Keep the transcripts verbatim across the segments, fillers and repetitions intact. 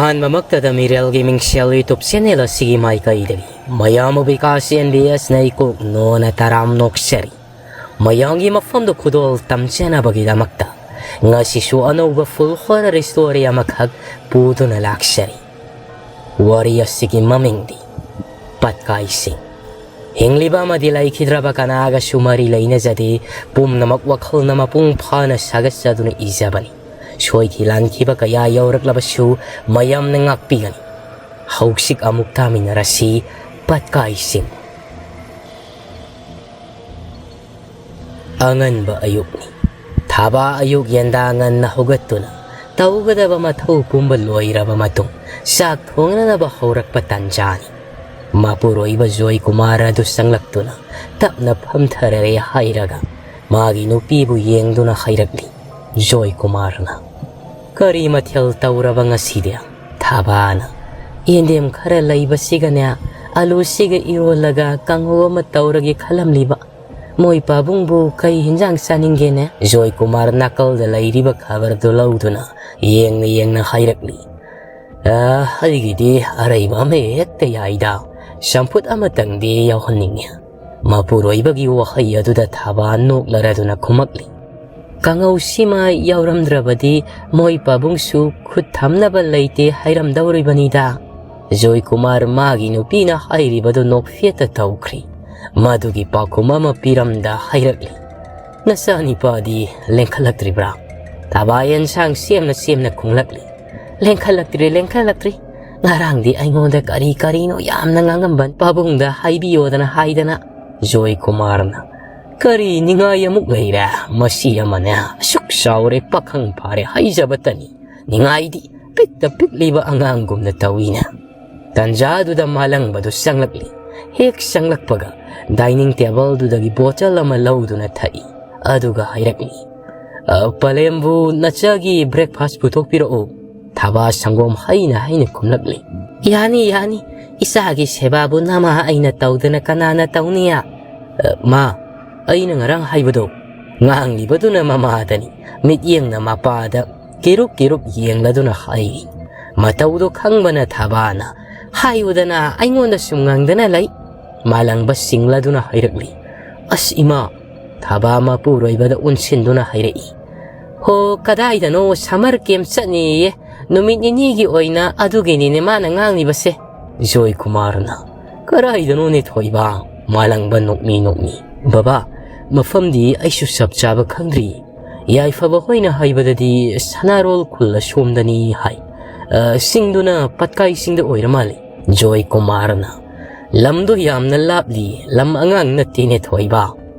ꯑꯍꯥꯟꯕꯃꯛꯇꯗ ꯃꯤꯔꯦꯜꯒꯤ ꯃꯤꯡꯁꯦꯜ YouTube channel ꯑꯁꯤꯒꯤ ꯃꯥꯏꯀꯩꯗꯒꯤ ꯃꯌꯥꯝꯕꯨ ꯕꯤꯀꯥꯁ NBS ꯅ ꯏꯀꯣꯛ ꯅꯣꯟꯅ ꯇꯔꯥꯝ ꯅꯣꯛꯆꯔꯤ꯫ ꯃꯌꯥꯝꯒꯤ ꯃꯐꯝꯗ ꯈꯨꯗꯣꯜ ꯇꯝꯖꯅꯕꯒꯤꯗꯃꯛꯇ ꯉꯁꯤꯁꯨ ꯑꯅꯧꯕ full horror story ꯑꯃꯈꯛ ꯄꯨꯗꯨꯅ ꯂꯥꯛꯆꯔꯤ꯫ ꯋꯥꯔꯤ ꯑꯁꯤꯒꯤ ꯃꯃꯤꯡꯗꯤ ꯄꯠꯀꯥꯏꯁꯤꯡ꯫ ꯍꯤꯡꯂꯤꯕ ꯑꯃꯗꯤ ꯂꯩꯈꯤꯗ꯭ꯔꯕ ꯀꯅꯥꯒꯁꯨ ꯃꯔꯤ ꯂꯩꯅꯖꯗꯦ꯫ ꯄꯨꯝꯅꯃꯛ ꯋꯥꯈꯜꯅ ꯃꯄꯨꯡ ꯐꯥꯅ ꯁꯥꯒꯠꯆꯗꯨꯅ ꯏꯖꯕꯅꯤ꯫ ꯁꯣꯏꯈꯤ ꯂꯥꯟꯈꯤꯕ ꯀꯌꯥ ꯌꯥꯎꯔꯛꯂꯕꯁꯨ ꯃꯌꯥꯝꯅ ꯉꯥꯛꯄꯤꯒꯅꯤ꯫ ꯍꯧꯖꯤꯛ ꯑꯃꯨꯛ ꯇꯥꯃꯤꯟꯅꯔꯁꯤ ꯄꯠꯀꯥꯏꯁꯤꯡ꯫ ꯑꯉꯟꯕ ꯑꯌꯨꯛꯅꯤ꯫ ꯊꯥꯕ ꯑꯌꯨꯛ ꯌꯦꯟꯗꯥ ꯉꯟꯅ ꯍꯧꯒꯠꯇꯨꯅ ꯇꯧꯒꯗꯕ ꯃꯊꯧ ꯄꯨꯝꯕ ꯂꯣꯏꯔꯕ ꯃꯇꯨꯡ ꯆꯥꯛ ꯊꯣꯡꯅꯅꯕ ꯍꯧꯔꯛꯄ ꯇꯥꯟꯖꯥꯅꯤ꯫ ꯃꯄꯨꯔꯣꯏꯕ ꯖꯣꯏ ꯀꯨꯃꯥꯔ ꯑꯗꯨ ꯆꯪꯂꯛꯇꯨꯅ ꯇꯞꯅ ꯐꯝꯊꯔꯔꯦ ꯍꯥꯏꯔꯒ ꯃꯥꯒꯤ ꯅꯨꯄꯤꯕꯨ ꯌꯦꯡꯗꯨꯅ ꯍꯥꯏꯔꯛꯂꯤ ꯖꯣꯏ ꯀꯨꯃꯥꯔꯅ꯫ "ꯀꯔꯤ ꯃꯊꯦꯜ ꯇꯧꯔꯕ ꯉꯁꯤꯗꯤ?" ꯊꯥꯕꯥꯅ꯫ "ꯌꯦꯟꯗꯦꯝ ꯈꯔ ꯂꯩꯕꯁꯤꯒꯅꯦ, ꯑꯂꯨꯁꯤꯒ ꯏꯔꯣꯜꯂꯒ ꯀꯥꯡꯍꯧ ꯑꯃ ꯇꯧꯔꯒꯦ ꯈꯜꯂꯝꯂꯤꯕ꯫ ꯃꯣꯏ ꯄꯥꯕꯨꯡꯕꯨ ꯀꯩ ꯍꯤꯟꯖꯥꯡ ꯆꯥꯅꯤꯡꯒꯦꯅꯦ?" ꯖꯣꯏ ꯀꯨꯃꯥꯔ ꯅꯥꯀꯜꯗ ꯂꯩꯔꯤꯕ ꯈꯕꯔꯗꯨ ꯂꯧꯗꯨꯅ ꯌꯦꯡꯅ ꯌꯦꯡꯅ ꯍꯥꯏꯔꯛꯂꯤ꯫ "ꯑ, ꯑꯩꯒꯤꯗꯤ ꯑꯔꯩꯕ ꯑꯃ ꯍꯦꯛꯇ ꯌꯥꯏꯗ꯫ ꯆꯝꯐꯨꯠ ꯑꯃꯇꯪꯗꯤ ꯌꯥꯎꯍꯟꯅꯤꯡꯉꯤ꯫" ꯃꯄꯨꯔꯣꯏꯕꯒꯤ ꯋꯥꯍꯩ ꯑꯗꯨꯗ ꯊꯥꯕꯥ ꯅꯣꯛꯂꯔꯗꯨꯅ ꯈꯨꯝꯃꯛꯂꯤ꯫ "ꯀꯥꯡꯍꯧꯁꯤꯃ ꯌꯥꯎꯔꯝꯗ꯭ꯔꯕꯗꯤ ꯃꯣꯏ ꯄꯥꯕꯨꯡꯁꯨ ꯈꯨꯠ ꯊꯝꯅꯕ ꯂꯩꯇꯦ ꯍꯥꯏꯔꯝꯗꯧꯔꯤꯕꯅꯤꯗ꯫" ꯖꯣꯏ ꯀꯨꯃꯥꯔ ꯃꯥꯒꯤ ꯅꯨꯄꯤꯅ ꯍꯥꯏꯔꯤꯕꯗꯨ ꯅꯣꯛꯐꯦꯠꯇ ꯇꯧꯈ꯭ꯔꯤ꯫ ꯃꯗꯨꯒꯤ ꯄꯥꯎꯈꯨꯝ ꯑꯃ ꯄꯤꯔꯝꯗ ꯍꯥꯏꯔꯛꯂꯤ꯫ "ꯅꯆꯥꯅꯤꯄꯥꯗꯤ ꯂꯦꯡꯈꯠꯂꯛꯇ꯭ꯔꯤꯕ꯭ꯔꯥ?" ꯊꯥꯕꯥ ꯑꯦꯟꯁꯥꯡ ꯁꯦꯝꯅ ꯁꯦꯝꯅ ꯈꯨꯡꯂꯛꯂꯤ꯫ "ꯂꯦꯡꯈꯠꯂꯛꯇ꯭ꯔꯤ, ꯂꯦꯡꯈꯠꯂꯛꯇ꯭ꯔꯤ꯫ ꯉꯔꯥꯡꯗꯤ ꯑꯩꯉꯣꯟꯗ ꯀꯔꯤ ꯀꯔꯤꯅꯣ ꯌꯥꯝꯅ ꯉꯥꯡꯉꯝꯕꯅꯤ꯫ ꯄꯥꯕꯨꯡꯗ ꯍꯥꯏꯕꯤꯌꯣꯗꯅ ꯍꯥꯏꯗꯅ꯫" ꯖꯣꯏ ꯀꯨꯃꯥꯔꯅ꯫ "ꯀꯔꯤ ꯅꯤꯡꯉꯥꯏ ꯑꯃꯨꯛ ꯂꯩꯔꯦ? ꯃꯁꯤ ꯑꯃꯅꯦ ꯑꯁꯨꯛ ꯆꯥꯎꯔꯦ, ꯄꯥꯈꯪ ꯐꯥꯔꯦ ꯍꯥꯏꯖꯕꯇꯅꯤ꯫ ꯅꯤꯡꯉꯥꯏꯗꯤ ꯄꯤꯛꯇ ꯄꯤꯛꯂꯤꯕ ꯑꯉꯥꯡꯒꯨꯝꯅ ꯇꯧꯏꯅꯦ꯫" ꯇꯟꯖꯥꯗꯨꯗ ꯃꯥꯂꯪꯕꯗꯨ ꯆꯪꯂꯛꯂꯤ꯫ ꯍꯦꯛ ꯆꯪꯂꯛꯄꯒ dining table ꯗꯨꯗꯒꯤ ꯕꯣꯇꯜ ꯑꯃ ꯂꯧꯗꯨꯅ ꯊꯛꯏ꯫ ꯑꯗꯨꯒ ꯍꯥꯏꯔꯛꯂꯤ, "ꯑ, ꯄꯂꯦꯝꯕꯨ ꯅꯆꯥꯒꯤ breakfast ꯄꯨꯊꯣꯛꯄꯤꯔꯛꯎ꯫" ꯊꯥꯕꯥ ꯁꯪꯒꯣꯝ ꯍꯩꯅ ꯍꯩꯅ ꯈꯨꯝꯂꯛꯂꯤ꯫ "ꯌꯥꯅꯤ, ꯌꯥꯅꯤ꯫ ꯏꯆꯥꯒꯤ ꯁꯦꯕꯥꯕꯨ ꯅꯃꯥ ꯑꯩꯅ ꯇꯧꯗꯅ ꯀꯅꯥꯅ ꯇꯧꯅꯤ?" "ꯑ, ꯃꯥ, ꯑꯩꯅ ꯉꯔꯥꯡ ꯍꯥꯏꯕꯗꯣ꯫" ꯉꯥꯡꯂꯤꯕꯗꯨꯅ ꯃꯃꯥꯗꯅꯤ꯫ ꯃꯤꯠꯌꯦꯡꯅ ꯃꯄꯥꯗ ꯀꯤꯔꯨꯛ ꯀꯤꯔꯨꯛ ꯌꯦꯡꯂꯗꯨꯅ ꯍꯥꯏꯔꯤ꯫ ꯃꯇꯧꯗꯣ ꯈꯪꯕꯅ ꯊꯕꯥꯅ, "ꯍꯥꯏꯌꯨꯗꯅ, ꯑꯩꯉꯣꯟꯗ ꯁꯨꯝ ꯉꯪꯗꯅ ꯂꯩ꯫" ꯃꯥꯂꯪꯕ ꯁꯤꯡꯂꯗꯨꯅ ꯍꯥꯏꯔꯛꯂꯤ꯫ "ꯑꯁ ꯏꯃꯥ!" ꯊꯕꯥ ꯃꯄꯨꯔꯣꯏꯕꯗ ꯑꯣꯟꯁꯤꯟꯗꯨꯅ ꯍꯥꯏꯔꯛꯏ꯫ "ꯍꯣ, ꯀꯗꯥꯏꯗꯅꯣ ꯁꯝꯃꯔ ꯀꯦꯝꯞ ꯆꯠꯅꯤꯌꯦ, ꯅꯨꯃꯤꯠ ꯅꯤꯅꯤꯒꯤ ꯑꯣꯏꯅ, ꯑꯗꯨꯒꯤꯅꯤꯅꯦ ꯃꯥꯅ ꯉꯥꯡꯂꯤꯕꯁꯦ꯫" ꯖꯣꯏ ꯀꯨꯃꯥꯔꯅ, "ꯀꯗꯥꯏꯗꯅꯣꯅꯦ ꯊꯣꯏꯕ?" ꯃꯥꯂꯪꯕ ꯅꯣꯛꯃꯤ ꯅꯣꯛꯃꯤ, "ꯕꯕꯥ, ꯃꯐꯝꯗꯤ ꯑꯩꯁꯨ ꯆꯞ ꯆꯥꯕ ꯈꯪꯗ꯭ꯔꯤ꯫ ꯌꯥꯏꯐꯕ ꯍꯣꯏꯅ ꯍꯥꯏꯕꯗꯗꯤ ꯁꯅꯥꯔꯣꯜ ꯈꯨꯜ ꯑꯁꯣꯝꯗꯅꯤ ꯍꯥꯏ꯫ ꯑ, ꯆꯤꯡꯗꯨꯅ ꯄꯠꯀꯥꯏ ꯆꯤꯡꯗ ꯑꯣꯏꯔ ꯃꯥꯜꯂꯤ꯫" ꯖꯣꯏ ꯀꯨꯃꯥꯔꯅ, "ꯂꯝꯗꯣ ꯌꯥꯝꯅ ꯂꯥꯞꯂꯤ, ꯂꯝ ꯑꯉꯥꯡ ꯅꯠꯇꯦꯅꯦ ꯊꯣꯏꯕ꯫"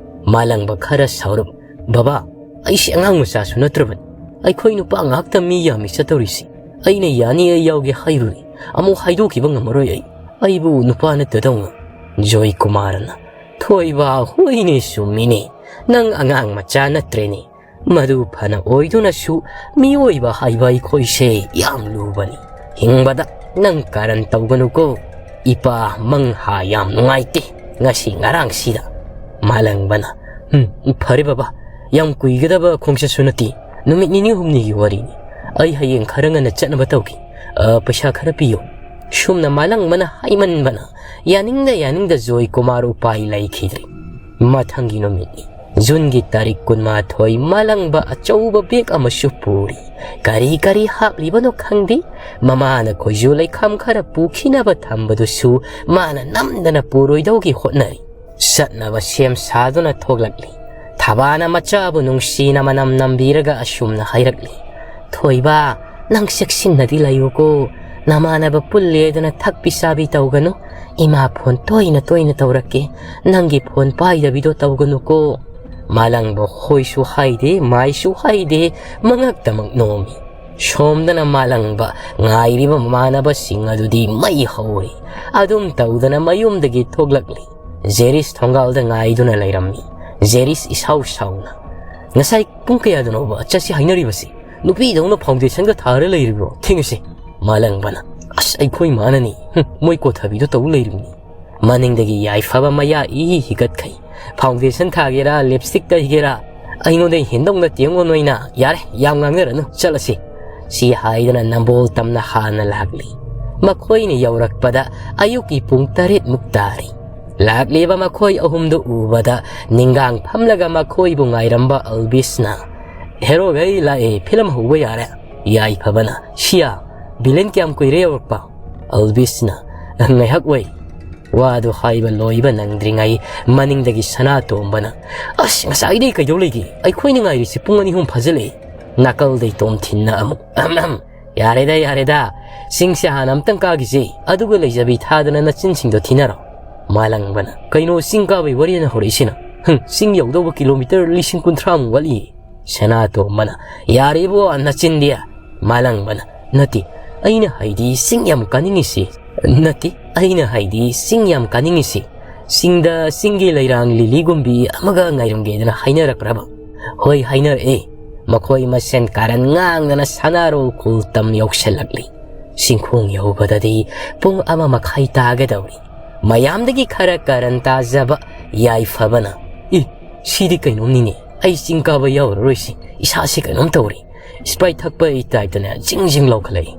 ꯃꯥꯂꯪꯕ ꯈꯔ ꯁꯥꯎꯔꯞ, "ꯕꯕꯥ, ꯑꯩꯁꯦ ꯑꯉꯥꯡ ꯃꯆꯥꯁꯨ ꯅꯠꯇ꯭ꯔꯕꯅꯤ꯫ ꯑꯩꯈꯣꯏ ꯅꯨꯄꯥ ꯉꯥꯛꯇ ꯃꯤ ꯌꯥꯝꯃꯤ ꯆꯠꯇꯧꯔꯤꯁꯤ꯫ ꯑꯩꯅ ꯌꯥꯅꯤ ꯑꯩ ꯌꯥꯎꯒꯦ ꯍꯥꯏꯔꯨꯔꯦ, ꯑꯃꯨꯛ ꯍꯥꯏꯗꯣꯛꯈꯤꯕ ꯉꯝꯃꯔꯣꯏ ꯑꯩ꯫ ꯑꯩꯕꯨ ꯅꯨꯄꯥ ꯅꯠꯇꯗꯧꯅ꯫" ꯖꯣꯏ ꯀꯨꯃꯥꯔꯅ, "ꯊꯣꯏꯕ, ꯍꯣꯏꯅꯦ, ꯆꯨꯝꯃꯤꯅꯦ꯫ ꯅꯪ ꯑꯉꯥꯡ ꯃꯆꯥ ꯅꯠꯇ꯭ꯔꯦꯅꯦ꯫ ꯃꯗꯨ ꯐꯅ ꯑꯣꯏꯗꯨꯅꯁꯨ ꯃꯤꯑꯣꯏꯕ ꯍꯥꯏꯕ ꯑꯩꯈꯣꯏꯁꯦ ꯌꯥꯝ ꯂꯨꯕꯅꯤ꯫ ꯍꯤꯡꯕꯗ ꯅꯪ ꯀꯥꯔꯟ ꯇꯧꯒꯅꯨꯀꯣ꯫ ꯏꯄꯥ ꯃꯪꯍꯥ ꯌꯥꯝ ꯅꯨꯡꯉꯥꯏꯇꯦ ꯉꯁꯤ ꯉꯔꯥꯡꯁꯤꯗ꯫" ꯃꯥꯂꯪꯕꯅ, "ꯎꯝ, ꯐꯔꯦ ꯕꯕꯥ, ꯌꯥꯝ ꯀꯨꯏꯒꯗꯕ ꯈꯣꯡꯆꯠꯁꯨ ꯅꯠꯇꯦ, ꯅꯨꯃꯤꯠ ꯅꯤꯅꯤ ꯍꯨꯝꯅꯤꯒꯤ ꯋꯥꯔꯤꯅꯤ꯫ ꯑꯩ ꯍꯌꯦꯡ ꯈꯔ ꯉꯟꯅ ꯆꯠꯅꯕ ꯇꯧꯒꯦ꯫ ꯑ, ꯄꯩꯁꯥ ꯈꯔ ꯄꯤꯌꯨ꯫" ꯁꯨꯝꯅ ꯃꯥꯂꯪꯕꯅ ꯍꯥꯏꯃꯟꯕꯅ ꯌꯥꯅꯤꯡꯗ ꯌꯥꯅꯤꯡꯗ ꯖꯣꯏ ꯀꯨꯃꯥꯔ ꯎꯄꯥꯏ ꯂꯩꯈꯤꯗ꯭ꯔꯦ꯫ ꯃꯊꯪꯒꯤ ꯅꯨꯃꯤꯠꯅꯤ꯫ ꯖꯨꯟꯒꯤ ꯇꯥꯔꯤꯛ ꯀꯨꯟꯃꯥꯊꯣꯏ꯫ ꯃꯥꯂꯪꯕ ꯑꯆꯧꯕ ꯕꯦꯒ ꯑꯃꯁꯨ ꯄꯨꯔꯤ꯫ ꯀꯔꯤ ꯀꯔꯤ ꯍꯥꯞꯂꯤꯕꯅꯣ ꯈꯪꯗꯦ꯫ ꯃꯃꯥꯅ ꯈꯣꯏꯖꯨ ꯂꯩꯈꯥꯝ ꯈꯔ ꯄꯨꯈꯤꯅꯕ ꯊꯝꯕꯗꯨꯁꯨ ꯃꯥꯅ ꯅꯝꯗꯅ ꯄꯨꯔꯣꯏꯗꯧꯒꯤ ꯍꯣꯠꯅꯔꯤ꯫ ꯆꯠꯅꯕ ꯁꯦꯝ ꯁꯥꯗꯨꯅ ꯊꯣꯛꯂꯛꯂꯤ꯫ ꯊꯕꯥꯅ ꯃꯆꯥꯕꯨ ꯅꯨꯡꯁꯤꯅ ꯃꯅꯝ ꯅꯝꯕꯤꯔꯒ ꯑꯁꯨꯝꯅ ꯍꯥꯏꯔꯛꯂꯤ, "ꯊꯣꯏꯕ, ꯅꯪ ꯆꯦꯛꯁꯤꯟꯅꯗꯤ ꯂꯩꯌꯨꯀꯣ꯫ ꯅꯃꯥꯟꯅꯕ ꯄꯨꯜꯂꯦꯗꯅ ꯊꯛꯄꯤ ꯆꯥꯕꯤ ꯇꯧꯒꯅꯨ꯫ ꯏꯃꯥ ꯐꯣꯟ ꯇꯣꯏꯅ ꯇꯣꯏꯅ ꯇꯧꯔꯛꯀꯦ꯫ ꯅꯪꯒꯤ ꯐꯣꯟ ꯄꯥꯏꯗꯕꯤꯗꯣ ꯇꯧꯒꯅꯨꯀꯣ꯫" ꯃꯥꯂꯪꯕ ꯍꯣꯏꯁꯨ ꯍꯥꯏꯗꯦ, ꯃꯥꯏꯁꯨ ꯍꯥꯏꯗꯦ, ꯃꯉꯛꯇꯃꯛ ꯅꯣꯝꯃꯤ꯫ ꯁꯣꯝꯗꯅ ꯃꯥꯂꯪꯕ ꯉꯥꯏꯔꯤꯕ ꯃꯃꯥꯟꯅꯕꯁꯤꯡ ꯑꯗꯨꯗꯤ ꯃꯩ ꯍꯧꯔꯤ꯫ ꯑꯗꯨꯝ ꯇꯧꯗꯅ ꯃꯌꯨꯝꯗꯒꯤ ꯊꯣꯛꯂꯛꯂꯤ꯫ ꯖꯦꯔꯤꯁ ꯊꯣꯡꯒꯥꯜꯗ ꯉꯥꯏꯗꯨꯅ ꯂꯩꯔꯝꯃꯤ꯫ ꯖꯦꯔꯤꯁ ꯏꯁꯥꯎ ꯁꯥꯎꯅ, "ꯉꯁꯥꯏ ꯄꯨꯡ ꯀꯌꯥꯗꯅꯣꯕ ꯆꯠꯁꯤ ꯍꯥꯏꯅꯔꯤꯕꯁꯤ? ꯅꯨꯄꯤꯗꯧꯅ ꯐꯥꯎꯟꯗꯦꯁꯟꯒ ꯊꯥꯔ ꯂꯩꯔꯤꯕ꯭ꯔꯣ? ꯊꯦꯡꯉꯁꯤ꯫" ꯃꯥꯂꯪꯕꯅ, "ꯑꯁ, ꯑꯩꯈꯣꯏ ꯃꯥꯅꯅꯤ꯫ ꯍꯨꯝ, ꯃꯣꯏ ꯀꯣꯊꯕꯤꯗꯣ ꯇꯧ ꯂꯩꯔꯤꯕꯅꯤ꯫" ꯃꯅꯤꯡꯗꯒꯤ ꯌꯥꯏꯐꯕ ꯃꯌꯥ ꯏ ꯍꯤꯒꯠꯈꯩ꯫ "ꯐꯥꯎꯟꯗꯦꯁꯟ ꯊꯥꯒꯦꯔꯥ, ꯂꯤꯞꯁꯇꯤꯛ ꯇꯩꯒꯦꯔꯥ, ꯑꯩꯉꯣꯟꯗ ꯍꯦꯟꯗꯧ ꯅꯠꯇꯦ ꯌꯦꯡꯉꯣ ꯅꯣꯏꯅ꯫ ꯌꯥꯔꯦ, ꯌꯥꯝ ꯉꯥꯡꯅꯔꯅꯨ, ꯆꯠꯂꯁꯤ꯫" ꯁꯤ ꯍꯥꯏꯗꯨꯅ ꯅꯝꯕꯣꯜ ꯇꯝꯅ ꯍꯥꯟꯅ ꯂꯥꯛꯂꯤ꯫ ꯃꯈꯣꯏꯅ ꯌꯧꯔꯛꯄꯗ ꯑꯌꯨꯛꯀꯤ ꯄꯨꯡ ꯇꯔꯦꯠꯃꯨꯛ ꯇꯥꯔꯤ꯫ ꯂꯥꯛꯂꯤꯕ ꯃꯈꯣꯏ ꯑꯍꯨꯝꯗꯨ ꯎꯕꯗ ꯅꯤꯡꯒꯥꯡ ꯐꯝꯂꯒ ꯃꯈꯣꯏꯕꯨ ꯉꯥꯏꯔꯝꯕ ꯑꯜꯕꯤꯁꯅ, "ꯍꯦꯔꯣꯒꯩ ꯂꯥꯛꯑꯦ, ꯐꯤꯂꯝ ꯍꯧꯕ ꯌꯥꯔꯦ"꯫ ꯌꯥꯏꯐꯕꯅ, "ꯁꯤꯌꯥ, ꯚꯤꯂꯦꯟ ꯀꯌꯥꯝ ꯀꯨꯏꯔꯦ ꯌꯧꯔꯛꯄ?" ꯑꯜꯕꯤꯁꯅ, "ꯉꯥꯏꯍꯥꯛ ꯑꯣꯏ"꯫ ꯋꯥꯗꯨ ꯍꯥꯏꯕ ꯂꯣꯏꯕ ꯅꯪꯗ꯭ꯔꯤꯉꯩ ꯃꯅꯤꯡꯗꯒꯤ ꯁꯅꯥꯇꯣꯝꯕꯅ, "ꯑꯁ, ꯉꯁꯥꯏꯗꯩ ꯀꯩꯗꯧ ꯂꯩꯒꯦ? ꯑꯩꯈꯣꯏꯅ ꯉꯥꯏꯔꯤꯁꯤ ꯄꯨꯡ ꯑꯅꯤ ꯑꯍꯨꯝ ꯐꯥꯖꯤꯜꯂꯛꯑꯦ"꯫ ꯅꯥꯀꯜꯗꯩ ꯇꯣꯝꯊꯤꯟꯅ ꯑꯃꯨꯛ, "ꯑꯍꯝ, ꯑꯍꯝ, ꯌꯥꯔꯦꯗ, ꯌꯥꯔꯦꯗ꯫ ꯆꯤꯡꯁꯦ ꯍꯥꯟꯅ ꯑꯝꯇꯪ ꯀꯥꯈꯤꯁꯦ, ꯑꯗꯨꯒ ꯂꯩꯖꯕꯤ ꯊꯥꯗꯅ ꯅꯆꯤꯟꯁꯤꯡꯗꯣ ꯊꯤꯅꯔꯣ"꯫ ꯃꯥꯂꯪꯕꯅ, "ꯀꯩꯅꯣ ꯆꯤꯡ ꯀꯥꯕꯩ ꯋꯥꯔꯤꯅ ꯍꯧꯔꯛꯏꯁꯤꯅ? ꯍꯨꯝ, ꯆꯤꯡ ꯌꯧꯗꯧꯕ ꯀꯤꯂꯣꯃꯤꯇꯔ ꯂꯤꯁꯤꯡ ꯀꯨꯟꯊ꯭ꯔꯥꯃꯨꯛ ꯋꯥꯠꯂꯤ"꯫ ꯁꯅꯥꯇꯣꯝꯕꯅ, "ꯌꯥꯔꯦꯕꯣ, ꯅꯆꯤꯟꯗꯤ"꯫ ꯃꯥꯂꯪꯕꯅ, "ꯅꯠꯇꯦ, ꯑꯩꯅ ꯍꯥꯏꯗꯤ ꯆꯤꯡ ꯌꯥꯝ ꯀꯥꯅꯤꯡꯉꯤꯁꯤ꯫ ꯅꯠꯇꯦ, ꯑꯩꯅ ꯍꯥꯏꯗꯤ ꯆꯤꯡ ꯌꯥꯝ ꯀꯥꯅꯤꯡꯉꯤꯁꯤ꯫ ꯆꯤꯡꯗ ꯆꯤꯡꯒꯤ ꯂꯩꯔꯥꯡ ꯂꯤꯂꯤꯒꯨꯝꯕꯤ ꯑꯃꯒ ꯉꯥꯏꯔꯝꯒꯦꯗꯅ ꯍꯥꯏꯅꯔꯛꯄ꯭ꯔꯕ?" ꯍꯣꯏ, ꯍꯥꯏꯅꯔꯛꯑꯦ꯫ ꯃꯈꯣꯏ ꯃꯁꯦꯟ ꯀꯥꯔꯟ ꯉꯥꯡꯗꯅ ꯁꯅꯥꯔꯣꯜ ꯈꯨꯜ ꯇꯝ ꯌꯧꯁꯜꯂꯛꯂꯤ꯫ ꯆꯤꯡꯈꯣꯡ ꯌꯧꯕꯗꯗꯤ ꯄꯨꯡ ꯑꯃ ꯃꯈꯥꯏ ꯇꯥꯒꯗꯧꯔꯤ꯫ ꯃꯌꯥꯝꯗꯒꯤ ꯈꯔ ꯀꯥꯔꯟ ꯇꯥꯖꯕ ꯌꯥꯏꯐꯕꯅ, "ꯏ, ꯁꯤꯗꯤ ꯀꯩꯅꯣꯝꯅꯤꯅꯦ꯫ ꯑꯩ ꯆꯤꯡ ꯀꯥꯕ ꯌꯥꯎꯔꯔꯣꯏꯁꯤ꯫ ꯏꯁꯥꯁꯤ ꯀꯩꯅꯣꯝ ꯇꯧꯔꯤ꯫ ꯁ꯭ꯄ꯭ꯔꯥꯏꯠ ꯊꯛꯄꯒꯤ ꯇꯥꯏꯞꯇꯅꯦ ꯖꯤꯡ ꯖꯤꯡ ꯂꯥꯎꯈꯠꯂꯛꯏ"꯫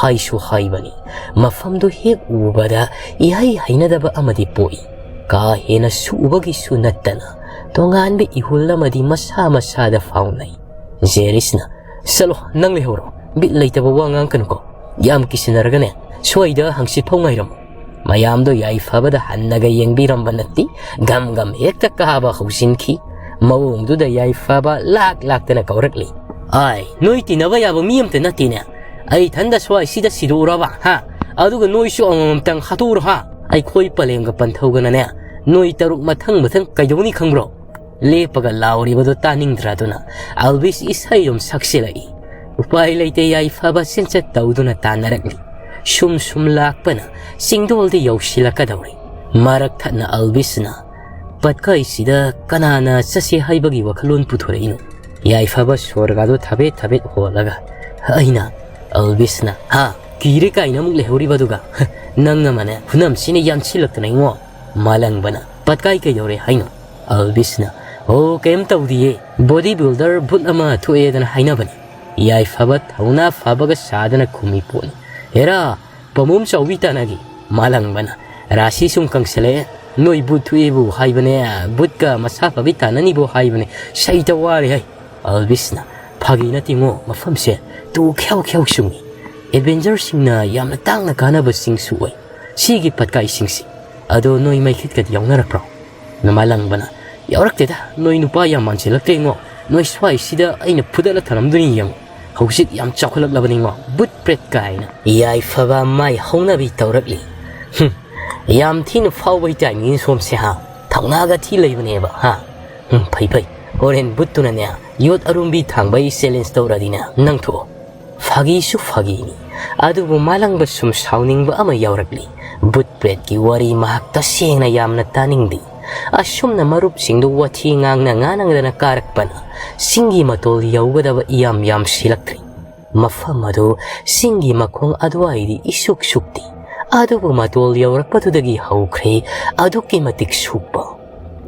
ꯍꯥꯏꯁꯨ ꯍꯥꯏꯕꯅꯤ, ꯃꯐꯝꯗꯨ ꯍꯦꯛ ꯎꯕꯗ ꯏꯍꯩ ꯍꯩꯅꯗꯕ ꯑꯃꯗꯤ ꯄꯣꯛꯏ꯫ ꯀꯥ ꯍꯦꯟꯅ ꯁꯨꯛꯎꯕꯒꯤꯁꯨ ꯅꯠꯇꯅ ꯇꯣꯉꯥꯟꯕ ꯏꯍꯨꯜ ꯑꯃꯗꯤ ꯃꯁꯥ ꯃꯁꯥꯗ ꯐꯥꯎꯅꯩ꯫ ꯖꯦꯔꯤꯁꯅ, "ꯆꯠꯂꯣ, ꯅꯪ ꯂꯩꯍꯧꯔꯣ꯫ ꯕꯤꯠ ꯂꯩꯇꯕ ꯋꯥ ꯉꯥꯡꯀꯅꯨꯀꯣ꯫ ꯌꯥꯝ ꯀꯤꯁꯤꯟꯅꯔꯒꯅꯦ, ꯁ꯭ꯋꯥꯏꯗ ꯍꯪꯆꯤꯠ ꯐꯥꯎ ꯉꯥꯏꯔꯝꯃꯨ"꯫ ꯃꯌꯥꯝꯗꯣ ꯌꯥꯏꯐꯕꯗ ꯍꯟꯅꯒ ꯌꯦꯡꯕꯤꯔꯝꯕ ꯅꯠꯇꯦ꯫ ꯒꯝ ꯒꯝ ꯍꯦꯛꯇ ꯀꯥꯕ ꯍꯧꯖꯤꯟꯈꯤ꯫ ꯃꯑꯣꯡꯗꯨꯗ ꯌꯥꯏꯐꯕ ꯂꯥꯛ ꯂꯥꯛꯇꯅ ꯀꯧꯔꯛꯂꯤ꯫ "ꯑꯥꯏ, ꯅꯣꯏ ꯇꯤꯟꯅꯕ ꯌꯥꯕ ꯃꯤ ꯑꯝꯇ ꯅꯠꯇꯦꯅꯦ꯫ ꯑꯩ ꯏꯊꯟꯗ ꯁ꯭ꯋꯥꯏꯁꯤꯗ ꯁꯤꯗꯣꯛꯎꯔꯕ, ꯍꯥ? ꯑꯗꯨꯒ ꯅꯣꯏꯁꯨ ꯑꯃꯃꯝꯇꯪ ꯍꯥꯠꯇꯣꯛꯎꯔꯣ, ꯍꯥ? ꯑꯩꯈꯣꯏ ꯄꯂꯦꯝꯒ ꯄꯟꯊꯧꯒꯅꯅꯦ, ꯅꯣꯏ ꯇꯔꯨꯛ ꯃꯊꯪ ꯃꯊꯪ ꯀꯩꯗꯧꯅꯤ ꯈꯪꯕ꯭ꯔꯣ?" ꯂꯦꯞꯄꯒ ꯂꯥꯎꯔꯤꯕꯗꯨ ꯇꯥꯅꯤꯡꯗ꯭ꯔꯗꯨꯅ ꯑꯜꯕꯤꯁ ꯏꯁꯩ ꯑꯗꯨꯝ ꯁꯛꯆꯤꯜꯂꯛꯏ꯫ ꯎꯄꯥꯏ ꯂꯩꯇꯦ, ꯌꯥꯏꯐꯕ ꯆꯦꯟꯆꯠ ꯇꯧꯗꯨꯅ ꯇꯥꯟꯅꯔꯛꯂꯤ꯫ ꯁꯨꯝ ꯁꯨꯝ ꯂꯥꯛꯄꯅ ꯆꯤꯡꯗꯣꯜꯗꯤ ꯌꯧꯁꯤꯜꯂꯛꯀꯗꯧꯔꯦ꯫ ꯃꯔꯛ ꯊꯠꯅ ꯑꯜꯕꯤꯁꯅ, "ꯄꯠꯀꯥꯏꯁꯤꯗ ꯀꯅꯥꯅ ꯆꯠꯁꯦ ꯍꯥꯏꯕꯒꯤ ꯋꯥꯈꯜꯂꯣꯟ ꯄꯨꯊꯣꯔꯛꯏꯅꯣ?" ꯌꯥꯏꯐꯕ ꯁꯣꯔꯒꯥꯗꯣ ꯊꯥꯕꯦꯠ ꯊꯥꯕꯦꯠ ꯍꯣꯜꯂꯒ, ꯑꯩꯅ꯫ ꯑꯜꯕꯤꯁꯅ, "ꯍꯥ? ꯀꯤꯔꯦ ꯀꯥꯏꯅ ꯑꯃꯨꯛ ꯂꯩꯍꯧꯔꯤꯕꯗꯨꯒ? ꯅꯪ ꯑꯃꯅꯦ, ꯈꯨꯅꯝꯁꯤꯅ ꯌꯥꯟꯁꯤꯜꯂꯛꯇꯅ ꯏꯉꯣ"꯫ ꯃꯥꯂꯪꯕꯅ, "ꯄꯠꯀꯥꯏ ꯀꯩꯗꯧꯔꯦ ꯍꯥꯏꯅꯣ?" ꯑꯜꯕꯤꯁꯅ, "ꯑꯣ, ꯀꯩꯝ ꯇꯧꯗꯤꯌꯦ꯫ ꯕꯣꯗꯤ ꯕꯤꯜꯗꯔ ꯚꯨꯠ ꯑꯃ ꯊꯣꯛꯑꯦꯗꯅ ꯍꯥꯏꯅꯕꯅꯤ꯫ ꯌꯥꯏꯐꯕ ꯊꯧꯅꯥ ꯐꯕꯒ ꯁꯥꯗꯅ ꯈꯨꯝꯃꯤ ꯄꯣꯠꯅꯤ꯫ "ꯍꯦꯔꯥ, ꯄꯥꯝꯕꯣꯝ ꯆꯥꯎꯕꯤ ꯇꯥꯟꯅꯒꯦ?" ꯃꯥꯂꯪꯕꯅ, "ꯔꯥꯁꯤ ꯁꯨꯝ ꯀꯪꯁꯤꯜꯂꯛꯑꯦ, ꯅꯣꯏ ꯕꯨꯠ ꯊꯣꯛꯑꯦꯕꯨ ꯍꯥꯏꯕꯅꯦ, ꯕꯨꯠꯀ ꯃꯁꯥ ꯐꯕꯤ ꯇꯥꯟꯅꯅꯤꯕꯨ ꯍꯥꯏꯕꯅꯦ, ꯁꯩꯇ ꯋꯥꯔꯦ ꯍꯩ!" ꯑꯜꯕꯤꯁꯅ, "ꯐꯥꯒꯤ ꯅꯠꯇꯦꯉꯣ, ꯃꯐꯝꯁꯦ ꯇꯨ ꯈ꯭ꯌꯥꯎ ꯈ꯭ꯌꯥꯎ ꯆꯨꯡꯉꯤ꯫ ꯑꯦꯗꯚꯦꯟꯆꯔꯁꯤꯡꯅ ꯌꯥꯝꯅ ꯇꯥꯡꯅ ꯀꯥꯟꯅꯕ ꯆꯤꯡꯁꯨ ꯑꯣꯏ꯫ ꯁꯤꯒꯤ ꯄꯠꯀꯥꯏꯁꯤꯡꯁꯤ꯫ ꯑꯗꯣ ꯅꯣꯏ ꯃꯩꯈꯦꯠꯀꯗꯤ ꯌꯥꯎꯅꯔꯛꯄ꯭ꯔꯣ?" ꯃꯥꯂꯪꯕꯅ, "ꯌꯥꯎꯔꯛꯇꯦꯗ, ꯅꯣꯏ ꯅꯨꯄꯥ ꯌꯥꯝ ꯃꯥꯟꯁꯤꯜꯂꯛꯇ꯭ꯔꯦꯉꯣ꯫ ꯅꯣꯏ ꯁ꯭ꯋꯥꯏꯁꯤꯗ ꯑꯩꯅ ꯐꯨꯗꯠꯂ ꯊꯅꯝꯗꯣꯏꯅꯤ ꯌꯦꯡꯉꯣ꯫ ꯍꯧꯖꯤꯛ ꯌꯥꯝ ꯆꯥꯎꯈꯠꯂꯛꯂꯕꯅꯤꯉꯣ, ꯕꯨꯠ ꯄ꯭ꯔꯦꯠ ꯀꯥꯏꯅ ꯌꯥꯏꯐꯕ ꯃꯥꯏ ꯍꯧꯅꯕꯤ ꯇꯧꯔꯛꯂꯤ꯫ ꯍꯨꯝ, ꯌꯥꯝ ꯊꯤꯅ ꯐꯥꯎꯕꯩ ꯇꯥꯏꯞꯅꯤ ꯁꯣꯝꯁꯦ ꯍꯥ? ꯊꯧꯅꯥꯒ ꯊꯤ ꯂꯩꯕꯅꯦꯕ ꯍꯥ? ꯍꯨꯝ, ꯐꯩ ꯐꯩ, ꯍꯣꯔꯦꯟ ꯕꯨꯠꯇꯨꯅꯅꯦ ꯌꯣꯠ ꯑꯔꯨꯝꯕꯤ ꯊꯥꯡꯕꯩ ꯆꯦꯂꯦꯟꯖ ꯇꯧꯔꯗꯤꯅꯦ ꯅꯪ ꯊꯣꯛꯑꯣ꯫" ꯐꯥꯒꯤꯁꯨ ꯐꯥꯒꯤꯅꯤ꯫ ꯑꯗꯨꯕꯨ ꯃꯥꯂꯪꯕ ꯁꯨꯝ ꯁꯥꯎꯅꯤꯡꯕ ꯑꯃ ꯌꯥꯎꯔꯛꯂꯤ꯫ ꯕꯨꯠ ꯄ꯭ꯔꯦꯠꯀꯤ ꯋꯥꯔꯤ ꯃꯍꯥꯛ ꯇꯁꯦꯡꯅ ꯌꯥꯝꯅ ꯇꯥꯅꯤꯡꯗꯦ꯫ ꯑꯁꯨꯝꯅ ꯃꯔꯨꯞꯁꯤꯡꯗꯨ ꯋꯥꯊꯤ ꯉꯥꯡꯅ ꯉꯥꯡꯅꯗꯅ ꯀꯥꯔꯛꯄꯅ ꯆꯤꯡꯒꯤ ꯃꯇꯣꯜ ꯌꯧꯒꯗꯕ ꯏꯌꯥꯝ ꯌꯥꯝꯁꯤꯜꯂꯛꯇ꯭ꯔꯦ꯫ ꯃꯐꯝ ꯑꯗꯨ ꯆꯤꯡꯒꯤ ꯃꯈꯣꯡ ꯑꯗꯨꯋꯥꯏꯗꯤ ꯏꯁꯨꯛ ꯁꯨꯛꯇꯦ꯫ ꯑꯗꯨꯕꯨ ꯃꯇꯣꯜ ꯌꯧꯔꯛꯄꯗꯨꯗꯒꯤ ꯍꯧꯈ꯭ꯔꯦ ꯑꯗꯨꯛꯀꯤ ꯃꯇꯤꯛ ꯁꯨꯛꯄ꯫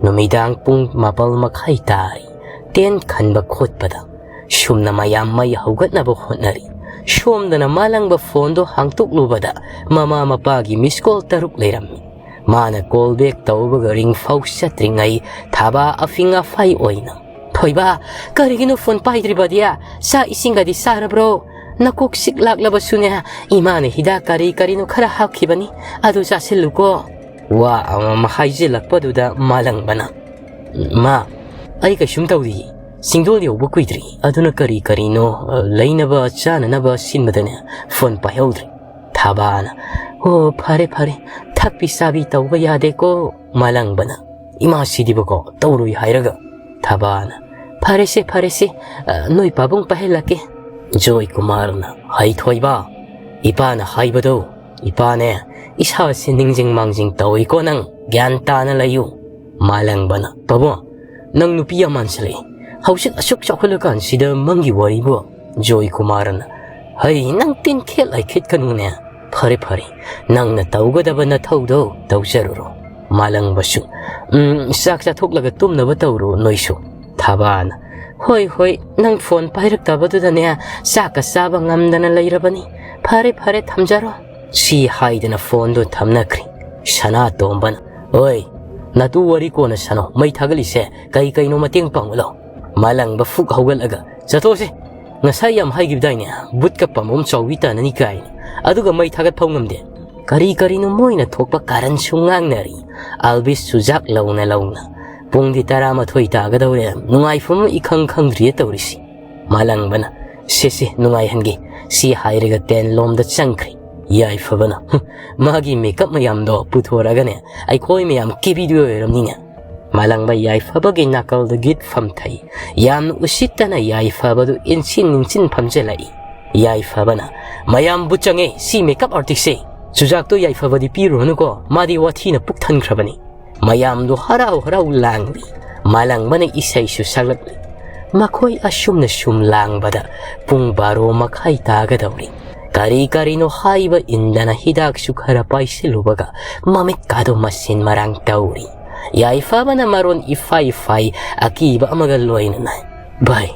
ꯅꯨꯃꯤꯗꯥꯡ ꯄꯨꯡ ꯃꯥꯄꯜ ꯃꯈꯥꯏ ꯇꯥꯔꯦ꯫ ꯇꯦꯟ ꯈꯟꯕ ꯈꯣꯠꯄꯗ ꯁꯨꯝꯅ ꯃꯌꯥꯝ ꯃꯩ ꯍꯧꯒꯠꯅꯕ ꯍꯣꯠꯅꯔꯤ꯫ ꯁꯣꯝꯗꯅ ꯃꯥꯂꯪꯕ ꯐꯣꯟꯗꯣ ꯍꯥꯡꯇꯣꯛꯂꯨꯕꯗ ꯃꯃꯥ ꯃꯄꯥꯒꯤ ꯃꯤꯁ ꯀꯣꯜ ꯇꯔꯨꯛ ꯂꯩꯔꯝꯃꯤ꯫ ꯃꯥꯅ ꯀꯣꯜ ꯕꯦꯛ ꯇꯧꯕꯒ ꯔꯤꯡ ꯐꯥꯎ ꯆꯠꯇ꯭ꯔꯤꯉꯩ ꯊꯥꯕ ꯑꯐꯤꯡ ꯑꯐꯥꯏ ꯑꯣꯏꯅ, "ꯊꯣꯏꯕ, ꯀꯔꯤꯒꯤꯅꯣ ꯐꯣꯟ ꯄꯥꯏꯗ꯭ꯔꯤꯕꯗꯤ? ꯆꯥꯛ ꯏꯁꯤꯡꯒꯗꯤ ꯆꯥꯔꯕ꯭ꯔꯣ? ꯅꯀꯣꯛ ꯆꯤꯛ ꯂꯥꯛꯂꯕꯁꯨꯅꯦ, ꯏꯃꯥꯅ ꯍꯤꯗꯥꯛ ꯀꯔꯤ ꯀꯔꯤꯅꯣ ꯈꯔ ꯍꯥꯞꯈꯤꯕꯅꯤ, ꯑꯗꯨ ꯆꯥꯁꯤꯜꯂꯨꯀꯣ꯫" ꯋꯥ ꯑꯃꯃꯝ ꯍꯥꯏꯖꯤꯜꯂꯛꯄꯗꯨꯗ ꯃꯥꯂꯪꯕꯅ, "ꯃꯥ, ꯑꯩ ꯀꯩꯁꯨꯝ ꯇꯧꯗꯤꯌꯦ꯫ ꯆꯤꯡꯗꯣꯜ ꯌꯧꯕ ꯀꯨꯏꯗ꯭ꯔꯤ, ꯑꯗꯨꯅ ꯀꯔꯤ ꯀꯔꯤꯅꯣ, ꯑ, ꯂꯩꯅꯕ ꯆꯥꯅꯅꯕ ꯁꯤꯟꯕꯗꯅꯦ ꯐꯣꯟ ꯄꯥꯏꯍꯧꯗ꯭ꯔꯦ꯫" ꯊꯥꯕꯥꯅ, "ꯑꯣ, ꯐꯔꯦ ꯐꯔꯦ, ꯊꯛꯄꯤ ꯆꯥꯕꯤ ꯇꯧꯕ ꯌꯥꯗꯦꯀꯣ꯫" ꯃꯥꯂꯪꯕꯅ, "ꯏꯃꯥ ꯁꯤꯗꯤꯕꯀꯣ, ꯇꯧꯔꯣꯏ ꯍꯥꯏꯔꯒ꯫" ꯊꯥꯕꯥꯅ, "ꯐꯔꯦꯁꯦ ꯐꯔꯦꯁꯦ, ꯑ, ꯅꯣꯏ ꯄꯥꯕꯨꯡ ꯄꯥꯏꯍꯜꯂꯛꯀꯦ꯫" ꯖꯣꯏ ꯀꯨꯃꯥꯔꯅ, "ꯍꯩ ꯊꯣꯏꯕ, ꯏꯄꯥꯅ ꯍꯥꯏꯕꯗꯣ, ꯏꯄꯥꯅꯦ, ꯏꯁꯥꯁꯦ ꯅꯤꯡꯖꯤꯡ ꯃꯥꯡꯖꯤꯡ ꯇꯧꯏꯀꯣ ꯅꯪ, ꯒ꯭ꯌꯥꯟ ꯇꯥꯅ ꯂꯩꯌꯨ꯫" ꯃꯥꯂꯪꯕꯅ, "ꯄꯥꯕꯨꯡ, ꯅꯪ ꯅꯨꯄꯤ ꯌꯥꯝ ꯃꯥꯟꯁꯤꯜꯂꯛꯏ꯫ ꯍꯧꯖꯤꯛ ꯑꯁꯨꯛ ꯆꯥꯎꯈꯠꯂꯀꯥꯟꯁꯤꯗ ꯃꯪꯒꯤ ꯋꯥꯔꯤꯕꯨ?" ꯖꯣꯏ ꯀꯨꯃꯥꯔꯅ, "ꯍꯩ, ꯅꯪ ꯇꯤꯟꯈꯦꯠ ꯂꯥꯏꯈꯦꯠꯀꯅꯨꯅꯦ꯫ ꯐꯔꯦ ꯐꯔꯦ, ꯅꯪꯅ ꯇꯧꯒꯗꯕ ꯅꯊꯧꯗꯣ ꯇꯧꯖꯔꯨꯔꯣ꯫" ꯃꯥꯂꯪꯕꯁꯨ, "ꯎꯝ, ꯆꯥꯛ ꯆꯥꯊꯣꯛꯂꯒ ꯇꯨꯝꯅꯕ ꯇꯧꯔꯣ ꯅꯣꯏꯁꯨ꯫" ꯊꯥꯕꯥꯅ, "ꯍꯣꯏ, ꯍꯣꯏ, ꯅꯪ ꯐꯣꯟ ꯄꯥꯏꯔꯛꯇꯕꯗꯨꯗꯅꯦ ꯆꯥꯛꯀ ꯆꯥꯕ ꯉꯝꯗꯅ ꯂꯩꯔꯕꯅꯤ꯫ ꯐꯔꯦ, ꯐꯔꯦ, ꯊꯝꯖꯔꯣ", ꯁꯤ ꯍꯥꯏꯗꯅ ꯐꯣꯟꯗꯨ ꯊꯝꯅꯈ꯭ꯔꯦ꯫ ꯁꯅꯥꯇꯣꯝꯕꯅ, "ꯑꯣꯏ, ꯅꯇꯨ ꯋꯥꯔꯤ ꯀꯣꯟꯅ ꯁꯥꯅꯧ, ꯃꯩ ꯊꯥꯒꯠꯂꯤꯁꯦ ꯀꯩ ꯀꯩꯅꯣ ꯃꯇꯦꯡ ꯄꯥꯡꯉꯨ ꯂꯥꯎ꯫" ꯃꯥꯂꯪꯕ ꯐꯨꯛ ꯍꯧꯒꯠꯂꯒ, "ꯆꯠꯊꯣꯛꯁꯤ, ꯉꯁꯥꯏ ꯌꯥꯝ ꯍꯥꯏꯈꯤꯕꯗꯥꯏꯅꯦ, ꯕꯨꯠꯀ ꯄꯥꯝꯕꯣꯝ ꯆꯥꯎꯕꯤ ꯇꯥꯅꯅꯤ ꯀꯥꯏꯅ, ꯑꯗꯨꯒ ꯃꯩ ꯊꯥꯒꯠ ꯐꯥꯎ ꯉꯝꯗꯦ꯫" ꯀꯔꯤ ꯀꯔꯤꯅꯣ ꯃꯣꯏꯅ ꯊꯣꯛꯄ ꯀꯥꯔꯟꯁꯨ ꯉꯥꯡꯅꯔꯤ꯫ ꯑꯜꯕꯤꯁ ꯆꯨꯖꯥꯛ ꯂꯧꯅ ꯂꯧꯅ, "ꯄꯨꯡꯗꯤ ꯇꯔꯥꯃꯥꯊꯣꯏ ꯇꯥꯒꯗꯧꯔꯦ, ꯅꯨꯡꯉꯥꯏꯐꯝ ꯏꯈꯪ ꯈꯪꯗ꯭ꯔꯤꯌꯦ ꯇꯧꯔꯤꯁꯤ꯫" ꯃꯥꯂꯪꯕꯅ, "ꯁꯦ ꯁꯦ, ꯅꯨꯡꯉꯥꯏꯍꯟꯒꯦ", ꯁꯤ ꯍꯥꯏꯔꯒ ꯇꯦꯟ ꯂꯣꯝꯗ ꯆꯪꯈ꯭ꯔꯦ꯫ ꯌꯥꯏꯐꯕꯅ, "ꯍꯨꯝ, ꯃꯥꯒꯤ ꯃꯦꯀꯞ ꯃꯌꯥꯝꯗꯣ ꯄꯨꯊꯣꯔꯛꯑꯒꯅꯦ ꯑꯩꯈꯣꯏ ꯃꯌꯥꯝ ꯀꯦꯕꯤꯗꯣꯏ ꯑꯣꯏꯔꯝꯅꯤꯅꯦ꯫" ꯃꯥꯂꯪꯕ ꯌꯥꯏꯐꯕꯒꯤ ꯅꯥꯀꯜꯗ ꯒꯤꯠ ꯐꯝꯊꯩ꯫ ꯌꯥꯝꯅ ꯎꯁꯤꯠꯇꯅ ꯌꯥꯏꯐꯕꯗꯨ ꯏꯟꯁꯤꯟ ꯏꯟꯁꯤꯟ ꯐꯝꯖꯤꯜꯂꯛꯏ꯫ ꯌꯥꯏꯐꯕꯅ, "ꯃꯌꯥꯝ ꯕꯨꯠ ꯆꯪꯉꯦ ꯁꯤ ꯃꯦꯀꯞ ꯑꯥꯔꯇꯤꯁꯁꯦ꯫ ꯆꯨꯖꯥꯛꯇꯣ ꯌꯥꯏꯐꯕꯗꯤ ꯄꯤꯔꯨꯔꯅꯨꯀꯣ, ꯃꯥꯗꯤ ꯋꯥꯊꯤꯅ ꯄꯨꯛ ꯊꯟꯈ꯭ꯔꯕꯅꯤ꯫" ꯃꯌꯥꯝꯗꯨ ꯍꯔꯥꯎ ꯍꯔꯥꯎ ꯂꯥꯡꯂꯤ꯫ ꯃꯥꯂꯪꯕꯅ ꯏꯁꯩꯁꯨ ꯁꯛꯂꯛꯂꯤ꯫ ꯃꯈꯣꯏ ꯑꯁꯨꯝꯅ ꯁꯨꯝ ꯂꯥꯡꯕꯗ ꯄꯨꯡ ꯕꯥꯔꯣ ꯃꯈꯥꯏ ꯇꯥꯒꯗꯧꯔꯤ꯫ ꯀꯔꯤ ꯀꯔꯤꯅꯣ ꯍꯥꯏꯕ ꯏꯟꯗꯅ ꯍꯤꯗꯥꯛꯁꯨ ꯈꯔ ꯄꯥꯏꯁꯤꯜꯂꯨꯕꯒ ꯃꯃꯤꯠꯀꯥꯗꯣ ꯃꯁꯤꯟ ꯃꯔꯥꯡ ꯇꯧꯔꯤ꯫ ꯌꯥꯏꯐꯕꯅ ꯃꯔꯣꯟ ꯏꯐꯥꯏ ꯐꯥꯏ ꯑꯀꯤꯕ ꯑꯃꯒ ꯂꯣꯏꯅꯅ, "ꯚꯥꯏ,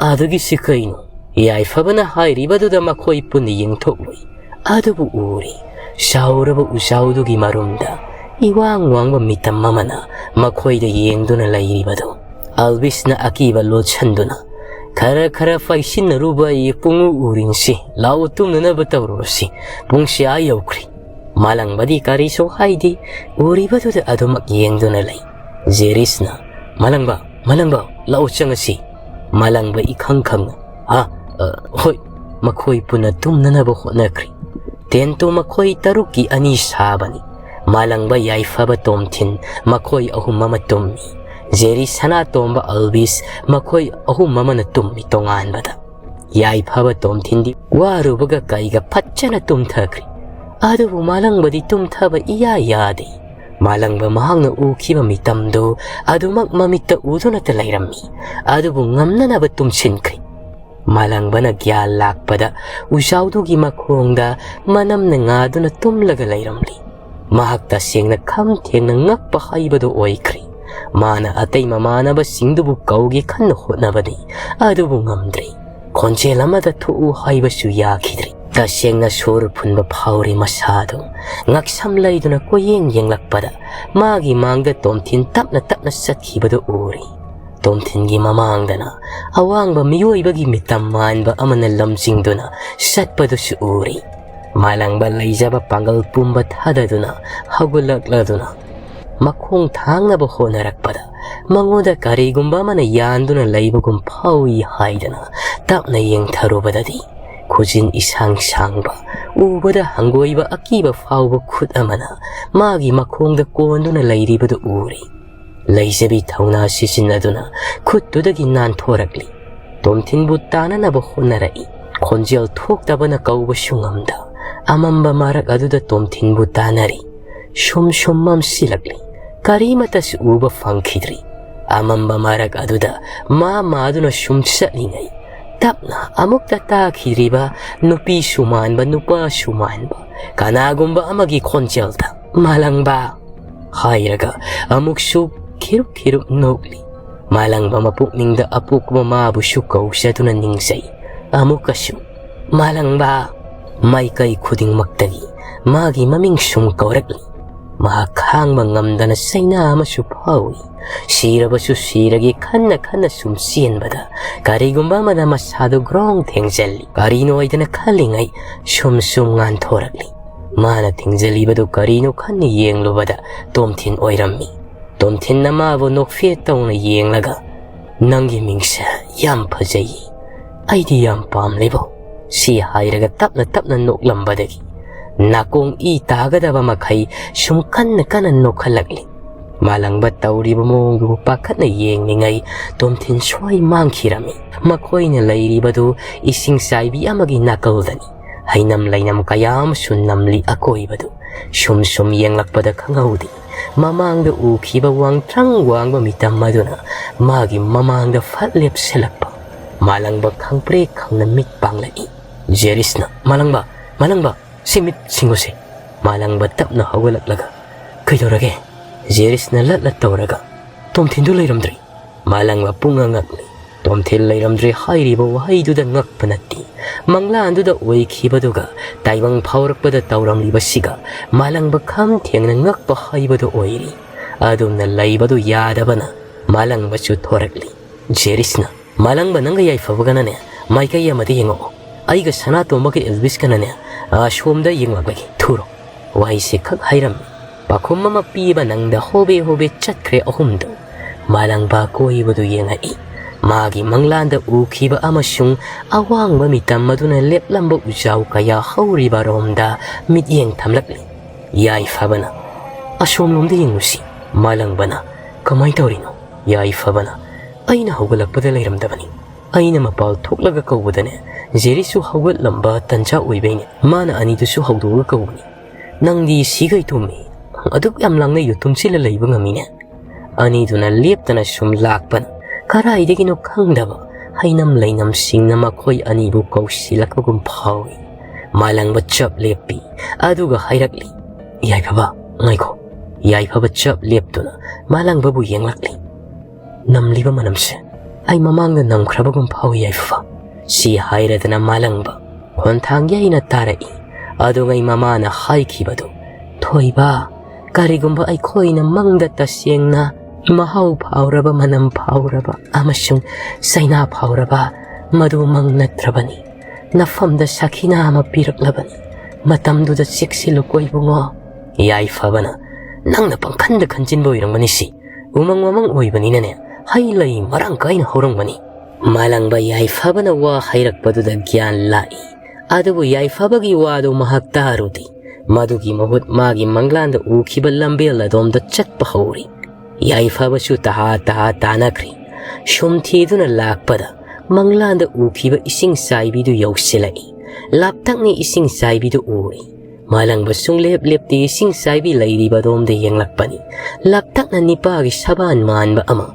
ꯑꯗꯨꯒꯤꯁꯤ ꯀꯩꯅꯣ?" ꯌꯥꯏꯐꯕꯅ ꯍꯥꯏꯔꯤꯕꯗꯨꯗ ꯃꯈꯣꯏ ꯄꯨꯟꯅ ꯌꯦꯡꯊꯣꯛꯂꯨꯏ꯫ ꯑꯗꯨꯕꯨ ꯎꯔꯤ, ꯆꯥꯎꯔꯕ ꯎꯖꯥꯎꯗꯨꯒꯤ ꯃꯔꯨꯝꯗ ꯏꯋꯥꯡ ꯋꯥꯡꯕ ꯃꯤꯇꯝ ꯑꯃꯅ ꯃꯈꯣꯏꯗ ꯌꯦꯡꯗꯨꯅ ꯂꯩꯔꯤꯕꯗꯨ꯫ ꯑꯜꯕꯤꯁꯅ ꯑꯀꯤꯕ ꯂꯣꯠꯁꯟꯗꯨꯅ, "ꯈꯔ ꯈꯔ ꯄꯥꯏꯁꯤꯟꯅꯔꯨꯕ ꯑꯩ ꯄꯨꯡꯎ ꯎꯔꯤꯡꯁꯤ, ꯂꯥꯛꯑꯣ ꯇꯨꯝꯅꯅꯕ ꯇꯧꯔꯨꯔꯁꯤ, ꯄꯨꯡꯁꯤ ꯑꯥ ꯌꯧꯈ꯭ꯔꯦ꯫" ꯃꯥꯂꯪꯕꯗꯤ ꯀꯔꯤꯁꯨ ꯍꯥꯏꯗꯦ꯫ ꯎꯔꯤꯕꯗꯨꯗ ꯑꯗꯨꯃꯛ ꯌꯦꯡꯗꯨꯅ ꯂꯩ꯫ ꯖꯦꯔꯤꯁꯅ, "ꯃꯥꯂꯪꯕ, ꯃꯥꯂꯪꯕ, ꯂꯥꯛꯑꯣ ꯆꯪꯉꯁꯤ꯫" ꯃꯥꯂꯪꯕ ꯏꯈꯪ ꯈꯪꯅ, "ꯑ, ꯑ, ꯍꯣꯏ꯫" ꯃꯈꯣꯏ ꯄꯨꯟꯅ ꯇꯨꯝꯅꯅꯕ ꯍꯣꯠꯅꯈ꯭ꯔꯤ꯫ ꯇꯦꯟꯇꯨ ꯃꯈꯣꯏ ꯇꯔꯨꯛꯀꯤ ꯑꯅꯤ ꯁꯥꯕꯅꯤ꯫ ꯃꯥꯂꯪꯕ, ꯌꯥꯏꯐꯕ, ꯇꯣꯝꯊꯤꯟ, ꯃꯈꯣꯏ ꯑꯍꯨꯝ ꯑꯃ ꯇꯨꯝꯃꯤ꯫ ꯖꯦꯔꯤ, ꯁꯅꯥꯇꯣꯝꯕ, ꯑꯜꯕꯤꯁ, ꯃꯈꯣꯏ ꯑꯍꯨꯝ ꯑꯃꯅ ꯇꯨꯝꯃꯤ ꯇꯣꯉꯥꯟꯕꯗ꯫ ꯌꯥꯏꯐꯕ ꯇꯣꯝꯊꯤꯟꯗꯤ ꯋꯥꯔꯨꯕꯒ ꯀꯩꯒ ꯐꯠꯖꯅ ꯇꯨꯝꯊꯈ꯭ꯔꯤ꯫ ꯑꯗꯨꯕꯨ ꯃꯥꯂꯪꯕꯗꯤ ꯇꯨꯝꯊꯕ ꯏꯌꯥ ꯌꯥꯗꯦ꯫ ꯃꯥꯂꯪꯕ ꯃꯍꯥꯛꯅ ꯎꯈꯤꯕ ꯃꯤꯇꯝꯗꯨ ꯑꯗꯨꯃꯛ ꯃꯃꯤꯠꯇ ꯎꯗꯨꯅꯇ ꯂꯩꯔꯝꯃꯤ꯫ ꯑꯗꯨꯕꯨ ꯉꯝꯅꯅꯕ ꯇꯨꯝꯁꯤꯟꯈ꯭ꯔꯤ꯫ ꯃꯥꯂꯪꯕꯅ ꯒ꯭ꯌꯥꯟ ꯂꯥꯛꯄꯗ ꯎꯖꯥꯎꯗꯨꯒꯤ ꯃꯈꯣꯡꯗ ꯃꯅꯝꯅ ꯉꯥꯗꯨꯅ ꯇꯨꯝꯂꯒ ꯂꯩꯔꯝꯂꯤ꯫ ꯃꯍꯥꯛ ꯇꯁꯦꯡꯅ ꯈꯝ ꯊꯦꯡꯅ ꯉꯛꯄ ꯍꯩꯕꯗꯨ ꯑꯣꯏꯈ꯭ꯔꯦ꯫ ꯃꯥꯅ ꯑꯇꯩ ꯃꯃꯥꯟꯅꯕꯁꯤꯡꯗꯨꯕꯨ ꯀꯧꯒꯦ ꯈꯟꯅ ꯍꯣꯠꯅꯕꯅꯤ, ꯑꯗꯨꯕꯨ ꯉꯝꯗ꯭ꯔꯦ꯫ ꯈꯣꯟꯖꯦꯜ ꯑꯃꯗ ꯊꯣꯛꯎ ꯍꯥꯏꯕꯁꯨ ꯌꯥꯈꯤꯗ꯭ꯔꯦ꯫ ꯇꯁꯦꯡꯅ ꯁꯣꯔ ꯐꯨꯟꯕ ꯐꯥꯎꯔꯤ ꯃꯁꯥꯗꯨ꯫ ꯉꯛꯁꯝ ꯂꯩꯗꯨꯅ ꯀꯣꯏꯌꯦꯡ ꯌꯦꯡꯂꯛꯄꯗ ꯃꯥꯒꯤ ꯃꯥꯡꯗ ꯇꯣꯝꯊꯤꯟ ꯇꯞꯅ ꯇꯞꯅ ꯆꯠꯈꯤꯕꯗꯨ ꯎꯔꯤ꯫ ꯇꯣꯝꯊꯤꯟꯒꯤ ꯃꯃꯥꯡꯗꯅ ꯑꯋꯥꯡꯕ ꯃꯤꯑꯣꯏꯕꯒꯤ ꯃꯤꯇꯝ ꯃꯥꯟꯕ ꯑꯃꯅ ꯂꯝꯖꯤꯡꯗꯨꯅ ꯆꯠꯄꯗꯨꯁꯨ ꯎꯔꯤ꯫ ꯃꯥꯂꯪꯕ ꯂꯩꯖꯕ ꯄꯥꯡꯒꯜ ꯄꯨꯝꯕ ꯊꯥꯗꯗꯨꯅ ꯍꯧꯒꯠꯂꯛꯂꯗꯨꯅ ꯃꯈꯣꯡ ꯊꯥꯡꯅꯕ ꯍꯣꯠꯅꯔꯛꯄꯗ ꯃꯉꯣꯟꯗ ꯀꯔꯤꯒꯨꯝꯕ ꯑꯃꯅ ꯌꯥꯟꯗꯨꯅ ꯂꯩꯕꯒꯨꯝ ꯐꯥꯎꯏ ꯍꯥꯏꯗꯅ ꯇꯞꯅ ꯌꯦꯡꯊꯔꯨꯕꯗꯗꯤ ꯈꯨꯖꯤꯟ ꯏꯁꯥꯡ ꯁꯥꯡꯕ, ꯎꯕꯗ ꯍꯪꯒꯣꯏꯕ ꯑꯀꯤꯕ ꯐꯥꯎꯕ ꯈꯨꯠ ꯑꯃꯅ ꯃꯥꯒꯤ ꯃꯈꯣꯡꯗ ꯀꯣꯟꯗꯨꯅ ꯂꯩꯔꯤꯕꯗꯨ ꯎꯔꯤ꯫ ꯂꯩꯖꯕꯤ ꯊꯧꯅꯥ ꯁꯤꯖꯤꯟꯅꯗꯨꯅ ꯈꯨꯠꯇꯨꯗꯒꯤ ꯅꯥꯟꯊꯣꯔꯛꯂꯤ꯫ ꯇꯣꯝꯊꯤꯟꯕꯨ ꯇꯥꯅꯅꯕ ꯍꯣꯠꯅꯔꯛꯏ꯫ ꯈꯣꯟꯖꯦꯜ ꯊꯣꯛꯇꯕꯅ ꯀꯧꯕꯁꯨ ꯉꯝꯗ ꯑꯃꯝꯕ ꯃꯔꯛ ꯑꯗꯨꯗ ꯇꯣꯝꯊꯤꯟꯕꯨ ꯇꯥꯅꯔꯤ꯫ ꯁꯨꯝ ꯁꯨꯝ ꯃꯝꯁꯤꯜꯂꯛꯂꯤ꯫ ꯀꯔꯤꯃꯠꯇꯁꯨ ꯎꯕ ꯐꯪꯈꯤꯗ꯭ꯔꯤ꯫ ꯑꯃꯝꯕ ꯃꯔꯛ ꯑꯗꯨꯗ ꯃꯥ ꯃꯥꯗꯨꯅ ꯁꯨꯝ ꯆꯠꯂꯤꯉꯩ ꯇꯞꯅ ꯑꯃꯨꯛꯇ ꯇꯥꯈꯤꯗ꯭ꯔꯤꯕ ꯅꯨꯄꯤꯁꯨ ꯃꯥꯟꯕ ꯅꯨꯄꯥꯁꯨ ꯃꯥꯟꯕ ꯀꯅꯥꯒꯨꯝꯕ ꯑꯃꯒꯤ ꯈꯣꯟꯖꯦꯜꯗ "ꯃꯥꯂꯪꯕ" ꯍꯥꯏꯔꯒ ꯑꯃꯨꯛꯁꯨ ꯈꯤꯔꯨꯛ ꯈꯤꯔꯨꯛ ꯅꯣꯛꯂꯤ꯫ ꯃꯥꯂꯪꯕ ꯃꯄꯨꯛꯅꯤꯡꯗ ꯑꯄꯣꯛꯄ ꯃꯥꯕꯨꯁꯨ ꯀꯧꯖꯗꯨꯅ ꯅꯤꯡꯖꯩ꯫ ꯑꯃꯨꯛꯀꯁꯨ "ꯃꯥꯂꯪꯕ" ꯃꯥꯏꯀꯩ ꯈꯨꯗꯤꯡꯃꯛꯇꯒꯤ ꯃꯥꯒꯤ ꯃꯃꯤꯡ ꯁꯨꯝ ꯀꯧꯔꯛꯂꯤ꯫ ꯃꯍꯥꯛ ꯈꯥꯡꯕ ꯉꯝꯗꯅ ꯆꯩꯅꯥ ꯑꯃꯁꯨ ꯐꯥꯎꯏ꯫ ꯁꯤꯔꯕꯁꯨ ꯁꯤꯔꯒꯦ ꯈꯟꯅ ꯈꯟꯅ ꯁꯨꯝ ꯆꯦꯟꯕꯗ ꯀꯔꯤꯒꯨꯝꯕ ꯑꯃꯗ ꯃꯁꯥꯗꯨ ꯒ꯭ꯔꯣꯡ ꯊꯦꯡꯖꯜꯂꯤ꯫ ꯀꯔꯤꯅꯣ ꯍꯥꯏꯗꯅ ꯈꯜꯂꯤꯉꯩ ꯁꯨꯝ ꯁꯨꯝ ꯉꯥꯟꯊꯣꯔꯛꯂꯤ꯫ ꯃꯥꯅ ꯊꯦꯡꯖꯜꯂꯤꯕꯗꯨ ꯀꯔꯤꯅꯣ ꯈꯟꯅ ꯌꯦꯡꯂꯨꯕꯗ ꯇꯣꯝꯊꯤꯟ ꯑꯣꯏꯔꯝꯃꯤ꯫ ꯇꯣꯝꯊꯤꯟꯅ ꯃꯥꯕꯨ ꯅꯣꯛꯐꯦꯠ ꯇꯧꯅ ꯌꯦꯡꯂꯒ, "ꯅꯪꯒꯤ ꯃꯤꯡꯁꯦ ꯌꯥꯝ ꯐꯖꯩ, ꯑꯩꯗꯤ ꯌꯥꯝ ꯄꯥꯝꯂꯦꯕꯣ" ꯁꯤ ꯍꯥꯏꯔꯒ ꯇꯞꯅ ꯇꯞꯅ ꯅꯣꯛꯂꯝꯕꯗꯒꯤ ꯅꯥꯀꯣꯡ ꯏ ꯇꯥꯒꯗꯕ ꯃꯈꯩ ꯁꯨꯝ ꯀꯟꯅ ꯀꯟꯅ ꯅꯣꯛꯈꯠꯂꯛꯂꯤ꯫ ꯃꯥꯂꯪꯕ ꯇꯧꯔꯤꯕ ꯃꯑꯣꯡꯗꯨꯕꯨ ꯄꯥꯈꯠꯅ ꯌꯦꯡꯂꯤꯉꯩ ꯇꯣꯝꯊꯤꯟ ꯁ꯭ꯋꯥꯏ ꯃꯥꯡꯈꯤꯔꯝꯃꯤ꯫ ꯃꯈꯣꯏꯅ ꯂꯩꯔꯤꯕꯗꯨ ꯏꯁꯤꯡ ꯆꯥꯏꯕꯤ ꯑꯃꯒꯤ ꯅꯥꯀꯜꯗꯅꯤ꯫ ꯍꯩꯅꯝ ꯂꯩꯅꯝ ꯀꯌꯥ ꯑꯃꯁꯨ ꯅꯝꯂꯤ ꯑꯀꯣꯏꯕꯗꯨ꯫ ꯁꯨꯝ ꯁꯨꯝ ꯌꯦꯡꯂꯛꯄꯗ ꯈꯪꯍꯧꯗꯦ꯫ ꯃꯃꯥꯡꯗ ꯎꯈꯤꯕ ꯋꯥꯡꯇ꯭ꯔꯪ ꯋꯥꯡꯕ ꯃꯤꯇꯝ ꯑꯗꯨꯅ ꯃꯥꯒꯤ ꯃꯃꯥꯡꯗ ꯐꯠ ꯂꯦꯞꯁꯤꯜꯂꯛꯄ꯫ ꯃꯥꯂꯪꯕ ꯈꯪꯄ꯭ꯔꯦꯛ ꯈꯪꯅ ꯃꯤꯠ ꯄꯥꯡꯂꯛꯏ꯫ ꯖꯦꯔꯤꯁꯅ, "ꯃꯥꯂꯪꯕ, ꯃꯥꯂꯪꯕ, ꯁꯤ ꯃꯤꯠ ꯁꯤꯡꯉꯨꯁꯦ"꯫ ꯃꯥꯂꯪꯕ ꯇꯞꯅ ꯍꯧꯒꯠꯂꯛꯂꯒ, "ꯀꯩꯗꯧꯔꯒꯦ?" ꯖꯦꯔꯤꯁꯅ ꯂꯠꯂ ꯇꯧꯔꯒ, ꯇꯣꯝꯊꯤꯟꯗꯨ ꯂꯩꯔꯝꯗ꯭ꯔꯦ꯫ ꯃꯥꯂꯪꯕ ꯄꯨꯡꯉꯛ ꯉꯛꯂꯤ꯫ ꯇꯣꯝꯊꯤꯟ ꯂꯩꯔꯝꯗ꯭ꯔꯦ ꯍꯥꯏꯔꯤꯕ ꯋꯥꯍꯩꯗꯨꯗ ꯉꯛꯄ ꯅꯠꯇꯦ, ꯃꯪꯂꯥꯟꯗꯨꯗ ꯑꯣꯏꯈꯤꯕꯗꯨꯒ ꯇꯥꯏꯕꯪ ꯐꯥꯎꯔꯛꯄꯗ ꯇꯧꯔꯝꯂꯤꯕꯁꯤꯒ ꯃꯥꯂꯪꯕ ꯈꯝ ꯊꯦꯡꯅ ꯉꯛꯄ ꯍꯥꯏꯕꯗꯨ ꯑꯣꯏꯔꯤ꯫ ꯑꯗꯨꯝꯅ ꯂꯩꯕꯗꯨ ꯌꯥꯗꯕꯅ ꯃꯥꯂꯪꯕꯁꯨ ꯊꯣꯔꯛꯂꯤ꯫ ꯖꯦꯔꯤꯁꯅ, "ꯃꯥꯂꯪꯕ, ꯅꯪꯒ ꯌꯥꯏꯐꯕꯒꯅꯅꯦ ꯃꯥꯏꯀꯩ ꯑꯃꯗ ꯌꯦꯡꯉꯛꯑꯣ꯫ ꯑꯩꯒ ꯁꯅꯥꯇꯣꯝꯕꯒ ꯏꯜꯕꯤꯁꯀꯅꯅꯦ ꯑꯁꯣꯝꯗ ꯌꯦꯡꯂꯛꯂꯒꯦ꯫ ꯊꯨꯔꯣ꯫" ꯋꯥꯍꯩꯁꯦ ꯈꯛ ꯍꯥꯏꯔꯝꯃꯤ꯫ ꯄꯥꯈꯨꯝ ꯑꯃ ꯄꯤꯕ ꯅꯪꯗ ꯍꯣꯕꯦ ꯍꯣꯕꯦ ꯆꯠꯈ꯭ꯔꯦ ꯑꯍꯨꯝꯗꯨ꯫ ꯃꯥꯂꯪꯕ ꯀꯣꯏꯕꯗꯨ ꯌꯦꯡꯉꯛꯏ꯫ ꯃꯥꯒꯤ ꯃꯪꯂꯥꯟꯗ ꯎꯈꯤꯕ ꯑꯃꯁꯨꯡ ꯑꯋꯥꯡꯕ ꯃꯤꯇꯝ ꯑꯗꯨꯅ ꯂꯦꯞꯂꯝꯕ ꯎꯖꯥꯎ ꯀꯌꯥ ꯍꯧꯔꯤꯕ ꯔꯣꯝꯗ ꯃꯤꯠꯌꯦꯡ ꯊꯝꯂꯛꯂꯤ꯫ ꯌꯥꯏꯐꯕꯅ, "ꯑꯁꯣꯝꯂꯣꯝꯗ ꯌꯦꯡꯂꯨꯁꯤ꯫" ꯃꯥꯂꯪꯕꯅ, "ꯀꯃꯥꯏ ꯇꯧꯔꯤꯅꯣ?" ꯌꯥꯏꯐꯕꯅ, "ꯑꯩꯅ ꯍꯧꯒꯠꯂꯛꯄꯗ ꯂꯩꯔꯝꯗꯕꯅꯤ꯫ ꯑꯩꯅ ꯃꯄꯥꯜ ꯊꯣꯛꯂꯒ ꯀꯧꯕꯗꯅꯦ, ꯖꯦꯔꯤꯁꯨ ꯍꯧꯒꯠꯂꯝꯕ ꯇꯟꯖꯥ ꯑꯣꯏꯕꯩꯅꯦ꯫ ꯃꯥꯅ ꯑꯅꯤꯗꯨꯁꯨ ꯍꯧꯗꯣꯛꯑꯒ ꯀꯧꯕꯅꯤ꯫ ꯅꯪꯗꯤ ꯁꯤꯒꯩ ꯇꯨꯝꯃꯤ꯫ ꯑꯗꯨꯛ ꯌꯥꯝ ꯂꯥꯡꯅꯩꯗꯨ ꯇꯨꯝꯁꯤꯜꯂ ꯂꯩꯕ ꯉꯝꯃꯤꯅꯦ?" ꯑꯅꯤꯗꯨꯅ ꯂꯦꯞꯇꯅ ꯁꯨꯝ ꯂꯥꯛꯄꯅ ꯀꯗꯥꯏꯗꯒꯤꯅꯣ ꯈꯪꯗꯕ ꯍꯩꯅꯝ ꯂꯩꯅꯝꯁꯤꯡꯅ ꯃꯈꯣꯏ ꯑꯅꯤꯕꯨ ꯀꯧꯁꯤꯜꯂꯛꯄꯒꯨꯝ ꯐꯥꯎꯏ꯫ ꯃꯥꯂꯪꯕ ꯆꯞ ꯂꯦꯞꯄꯤ꯫ ꯑꯗꯨꯒ ꯍꯥꯏꯔꯛꯂꯤ, "ꯌꯥꯏꯐꯕ, ꯉꯥꯏꯈꯣ꯫" ꯌꯥꯏꯐꯕ ꯆꯞ ꯂꯦꯞꯇꯨꯅ ꯃꯥꯂꯪꯕꯕꯨ ꯌꯦꯡꯂꯛꯂꯤ꯫ "ꯅꯝꯂꯤꯕ ꯃꯅꯝꯁꯦ ꯑꯩ ꯃꯃꯥꯡꯗ ꯅꯝꯈ꯭ꯔꯕꯒꯨꯝ ꯐꯥꯎꯏ, ꯌꯥꯏꯐꯕ꯫" ꯁꯤ ꯍꯥꯏꯔꯗꯅ ꯃꯥꯂꯪꯕ ꯈꯣꯟꯊꯥꯡ ꯌꯩꯅ ꯇꯥꯔꯛꯏ꯫ ꯑꯗꯨꯉꯩ ꯃꯃꯥꯅ ꯍꯥꯏꯈꯤꯕꯗꯨ, "ꯊꯣꯏꯕ, ꯀꯔꯤꯒꯨꯝꯕ ꯑꯩꯈꯣꯏꯅ ꯃꯪꯗ ꯇꯁꯦꯡꯅ ꯃꯍꯥꯎ ꯐꯥꯎꯔꯕ, ꯃꯅꯝ ꯐꯥꯎꯔꯕ ꯑꯃꯁꯨꯡ ꯆꯩꯅꯥ ꯐꯥꯎꯔꯕ ꯃꯗꯨ ꯃꯪ ꯅꯠꯇ꯭ꯔꯕꯅꯤ꯫ ꯅꯐꯝꯗ ꯁꯈꯤꯅꯥ ꯑꯃ ꯄꯤꯔꯛꯂꯕꯅꯤ꯫ ꯃꯇꯝꯗꯨꯗ ꯆꯦꯛꯁꯤꯜꯂꯨꯀꯣ ꯏꯕꯨꯡꯉꯣ꯫" ꯌꯥꯏꯐꯕꯅ, "ꯅꯪꯅ ꯄꯪꯈꯟꯗ ꯈꯟꯖꯤꯟꯕ ꯑꯣꯏꯔꯝꯒꯅꯤ ꯁꯤ꯫ ꯎꯃꯪ ꯋꯥꯃꯪ ꯑꯣꯏꯕꯅꯤꯅꯅꯦ, ꯍꯩ ꯂꯩ ꯃꯔꯥꯡ ꯀꯥꯏꯅ ꯍꯧꯔꯝꯒꯅꯤ꯫" ꯃꯥꯂꯪꯕ ꯌꯥꯏꯐꯕꯅ ꯋꯥ ꯍꯩꯔꯛꯄꯗꯨꯗ ꯒ꯭ꯌꯥꯟ ꯂꯥꯛꯏ꯫ ꯑꯗꯨꯕꯨ ꯌꯥꯏꯐꯕꯒꯤ ꯋꯥꯗꯨ ꯃꯍꯥꯛ ꯇꯥꯔꯨꯗꯦ꯫ ꯃꯗꯨꯒꯤ ꯃꯍꯨꯠ ꯃꯥꯒꯤ ꯃꯪꯂꯥꯟꯗ ꯎꯈꯤꯕ ꯂꯝꯕꯦꯜ ꯑꯗꯣꯝꯗ ꯆꯠꯄ ꯍꯧꯔꯤ꯫ ꯌꯥꯏꯐꯕꯁꯨ ꯇꯍꯥ ꯇꯍꯥ ꯇꯥꯅꯈ꯭ꯔꯦ꯫ ꯁꯨꯝ ꯊꯤꯗꯨꯅ ꯂꯥꯛꯄꯗ ꯃꯪꯂꯥꯟꯗ ꯎꯈꯤꯕ ꯏꯁꯤꯡ ꯆꯥꯏꯕꯤꯗꯨ ꯌꯧꯁꯤꯜꯂꯛꯏ꯫ ꯂꯥꯞꯇꯛꯅ ꯏꯁꯤꯡ ꯆꯥꯏꯕꯤꯗꯨ ꯎꯔꯤ꯫ ꯃꯥꯂꯪꯕ ꯁꯨꯡꯂꯦꯞ ꯂꯦꯞꯇꯦ ꯏꯁꯤꯡ ꯆꯥꯏꯕꯤ ꯂꯩꯔꯤꯕ ꯑꯗꯣꯝꯗ ꯌꯦꯡꯂꯛꯄꯅꯤ꯫ ꯂꯥꯞꯇꯛꯅ ꯅꯤꯄꯥꯒꯤ ꯁꯕꯥꯟ ꯃꯥꯟꯕ ꯑꯃ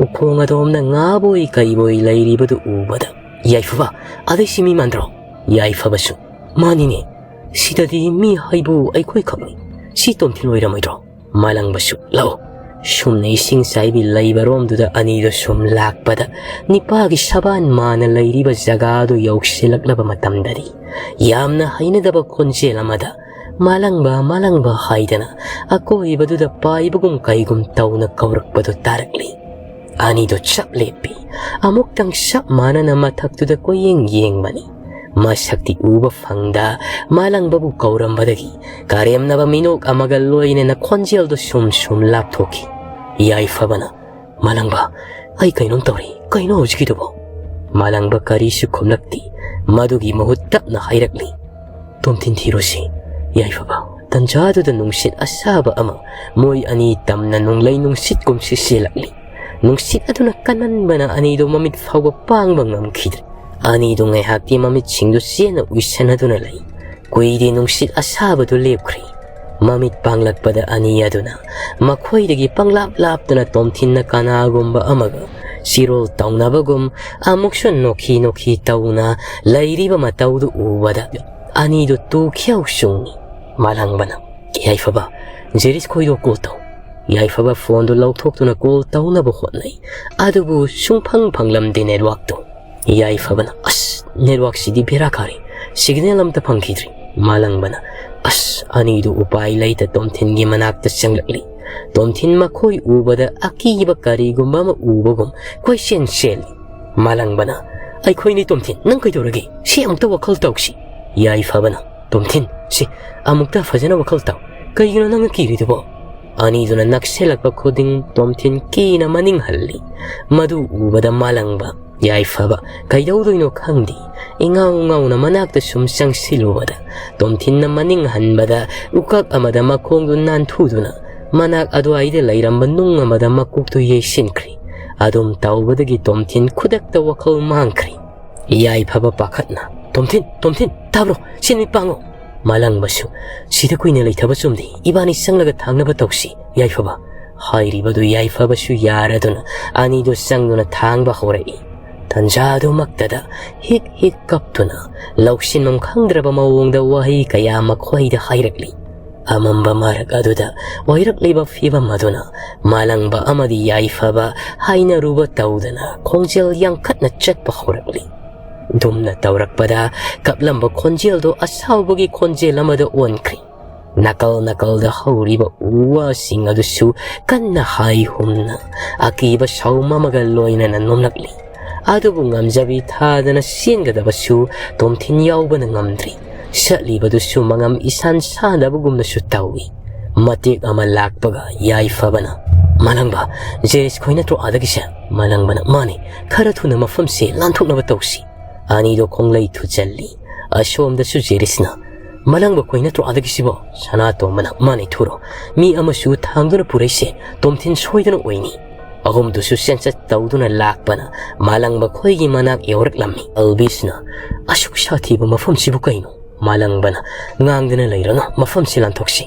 ꯎꯈꯣꯡ ꯑꯗꯣꯝꯗ ꯉꯥꯕꯣꯏ ꯀꯩꯕꯣꯏ ꯂꯩꯔꯤꯕꯗꯨ ꯎꯕꯗ, "ꯌꯥꯏꯐꯕ, ꯑꯗꯩꯁꯤ ꯃꯤ ꯃꯥꯟꯗ꯭ꯔꯣ?" ꯌꯥꯏꯐꯕꯁꯨ, "ꯃꯥꯅꯤꯅꯦ, ꯁꯤꯗꯗꯤ ꯃꯤ ꯍꯥꯏꯕꯨ ꯑꯩꯈꯣꯏ ꯈꯛꯅꯤ꯫ ꯁꯤ ꯇꯣꯝꯊꯤꯟ ꯑꯣꯏꯔꯝꯃꯣꯏꯗ꯭ꯔꯣ?" ꯃꯥꯂꯪꯕꯁꯨ, "ꯂꯥꯛꯑꯣ, ꯁꯨꯝꯅ ꯏꯁꯤꯡ ꯆꯥꯏꯕꯤ ꯂꯩꯕꯔꯣꯝꯗꯨꯗ ꯑꯅꯤꯗꯣ ꯁꯨꯝ ꯂꯥꯛꯄꯗ, ꯅꯤꯄꯥꯒꯤ ꯁꯕꯥꯟ ꯃꯥꯅ ꯂꯩꯔꯤꯕ ꯖꯒꯥꯗꯨ ꯌꯧꯁꯤꯜꯂꯛꯂꯕ ꯃꯇꯝꯗꯗꯤ, ꯌꯥꯝꯅ ꯍꯩꯅꯗꯕ ꯈꯣꯟꯖꯦꯜ ꯑꯃꯗ "ꯃꯥꯂꯪꯕ, ꯃꯥꯂꯪꯕ" ꯍꯥꯏꯗꯅ ꯑꯀꯣꯏꯕꯗꯨꯗ ꯄꯥꯏꯕꯒꯨꯝ ꯀꯩꯒꯨꯝ ꯇꯧꯅ ꯀꯧꯔꯛꯄꯗꯨ ꯇꯥꯔꯛꯂꯤ꯫ ꯑꯅꯤꯗꯨ ꯆꯞ ꯂꯦꯞꯄꯤ꯫ ꯑꯃꯨꯛꯇꯪ ꯆꯞ ꯃꯥꯟꯅꯅ ꯃꯊꯛꯇꯨꯗ ꯀꯣꯏꯌꯦꯡ ꯌꯦꯡꯕꯅꯤ꯫ ꯃꯁꯛꯇꯤ ꯎꯕ ꯐꯪꯗ, ꯃꯥꯂꯪꯕꯕꯨ ꯀꯧꯔꯝꯕꯗꯒꯤ ꯀꯔꯦꯝꯅꯕ ꯃꯤꯅꯣꯛ ꯑꯃꯒ ꯂꯣꯏꯅꯅ ꯈꯣꯟꯖꯦꯜꯗꯨ ꯁꯨꯝ ꯁꯨꯝ ꯂꯥꯞꯊꯣꯛꯈꯤ꯫ ꯌꯥꯏꯐꯕꯅ, "ꯃꯥꯂꯪꯕ, ꯑꯩ ꯀꯩꯅꯣꯝ ꯇꯧꯔꯦ, ꯀꯩꯅꯣ ꯍꯧꯖꯤꯛꯀꯤꯗꯨꯕꯣ?" ꯃꯥꯂꯪꯕ ꯀꯔꯤꯁꯨ ꯈꯨꯝꯂꯛꯇꯦ꯫ ꯃꯗꯨꯒꯤ ꯃꯍꯨꯠ ꯇꯞꯅ ꯍꯥꯏꯔꯛꯂꯤ, "ꯇꯣꯝꯊꯤꯟ ꯊꯤꯔꯣꯁꯤ, ꯌꯥꯏꯐꯕ"꯫ ꯇꯟꯖꯥꯗꯨꯗ ꯅꯨꯡꯁꯤꯠ ꯑꯁꯥꯕ ꯑꯃ ꯃꯣꯏ ꯑꯅꯤ ꯇꯝꯅ ꯅꯣꯡꯂꯩ ꯅꯨꯡꯁꯤꯠꯀꯨꯝ ꯁꯤꯠꯆꯤꯜꯂꯛꯂꯤ꯫ ꯅꯨꯡꯁꯤꯠ ꯑꯗꯨꯅ ꯀꯟꯃꯟꯕꯅ ꯑꯅꯤꯗꯨ ꯃꯃꯤꯠ ꯐꯥꯎꯕ ꯄꯥꯡꯕ ꯉꯝꯈꯤꯗ꯭ꯔꯦ꯫ ꯑꯅꯤꯗꯨ ꯉꯥꯏꯍꯥꯛꯇꯤ ꯃꯃꯤꯠꯁꯤꯡꯗꯨ ꯆꯦꯠꯅ ꯎꯏꯁꯟꯅꯗꯨꯅ ꯂꯩ꯫ ꯀꯨꯏꯗꯦ ꯅꯨꯡꯁꯤꯠ ꯑꯁꯥꯕꯗꯨ ꯂꯦꯞꯈ꯭ꯔꯦ꯫ ꯃꯃꯤꯠ ꯄꯥꯡꯂꯛꯄꯗ ꯑꯅꯤ ꯑꯗꯨꯅ ꯃꯈꯣꯏꯗꯒꯤ ꯄꯪꯂꯥꯞ ꯂꯥꯞꯇꯨꯅ ꯇꯣꯝꯊꯤꯟꯅ ꯀꯅꯥꯒꯨꯝꯕ ꯑꯃꯒ ꯆꯤꯔꯣꯜ ꯇꯧꯅꯕꯒꯨꯝ ꯑꯃꯨꯛꯁꯨ ꯅꯣꯛꯈꯤ ꯅꯣꯛꯈꯤ ꯇꯧꯅ ꯂꯩꯔꯤꯕ ꯃꯇꯧꯗꯨ ꯎꯕꯗ ꯑꯅꯤꯗꯨ ꯇꯨꯈꯤꯌꯥꯎ ꯆꯨꯡꯉꯤ꯫ ꯃꯥꯂꯪꯕꯅ, "ꯌꯥꯏꯐꯕ, ꯖꯦꯔꯤꯁ ꯈꯣꯏꯗꯣ ꯀꯣꯜ ꯇꯧ"꯫ ꯌꯥꯏꯐꯕ ꯐꯣꯟꯗꯨ ꯂꯧꯊꯣꯛꯇꯨꯅ ꯀꯣꯜ ꯇꯧꯅꯕ ꯍꯣꯠꯅꯩ꯫ ꯑꯗꯨꯕꯨ ꯁꯨꯡꯐꯪ ꯐꯪꯂꯝꯗꯦ ꯅꯦꯠꯋꯥꯛꯇꯨ꯫ ꯌꯥꯏꯐꯕꯅ, "ꯑꯁ, ꯅꯦꯠꯋꯥꯛꯁꯤꯗꯤ ꯕꯦꯔꯥ ꯀꯥꯔꯦ, ꯁꯤꯒꯅꯦꯜ ꯑꯝꯇ ꯐꯪꯈꯤꯗ꯭ꯔꯦ"꯫ ꯃꯥꯂꯪꯕꯅ, "ꯑꯁ"꯫ ꯑꯅꯤꯗꯨ ꯎꯄꯥꯏ ꯂꯩꯇ ꯇꯣꯝꯊꯤꯟꯒꯤ ꯃꯅꯥꯛꯇ ꯆꯪꯂꯛꯂꯤ꯫ ꯇꯣꯝꯊꯤꯟ ꯃꯈꯣꯏ ꯎꯕꯗ ꯑꯀꯤꯕ ꯀꯔꯤꯒꯨꯝꯕ ꯑꯃ ꯎꯕꯒꯨꯝ ꯀꯣꯏꯆꯦꯟ ꯆꯦꯜꯂꯤ꯫ ꯃꯥꯂꯪꯕꯅ, "ꯑꯩꯈꯣꯏꯅꯤ ꯇꯣꯝꯊꯤꯟ, ꯅꯪ ꯀꯩꯗꯧꯔꯒꯦ? ꯁꯤ ꯑꯃꯨꯛꯇ ꯋꯥꯈꯜ ꯇꯧꯁꯤ"꯫ ꯌꯥꯏꯐꯕꯅ, "ꯇꯣꯝꯊꯤꯟ, ꯁꯤ ꯑꯃꯨꯛꯇ ꯐꯖꯅ ꯋꯥꯈꯜ ꯇꯧ꯫ ꯀꯩꯒꯤꯅꯣ ꯅꯪꯅ ꯀꯤꯔꯤꯗꯨꯕꯣ?" ꯑꯅꯤꯗꯨꯅ ꯅꯛꯁꯤꯜꯂꯛꯄ ꯈꯨꯗꯤꯡ ꯇꯣꯝꯊꯤꯟ ꯀꯤꯅ ꯃꯅꯤꯡ ꯍꯜꯂꯤ꯫ ꯃꯗꯨ ꯎꯕꯗ ꯃꯥꯂꯪꯕ, ꯌꯥꯏꯐꯕ ꯀꯩꯗꯧꯗꯣꯏꯅꯣ ꯈꯪꯗꯦ꯫ ꯏꯉꯥꯎ ꯉꯥꯎꯅ ꯃꯅꯥꯛꯇ ꯁꯨꯝ ꯆꯪꯁꯤꯜꯂꯨꯕꯗ, ꯇꯣꯝꯊꯤꯟꯅ ꯃꯅꯤꯡ ꯍꯟꯕꯗ ꯎꯀꯛ ꯑꯃꯗ ꯃꯈꯣꯡꯗꯨ ꯅꯥꯟꯊꯨꯗꯨꯅ ꯃꯅꯥꯛ ꯑꯗꯨꯋꯥꯏꯗ ꯂꯩꯔꯝꯕ ꯅꯨꯡ ꯑꯃꯗ ꯃꯀꯣꯛꯇꯨ ꯌꯩꯁꯤꯟꯈ꯭ꯔꯦ꯫ ꯑꯗꯨꯝ ꯇꯧꯕꯗꯒꯤ ꯇꯣꯝꯊꯤꯟ ꯈꯨꯗꯛꯇ ꯋꯥꯈꯜ ꯃꯥꯡꯈ꯭ꯔꯦ꯫ ꯌꯥꯏꯐꯕ ꯄꯥꯈꯠꯅ, "ꯇꯣꯝꯊꯤꯟ, ꯇꯣꯝꯊꯤꯟ, ꯇꯥꯕ꯭ꯔꯣ? ꯁꯤ ꯅꯨꯃꯤꯠ ꯄꯥꯡꯉꯣ"꯫ ꯃꯥꯂꯪꯕꯁꯨ, "ꯁꯤꯗ ꯀꯨꯏꯅ ꯂꯩꯊꯕ ꯆꯨꯝꯗꯦ, ꯏꯕꯥꯅꯤ ꯆꯪꯂꯒ ꯊꯥꯡꯅꯕ ꯇꯧꯁꯤ, ꯌꯥꯏꯐꯕ"꯫ ꯍꯥꯏꯔꯤꯕꯗꯨ ꯌꯥꯏꯐꯕꯁꯨ ꯌꯥꯔꯗꯨꯅ ꯑꯅꯤꯗꯨ ꯆꯪꯗꯨꯅ ꯊꯥꯡꯕ ꯍꯧꯔꯛꯏ꯫ ꯇꯟꯖꯥ ꯑꯗꯨꯃꯛꯇꯗ ꯍꯤꯛ ꯍꯤꯛ ꯀꯞꯇꯨꯅ ꯂꯧꯁꯤꯟꯐꯝ ꯈꯪꯗ꯭ꯔꯕ ꯃꯑꯣꯡꯗ ꯋꯥꯍꯩ ꯀꯌꯥ ꯃꯈꯣꯏꯗ ꯍꯥꯏꯔꯛꯂꯤ꯫ ꯑꯃꯝꯕ ꯃꯔꯛ ꯑꯗꯨꯗ ꯑꯣꯏꯔꯛꯂꯤꯕ ꯐꯤꯕꯝ ꯑꯗꯨꯅ ꯃꯥꯂꯪꯕ ꯑꯃꯗꯤ ꯌꯥꯏꯐꯕ ꯍꯥꯏꯅꯔꯨꯕ ꯇꯧꯗꯅ ꯈꯣꯡꯖꯦꯜ ꯌꯥꯡꯈꯠꯅ ꯆꯠꯄ ꯍꯧꯔꯛꯂꯤ꯫ ꯗꯨꯝꯅ ꯇꯧꯔꯛꯄꯗ ꯀꯞꯂꯝꯕ ꯈꯣꯟꯖꯦꯜꯗꯣ ꯑꯁꯥꯎꯕꯒꯤ ꯈꯣꯟꯖꯦꯜ ꯑꯃꯗ ꯑꯣꯟꯈ꯭ꯔꯦ꯫ ꯅꯥꯀꯜ ꯅꯥꯀꯜꯗ ꯍꯧꯔꯤꯕ ꯎ ꯋꯥꯁꯤꯡ ꯑꯗꯨꯁꯨ ꯀꯟꯅ ꯍꯥꯏ ꯍꯨꯝꯅ ꯑꯀꯤꯕ ꯁꯥꯎꯝ ꯑꯃꯒ ꯂꯣꯏꯅꯅ ꯅꯣꯝꯂꯛꯂꯤ꯫ ꯑꯗꯨꯕꯨ ꯉꯝꯖꯕꯤ ꯊꯥꯗꯅ ꯆꯦꯟꯒꯗꯕꯁꯨ ꯇꯣꯝꯊꯤꯟ ꯌꯥꯎꯕꯅ ꯉꯝꯗ꯭ꯔꯤ꯫ ꯆꯠꯂꯤꯕꯗꯨꯁꯨ ꯃꯉꯝ ꯏꯁꯥꯟ ꯁꯥꯟꯗꯕꯒꯨꯝꯅꯁꯨ ꯇꯧꯏ꯫ ꯃꯇꯦꯛ ꯑꯃ ꯂꯥꯛꯄꯒ ꯌꯥꯏꯐꯕꯅ, "ꯃꯥꯂꯪꯕ, ꯖꯦꯔꯤꯁ ꯈꯣꯏ ꯅꯠꯇ꯭ꯔꯣ ꯑꯥꯗꯒꯤꯁꯦ?" ꯃꯥꯂꯪꯕꯅ, "ꯃꯥꯅꯤ, ꯈꯔ ꯊꯨꯅ ꯃꯐꯝꯁꯦ ꯂꯥꯟꯊꯣꯛꯅꯕ ꯇꯧꯁꯤ꯫" ꯑꯅꯤꯗꯣ ꯈꯣꯡꯂꯩ ꯊꯨꯖꯜꯂꯤ꯫ ꯑꯁꯣꯝꯗꯁꯨ ꯖꯦꯔꯤꯁꯅ, "ꯃꯥꯂꯪꯕ ꯈꯣꯏ ꯅꯠꯇ꯭ꯔꯣ ꯑꯥꯗꯒꯤꯁꯤꯕꯣ?" ꯁꯅꯥꯇꯣꯝꯕꯅ, "ꯃꯥꯅꯤ, ꯊꯨꯔꯣ꯫ ꯃꯤ ꯑꯃꯁꯨ ꯊꯥꯡꯗꯨꯅ ꯄꯨꯔꯛꯏꯁꯦ ꯇꯣꯝꯊꯤꯟ ꯁꯣꯏꯗꯅ ꯑꯣꯏꯅꯤ꯫" ꯑꯍꯨꯝꯗꯨꯁꯨ ꯆꯦꯟꯆꯠ ꯇꯧꯗꯨꯅ ꯂꯥꯛꯄꯅ ꯃꯥꯂꯪꯕ ꯈꯣꯏꯒꯤ ꯃꯅꯥꯛ ꯌꯧꯔꯛꯂꯝꯃꯤ꯫ ꯑꯜꯕꯤꯁꯅ, "ꯑꯁꯨꯛ ꯁꯥꯊꯤꯕ ꯃꯐꯝꯁꯤꯕꯨ ꯀꯩꯅꯣ?" ꯃꯥꯂꯪꯕꯅ, "ꯉꯥꯡꯗꯅ ꯂꯩꯔꯅꯨ, ꯃꯐꯝꯁꯤ ꯂꯥꯟꯊꯣꯛꯁꯤ꯫"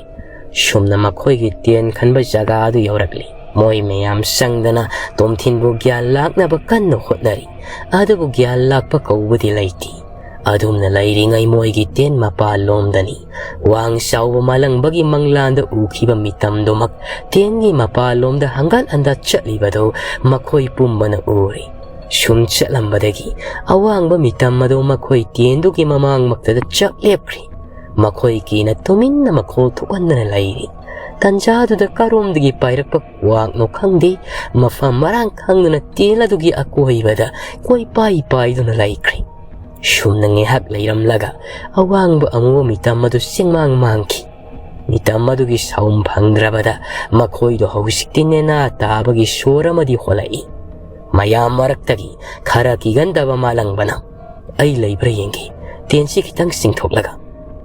ꯁꯨꯝꯅ ꯃꯈꯣꯏꯒꯤ ꯇꯦꯟ ꯈꯟꯕ ꯖꯒꯥ ꯑꯗꯨ ꯌꯧꯔꯛꯂꯤ꯫ ꯃꯣꯏ ꯃꯌꯥꯝ ꯆꯪꯗꯅ ꯇꯣꯝꯊꯤꯟꯕꯨ ꯒ꯭ꯌꯥꯟ ꯂꯥꯛꯅꯕ ꯀꯟꯅ ꯍꯣꯠꯅꯔꯤ꯫ ꯑꯗꯨꯕꯨ ꯒ꯭ꯌꯥꯟ ꯂꯥꯛꯄ ꯀꯧꯕꯗꯤ ꯂꯩꯇꯦ꯫ ꯑꯗꯨꯝꯅ ꯂꯩꯔꯤꯉꯩ ꯃꯣꯏꯒꯤ ꯇꯦꯟ ꯃꯄꯥꯜꯂꯣꯝꯗꯅꯤ ꯋꯥꯡ ꯆꯥꯎꯕ ꯃꯥꯂꯪꯕꯒꯤ ꯃꯪꯂꯥꯟꯗ ꯎꯈꯤꯕ ꯃꯤꯇꯝꯗꯨꯃꯛ ꯇꯦꯟꯒꯤ ꯃꯄꯥꯜꯂꯣꯝꯗ ꯍꯪꯒꯠ ꯍꯟꯗ ꯆꯠꯂꯤꯕꯗꯨ ꯃꯈꯣꯏ ꯄꯨꯝꯕꯅ ꯎꯔꯤ꯫ ꯁꯨꯝ ꯆꯠꯂꯝꯕꯗꯒꯤ ꯑꯋꯥꯡꯕ ꯃꯤꯇꯝ ꯑꯗꯨ ꯃꯈꯣꯏ ꯇꯦꯟꯗꯨꯒꯤ ꯃꯃꯥꯡꯃꯛꯇꯗ ꯆꯞ ꯂꯦꯞꯈ꯭ꯔꯤ꯫ ꯃꯈꯣꯏ ꯀꯤꯅ ꯇꯨꯃꯤꯟꯅ ꯃꯈꯣꯜ ꯊꯣꯛꯍꯟꯗꯅ ꯂꯩꯔꯤ꯫ ꯇꯟꯖꯥꯗꯨꯗ ꯀꯔꯣꯝꯗꯒꯤ ꯄꯥꯏꯔꯛꯄ ꯀ꯭ꯋꯥꯛꯅꯣ ꯈꯪꯗꯦ, ꯃꯐꯝ ꯃꯔꯥꯡ ꯈꯪꯗꯅ ꯇꯦꯟ ꯑꯗꯨꯒꯤ ꯑꯀꯣꯏꯕꯗ ꯀꯣꯏꯄꯥꯏ ꯄꯥꯏꯗꯨꯅ ꯂꯩꯈ꯭ꯔꯦ꯫ ꯁꯨꯝꯅ ꯉꯥꯏꯍꯥꯛ ꯂꯩꯔꯝꯂꯒ ꯑꯋꯥꯡꯕ ꯑꯃꯨꯕ ꯃꯤꯇꯝ ꯑꯗꯨ ꯆꯤꯡꯃꯥꯡ ꯃꯥꯡꯈꯤ꯫ ꯃꯤꯇꯝ ꯑꯗꯨꯒꯤ ꯁꯥꯎꯝ ꯐꯪꯗ꯭ꯔꯕꯗ ꯃꯈꯣꯏꯗꯣ ꯍꯧꯖꯤꯛꯇꯤ ꯅꯦꯅꯥ ꯇꯥꯕꯒꯤ ꯁꯣꯔ ꯑꯃꯗꯤ ꯍꯣꯜꯂꯛꯏ꯫ ꯃꯌꯥꯝ ꯃꯔꯛꯇꯒꯤ ꯈꯔ ꯀꯤꯒꯟꯗꯕ ꯃꯥꯂꯪꯕꯅ, "ꯑꯩ ꯂꯩꯕ꯭ꯔꯥ ꯌꯦꯡꯒꯦ꯫" ꯇꯦꯟꯁꯤ ꯈꯤꯇꯪ ꯆꯤꯡꯊꯣꯛꯂꯒ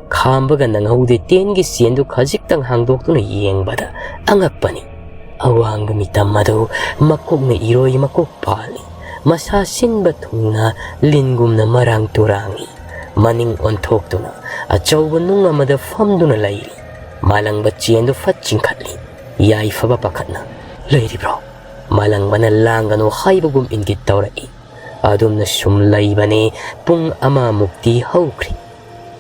ꯈꯥꯝꯕꯒ ꯅꯪꯍꯧꯗꯦ, ꯇꯦꯟꯒꯤ ꯆꯦꯟꯗꯨ ꯈꯖꯤꯛꯇꯪ ꯍꯥꯡꯗꯣꯛꯇꯨꯅ ꯌꯦꯡꯕꯗ ꯑꯉꯛꯄꯅꯤ꯫ ꯑꯋꯥꯡꯕ ꯃꯤꯇꯝ ꯑꯗꯨ ꯃꯀꯣꯛꯅ ꯏꯔꯣꯏ ꯃꯀꯣꯛ ꯄꯥꯜꯂꯤ꯫ ꯃꯁꯥ ꯁꯤꯟꯕ ꯊꯨꯡꯅ ꯂꯤꯟꯒꯨꯝꯅ ꯃꯔꯥꯡ ꯇꯨꯔꯥꯡꯉꯤ꯫ ꯃꯅꯤꯡ ꯑꯣꯟꯊꯣꯛꯇꯨꯅ ꯑꯆꯧꯕ ꯅꯨꯡ ꯑꯃꯗ ꯐꯝꯗꯨꯅ ꯂꯩꯔꯤ꯫ ꯃꯥꯂꯪꯕ ꯆꯦꯟꯗꯨ ꯐꯠ ꯆꯤꯡꯈꯠꯂꯤ꯫ ꯌꯥꯏꯐꯕ ꯄꯥꯈꯠꯅ, "ꯂꯩꯔꯤꯕ꯭ꯔꯣ?" ꯃꯥꯂꯪꯕꯅ ꯂꯥꯡꯒꯅꯨ ꯍꯥꯏꯕꯒꯨꯝ ꯏꯪꯒꯤꯠ ꯇꯧꯔꯛꯏ꯫ ꯑꯗꯨꯝꯅ ꯁꯨꯝ ꯂꯩꯕꯅꯤ꯫ ꯄꯨꯡ ꯑꯃꯃꯨꯛꯇꯤ ꯍꯧꯈ꯭ꯔꯦ꯫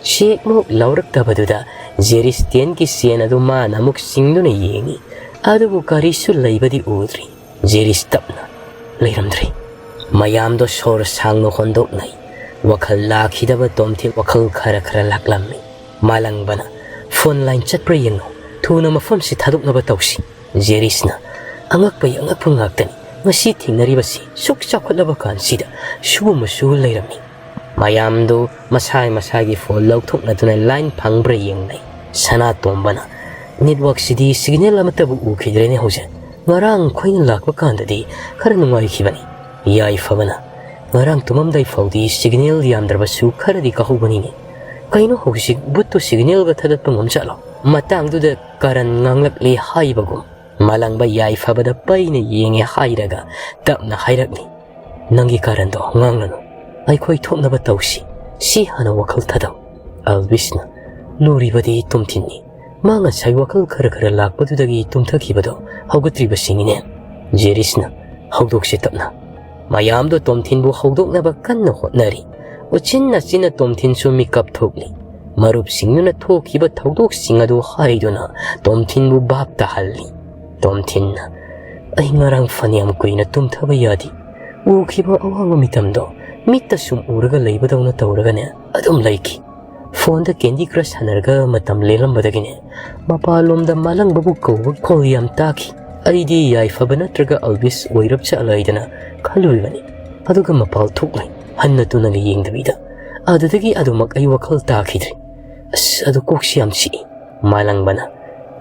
ꯆꯦꯛꯃꯨꯛ ꯂꯧꯔꯛꯇꯕꯗꯨꯗ ꯖꯦꯔꯤꯁ ꯇꯦꯟꯒꯤ ꯆꯦꯟ ꯑꯗꯨ ꯃꯥꯅ ꯑꯃꯨꯛ ꯆꯤꯡꯗꯨꯅ ꯌꯦꯡꯉꯤ꯫ ꯑꯗꯨꯕꯨ ꯀꯔꯤꯁꯨ ꯂꯩꯕꯗꯤ ꯎꯗ꯭ꯔꯤ꯫ ꯖꯦꯔꯤꯁ ꯇꯞꯅ, "ꯂꯩꯔꯝꯗ꯭ꯔꯦ꯫" ꯃꯌꯥꯝꯗꯣ ꯁꯣꯔ ꯁꯥꯡꯅ ꯍꯣꯟꯗꯣꯛꯅꯩ꯫ ꯋꯥꯈꯜ ꯂꯥꯛꯈꯤꯗꯕ ꯇꯣꯝꯊꯤꯟ ꯋꯥꯈꯜ ꯈꯔ ꯈꯔ ꯂꯥꯛꯂꯝꯃꯤ꯫ ꯃꯥꯂꯪꯕꯅ, "ꯐꯣꯟ ꯂꯥꯏꯟ ꯆꯠꯄ꯭ꯔꯥ ꯌꯦꯡꯉꯨ꯫ ꯊꯨꯅ ꯃꯐꯝꯁꯤ ꯊꯥꯗꯣꯛꯅꯕ ꯇꯧꯁꯤ꯫" ꯖꯦꯔꯤꯁꯅ, "ꯑꯉꯛꯄꯒꯤ ꯑꯉꯛꯄ ꯉꯥꯛꯇꯅꯤ꯫ ꯉꯁꯤ ꯊꯦꯡꯅꯔꯤꯕꯁꯤ ꯁꯨꯛ ꯆꯥꯎꯈꯠꯂꯕ ꯀꯥꯟꯁꯤꯗ ꯁꯤꯒꯨꯝꯕꯁꯨ ꯂꯩꯔꯝꯃꯤ꯫" ꯃꯌꯥꯝꯗꯨ ꯃꯁꯥ ꯃꯁꯥꯒꯤ ꯐꯣꯟ ꯂꯧꯊꯣꯛꯅꯗꯨꯅ ꯂꯥꯏꯟ ꯐꯪꯕ꯭ꯔꯥ ꯌꯦꯡꯅꯩ꯫ ꯁꯅꯥꯇꯣꯝꯕꯅ, "ꯅꯦꯠꯋꯥꯛꯁꯤꯗꯤ ꯁꯤꯒꯅꯦꯜ ꯑꯃꯠꯇꯕꯨ ꯎꯈꯤꯗ꯭ꯔꯦꯅꯦ ꯍꯧꯖꯤꯛ꯫ ꯉꯔꯥꯡ ꯑꯩꯈꯣꯏꯅ ꯂꯥꯛꯄ ꯀꯥꯟꯗꯗꯤ ꯈꯔ ꯅꯨꯡꯉꯥꯏꯈꯤꯕꯅꯤ꯫" ꯌꯥꯏꯐꯕꯅ, "ꯉꯔꯥꯡ ꯇꯨꯝꯃꯝꯗꯥꯏ ꯐꯥꯎꯗꯤ ꯁꯤꯒꯅꯦꯜ ꯌꯥꯝꯗ꯭ꯔꯕꯁꯨ ꯈꯔꯗꯤ ꯀꯥꯍꯧꯕꯅꯤꯅꯦ꯫ ꯀꯩꯅꯣ ꯍꯧꯖꯤꯛ ꯕꯨꯠꯇꯨ ꯁꯤꯒꯅꯦꯜꯒ ꯊꯥꯗꯠꯄ ꯉꯝꯖꯥꯠꯂꯣ?" ꯃꯇꯥꯡꯗꯨꯗ ꯀꯔꯟ ꯉꯥꯡꯂꯛꯂꯦ ꯍꯥꯏꯕꯒꯨꯝ꯫ ꯃꯥꯂꯪꯕ ꯌꯥꯏꯐꯕꯗ ꯄꯩꯅ ꯌꯦꯡꯉꯦ ꯍꯥꯏꯔꯒ ꯇꯞꯅ ꯍꯥꯏꯔꯛꯂꯤ, "ꯅꯪꯒꯤ ꯀꯔꯟꯗꯣ ꯉꯥꯡꯂꯅꯨ꯫ ꯑꯩꯈꯣꯏ ꯊꯣꯛꯅꯕ ꯇꯧꯁꯤ꯫ ꯁꯤ ꯍꯥꯟꯅ ꯋꯥꯈꯜ ꯊꯥꯗꯧ꯫" ꯑꯜꯕꯤꯁꯅ, "ꯂꯨꯔꯤꯕꯗꯤ ꯇꯣꯝꯊꯤꯟꯅꯤ꯫ ꯃꯥ ꯉꯁꯥꯏ ꯋꯥꯈꯜ ꯈꯔ ꯈꯔ ꯂꯥꯛꯄꯗꯨꯗꯒꯤ ꯇꯨꯝꯊꯈꯤꯕꯗꯣ ꯍꯧꯒꯠꯇ꯭ꯔꯤꯕꯁꯤꯅꯤꯅꯦ꯫" ꯖꯦꯔꯤꯁꯅ, "ꯍꯧꯗꯣꯛꯁꯤ ꯇꯞꯅ꯫" ꯃꯌꯥꯝꯗꯣ ꯇꯣꯝꯊꯤꯟꯕꯨ ꯍꯧꯗꯣꯛꯅꯕ ꯀꯟꯅ ꯍꯣꯠꯅꯔꯤ꯫ ꯎꯆꯤꯟ ꯅꯥꯆꯤꯟꯅ ꯇꯣꯝꯊꯤꯟꯁꯨ ꯃꯤꯀꯞ ꯊꯣꯛꯂꯤ꯫ ꯃꯔꯨꯞꯁꯤꯡꯗꯨꯅ ꯊꯣꯛꯈꯤꯕ ꯊꯧꯗꯣꯛꯁꯤꯡ ꯑꯗꯨ ꯍꯥꯏꯗꯨꯅ ꯇꯣꯝꯊꯤꯟꯕꯨ ꯚꯥꯞ ꯇꯥꯍꯜꯂꯤ꯫ ꯇꯣꯝꯊꯤꯟꯅ, "ꯑꯩ ꯉꯔꯥꯡ ꯐꯅꯌꯥꯝ ꯀꯨꯏꯅ ꯇꯨꯝꯊꯕ ꯌꯥꯗꯦ꯫ ꯎꯈꯤꯕ ꯑꯋꯥꯡꯕ ꯃꯤꯇꯝꯗꯣ ꯃꯤꯠꯇ ꯁꯨꯝ ꯎꯔꯒ ꯂꯩꯕꯗꯧꯅ ꯇꯧꯔꯒꯅꯦ ꯑꯗꯨꯝ ꯂꯩꯈꯤ꯫ ꯐꯣꯟꯗ ꯀꯦꯟꯗꯤ ꯀ꯭ꯔꯁ ꯁꯥꯟꯅꯔꯒ ꯃꯇꯝ ꯂꯦꯜꯂꯝꯕꯗꯒꯤꯅꯦ ꯃꯄꯥꯟꯂꯣꯝꯗ ꯃꯥꯂꯪꯕꯕꯨ ꯀꯧꯕ ꯈꯣꯜ ꯌꯥꯝ ꯇꯥꯈꯤ꯫ ꯑꯩꯗꯤ ꯌꯥꯏꯐꯕ ꯅꯠꯇ꯭ꯔꯒ ꯑꯜꯕꯤꯁ ꯑꯣꯏꯔꯞ ꯆꯠꯂꯣꯏꯗꯅ ꯈꯜꯂꯨꯔꯤꯕꯅꯤ꯫ ꯑꯗꯨꯒ ꯃꯄꯥꯜ ꯊꯣꯛꯂꯦ꯫ ꯍꯟꯅ ꯇꯨꯅꯒ ꯌꯦꯡꯗꯕꯤꯗ꯫ ꯑꯗꯨꯗꯒꯤ ꯑꯗꯨꯃꯛ ꯑꯩ ꯋꯥꯈꯜ ꯇꯥꯈꯤꯗ꯭ꯔꯦ꯫ ꯑꯁ, ꯑꯗꯨ ꯀꯣꯛꯁꯤ ꯌꯥꯝ ꯆꯤꯛꯏ꯫" ꯃꯥꯂꯪꯕꯅ,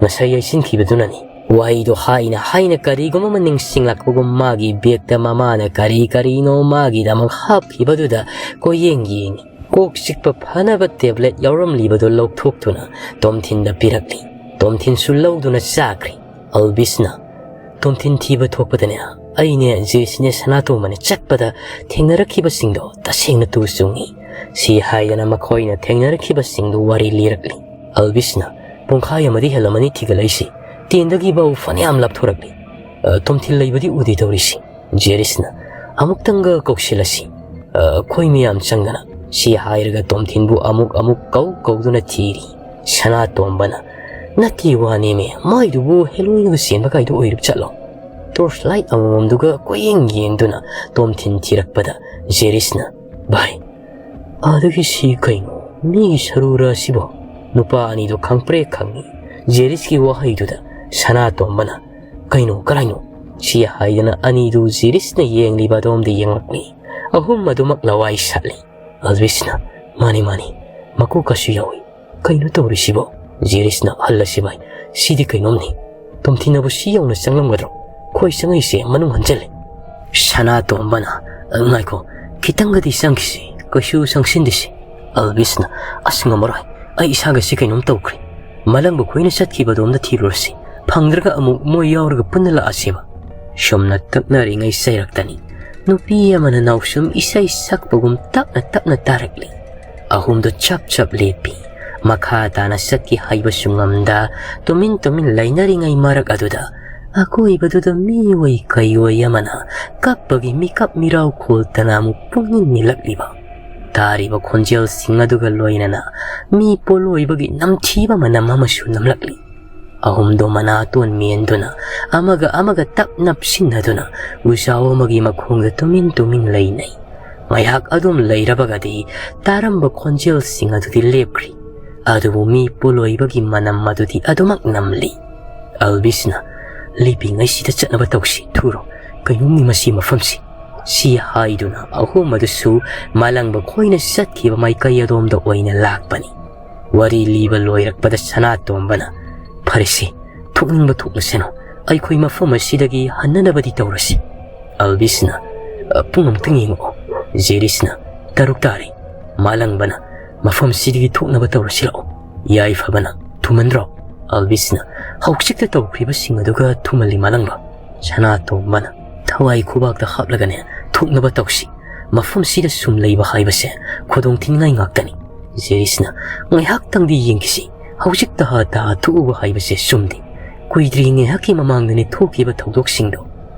"ꯉꯁꯥꯏ ꯌꯩꯁꯤꯟꯈꯤꯕꯗꯨꯅꯅꯤ꯫" ꯋꯥꯍꯩꯗꯣ ꯍꯥꯏꯅ ꯍꯥꯏꯅ ꯀꯔꯤꯒꯨꯝꯕ ꯑꯃ ꯅꯤꯡꯁꯤꯡꯂꯛꯄꯒꯨꯝ ꯃꯥꯒꯤ ꯕꯦꯒꯇ ꯃꯃꯥꯅ ꯀꯔꯤ ꯀꯔꯤꯅꯣ ꯃꯥꯒꯤꯗꯃꯛ ꯍꯥꯞꯈꯤꯕꯗꯨꯗ ꯀꯣꯏꯌꯦꯡ ꯌꯦꯡꯉꯤ꯫ ꯀꯣꯛ ꯆꯤꯛꯄ ꯐꯅꯕ ꯇꯦꯕ꯭ꯂꯦꯠ ꯌꯥꯎꯔꯝꯂꯤꯕꯗꯨ ꯂꯧꯊꯣꯛꯇꯨꯅ ꯇꯣꯝꯊꯤꯟꯗ ꯄꯤꯔꯛꯂꯤ꯫ ꯇꯣꯝꯊꯤꯟꯁꯨ ꯂꯧꯗꯨꯅ ꯆꯥꯈ꯭ꯔꯦ꯫ ꯑꯜꯕꯤꯁꯅ, "ꯇꯣꯝꯊꯤꯟ ꯊꯤꯕ ꯊꯣꯛꯄꯗꯅꯦ ꯑꯩꯅꯦ ꯖꯦꯁꯤꯅꯦ ꯁꯅꯥꯇꯣꯝꯕꯅꯦ ꯆꯠꯄꯗ ꯊꯦꯡꯅꯔꯛꯈꯤꯕꯁꯤꯡꯗꯣ ꯇꯁꯦꯡꯅ ꯇꯨ ꯆꯨꯡꯉꯤ꯫" ꯁꯤ ꯍꯥꯏꯗꯅ ꯃꯈꯣꯏꯅ ꯊꯦꯡꯅꯔꯛꯈꯤꯕꯁꯤꯡꯗꯨ ꯋꯥꯔꯤ ꯂꯤꯔꯛꯂꯤ꯫ ꯑꯜꯕꯤꯁꯅ, "ꯄꯨꯡꯈꯥꯏ ꯑꯃꯗꯤ ꯍꯦꯜꯂꯝꯃꯅꯤ ꯊꯤꯒꯠꯂꯛꯏꯁꯤ꯫ ꯇꯦꯟꯗꯒꯤ ꯐꯥꯎ ꯐꯅꯌꯥꯝ ꯂꯥꯞꯊꯣꯔꯛꯂꯤ꯫ ꯑ, ꯇꯣꯝꯊꯤꯟ ꯂꯩꯕꯗꯤ ꯎꯗꯦ ꯇꯧꯔꯤꯁꯤ꯫" ꯖꯦꯔꯤꯁꯅ, "ꯑꯃꯨꯛꯇꯪꯒ ꯀꯧꯁꯤꯜꯂꯁꯤ, ꯑ, ꯑꯩꯈꯣꯏ ꯃꯌꯥꯝ ꯆꯪꯗꯅ꯫" ꯁꯤ ꯍꯥꯏꯔꯒ ꯇꯣꯝꯊꯤꯟꯕꯨ ꯑꯃꯨꯛ ꯑꯃꯨꯛ ꯀꯧ ꯀꯧꯗꯨꯅ ꯊꯤꯔꯤ꯫ ꯁꯅꯥꯇꯣꯝꯕꯅ, "ꯅꯠꯇꯦ ꯋꯥꯅꯦꯃꯦ, ꯃꯥꯏꯗꯨꯕꯨ ꯍꯦꯂꯣꯏꯟꯒ ꯆꯦꯟꯕ ꯀꯥꯏꯗꯨ ꯑꯣꯏꯔꯨꯞ ꯆꯠꯂꯣ?" ꯇꯣꯔꯆ ꯂꯥꯏꯠ ꯑꯃꯃꯝꯗꯨꯒ ꯀꯣꯏꯌꯦꯡ ꯌꯦꯡꯗꯨꯅ ꯇꯣꯝꯊꯤꯟ ꯊꯤꯔꯛꯄꯗ ꯖꯦꯔꯤꯁꯅ, "ꯚꯥꯏ, ꯑꯗꯨꯒꯤ ꯁꯤ ꯀꯩꯅꯣ? ꯃꯤꯒꯤ ꯁꯔꯨꯔ ꯑꯁꯤꯕꯣ?" ꯅꯨꯄꯥ ꯑꯅꯤꯗꯣ ꯈꯪꯄ꯭ꯔꯦꯛ ꯈꯪꯉꯤ꯫ ꯖꯦꯔꯤꯁꯀꯤ ꯋꯥꯍꯩꯗꯨꯗ ꯁꯅꯥꯇꯣꯝꯕꯅ, "ꯀꯩꯅꯣ? ꯀꯔꯥꯏꯅꯣ?" ꯁꯤ ꯍꯥꯏꯗꯅ ꯑꯅꯤꯗꯨ ꯖꯦꯔꯤꯁꯅ ꯌꯦꯡꯂꯤꯕ ꯑꯗꯣꯝꯗ ꯌꯦꯡꯂꯛꯂꯤ꯫ ꯑꯍꯨꯝ ꯑꯗꯨꯃꯛ ꯂꯋꯥꯏ ꯁꯥꯠꯂꯤ꯫ ꯑꯜꯕꯤꯁꯅ, "ꯃꯥꯅꯤ, ꯃꯥꯅꯤ, ꯃꯀꯣꯛꯀꯁꯨ ꯌꯥꯎꯏ꯫ ꯀꯩꯅꯣ ꯇꯧꯔꯤꯁꯤꯕꯣ?" ꯖꯦꯔꯤꯁꯅ, "ꯍꯜꯂꯁꯤ ꯚꯥꯏ, ꯁꯤꯗꯤ ꯀꯩꯅꯣꯝꯅꯤ꯫ ꯇꯣꯝꯊꯤꯟꯅꯕꯨ ꯁꯤ ꯌꯧꯅ ꯆꯪꯂꯝꯒꯗ꯭ꯔꯣ? ꯈꯣꯏ ꯆꯪꯉꯛꯏꯁꯦ ꯃꯅꯨꯡ ꯍꯟꯖꯜꯂꯦ꯫" ꯁꯅꯥꯇꯣꯝꯕꯅ, "ꯉꯥꯏꯈꯣ, ꯈꯤꯇꯪꯒꯗꯤ ꯆꯪꯈꯤꯁꯤ, ꯀꯩꯁꯨ ꯆꯪꯁꯤꯟꯗꯁꯤ꯫" ꯑꯜꯕꯤꯁꯅ, "ꯑꯁ, ꯉꯝꯃꯔꯣꯏ, ꯑꯩ ꯏꯁꯥꯒꯁꯤ ꯀꯩꯅꯣꯝ ꯇꯧꯈ꯭ꯔꯦ꯫ ꯃꯂꯪꯕ ꯈꯣꯏꯅ ꯆꯠꯈꯤꯕꯗꯣꯝꯗ ꯊꯤꯔꯨꯔꯁꯤ, ꯐꯪꯗ꯭ꯔꯒ ꯑꯃꯨꯛ ꯃꯣꯏ ꯌꯥꯎꯔꯒ ꯄꯨꯟꯅ ꯂꯥꯛꯑꯁꯦꯕ꯫" ꯁꯨꯝꯅ ꯇꯛꯅꯔꯤꯉꯩ ꯆꯩꯔꯛꯇꯅꯤ꯫ ꯅꯨꯄꯤ ꯑꯃꯅ ꯅꯥꯎꯁꯨꯝ ꯏꯁꯩ ꯁꯛꯄꯒꯨꯝ ꯇꯞꯅ ꯇꯞꯅ ꯇꯥꯔꯛꯂꯤ꯫ ꯑꯍꯨꯝꯗꯨ ꯆꯞ ꯆꯞ ꯂꯦꯞꯄꯤ꯫ ꯃꯈꯥ ꯇꯥꯅ ꯆꯠꯀꯦ ꯍꯥꯏꯕꯁꯨ ꯉꯝꯗ ꯇꯨꯃꯤꯟ ꯇꯨꯃꯤꯟ ꯂꯩꯅꯔꯤꯉꯩ ꯃꯔꯛ ꯑꯗꯨꯗ ꯑꯀꯣꯏꯕꯗꯨꯗ ꯃꯤꯑꯣꯏ ꯀꯩꯑꯣꯏ ꯑꯃꯅ ꯀꯞꯄꯒꯤ ꯃꯤꯀꯞ ꯃꯤꯔꯥꯎ ꯈꯣꯜꯇꯅ ꯑꯃꯨꯛ ꯄꯨꯛꯅꯤꯡ ꯅꯤꯜꯂꯛꯂꯤꯕ꯫ ꯇꯥꯔꯤꯕ ꯈꯣꯟꯖꯦꯜꯁꯤꯡ ꯑꯗꯨꯒ ꯂꯣꯏꯅꯅ ꯃꯤ ꯄꯣꯂꯣꯏꯕꯒꯤ ꯅꯝꯊꯤꯕ ꯃꯅꯝ ꯑꯃꯁꯨ ꯅꯝꯂꯛꯂꯤ꯫ ꯑꯍꯨꯝꯗꯣ ꯃꯅꯥꯇꯣꯟ ꯃꯦꯟꯗꯨꯅ ꯑꯃꯒ ꯑꯃꯒ ꯇꯞ ꯅꯞꯁꯤꯟꯅꯗꯨꯅ ꯎꯖꯥꯎ ꯑꯃꯒꯤ ꯃꯈꯣꯡꯗ ꯇꯨꯃꯤꯟ ꯇꯨꯃꯤꯟ ꯂꯩꯅꯩ꯫ ꯉꯥꯏꯍꯥꯛ ꯑꯗꯨꯝ ꯂꯩꯔꯕꯒꯗꯤ ꯇꯥꯔꯝꯕ ꯈꯣꯟꯖꯦꯜꯁꯤꯡ ꯑꯗꯨꯗꯤ ꯂꯦꯞꯈ꯭ꯔꯤ꯫ ꯑꯗꯨꯕꯨ ꯃꯤ ꯄꯣꯂꯣꯏꯕꯒꯤ ꯃꯅꯝ ꯑꯗꯨꯗꯤ ꯑꯗꯨꯃꯛ ꯅꯝꯂꯤ꯫ ꯑꯜꯕꯤꯁꯅ, "ꯂꯦꯞꯄꯤꯉꯩꯁꯤꯗ ꯆꯠꯅꯕ ꯇꯧꯁꯤ, ꯊꯨꯔꯣ, ꯀꯩꯅꯣꯝꯅꯤ ꯃꯁꯤ ꯃꯐꯝꯁꯤ꯫" ꯁꯤ ꯍꯥꯏꯗꯨꯅ ꯑꯍꯨꯝ ꯑꯗꯨꯁꯨ ꯃꯥꯂꯪꯕ ꯈꯣꯏꯅ ꯆꯠꯈꯤꯕ ꯃꯥꯏꯀꯩ ꯑꯗꯣꯝꯗ ꯑꯣꯏꯅ ꯂꯥꯛꯄꯅꯤ꯫ ꯋꯥꯔꯤ ꯂꯤꯕ ꯂꯣꯏꯔꯛꯄꯗ ꯁꯅꯥꯇꯣꯝꯕꯅ, "ꯐꯔꯦꯁꯦ, ꯊꯣꯛꯅꯤꯡꯕ ꯊꯣꯛꯂꯁꯅꯨ, ꯑꯩꯈꯣꯏ ꯃꯐꯝ ꯑꯁꯤꯗꯒꯤ ꯍꯟꯅꯅꯕꯗꯤ ꯇꯧꯔꯁꯤ꯫" ꯑꯜꯕꯤꯁꯅ, "ꯄꯨꯡ ꯑꯃꯨꯛꯇꯪ ꯌꯦꯡꯉꯛꯑꯣ꯫" ꯖꯦꯔꯤꯁꯅ, "ꯇꯔꯨꯛ ꯇꯥꯔꯦ꯫" ꯃꯥꯂꯪꯕꯅ, "ꯃꯐꯝꯁꯤꯗꯒꯤ ꯊꯣꯛꯅꯕ ꯇꯧꯔꯁꯤ ꯂꯥꯛꯑꯣ꯫" ꯌꯥꯏꯐꯕꯅ, "ꯊꯨꯃꯟꯗ꯭ꯔꯣ?" ꯑꯜꯕꯤꯁꯅ, "ꯍꯧꯖꯤꯛꯇ ꯇꯧꯈ꯭ꯔꯤꯕꯁꯤꯡ ꯑꯗꯨꯒ ꯊꯨꯃꯜꯂꯤ ꯃꯥꯂꯪꯕ꯫" ꯁꯅꯥꯇꯣꯝꯕꯅ, "ꯊꯋꯥꯏ ꯈꯨꯕꯥꯛꯇ ꯍꯥꯞꯂꯒꯅꯦ ꯊꯣꯛꯅꯕ ꯇꯧꯁꯤ꯫ ꯃꯐꯝꯁꯤꯗ ꯁꯨꯝ ꯂꯩꯕ ꯍꯥꯏꯕꯁꯦ ꯈꯨꯗꯣꯡ ꯊꯤꯅꯤꯡꯉꯥꯏ ꯉꯥꯛꯇꯅꯤ꯫" ꯖꯦꯔꯤꯁꯅ, "ꯉꯥꯏꯍꯥꯛꯇꯪꯗꯤ ꯌꯦꯡꯈꯤꯁꯤ, ꯍꯧꯖꯤꯛ ꯇꯍꯥ ꯇꯍꯥ ꯊꯣꯛꯎꯕ ꯍꯥꯏꯕꯁꯦ ꯆꯨꯝꯗꯦ꯫ ꯀꯨꯏꯗ꯭ꯔꯤ ꯉꯥꯏꯍꯥꯛꯀꯤ ꯃꯃꯥꯡꯗꯅꯤ ꯊꯣꯛꯈꯤꯕ ꯊꯧꯗꯣꯛꯁꯤꯡꯗꯣ꯫"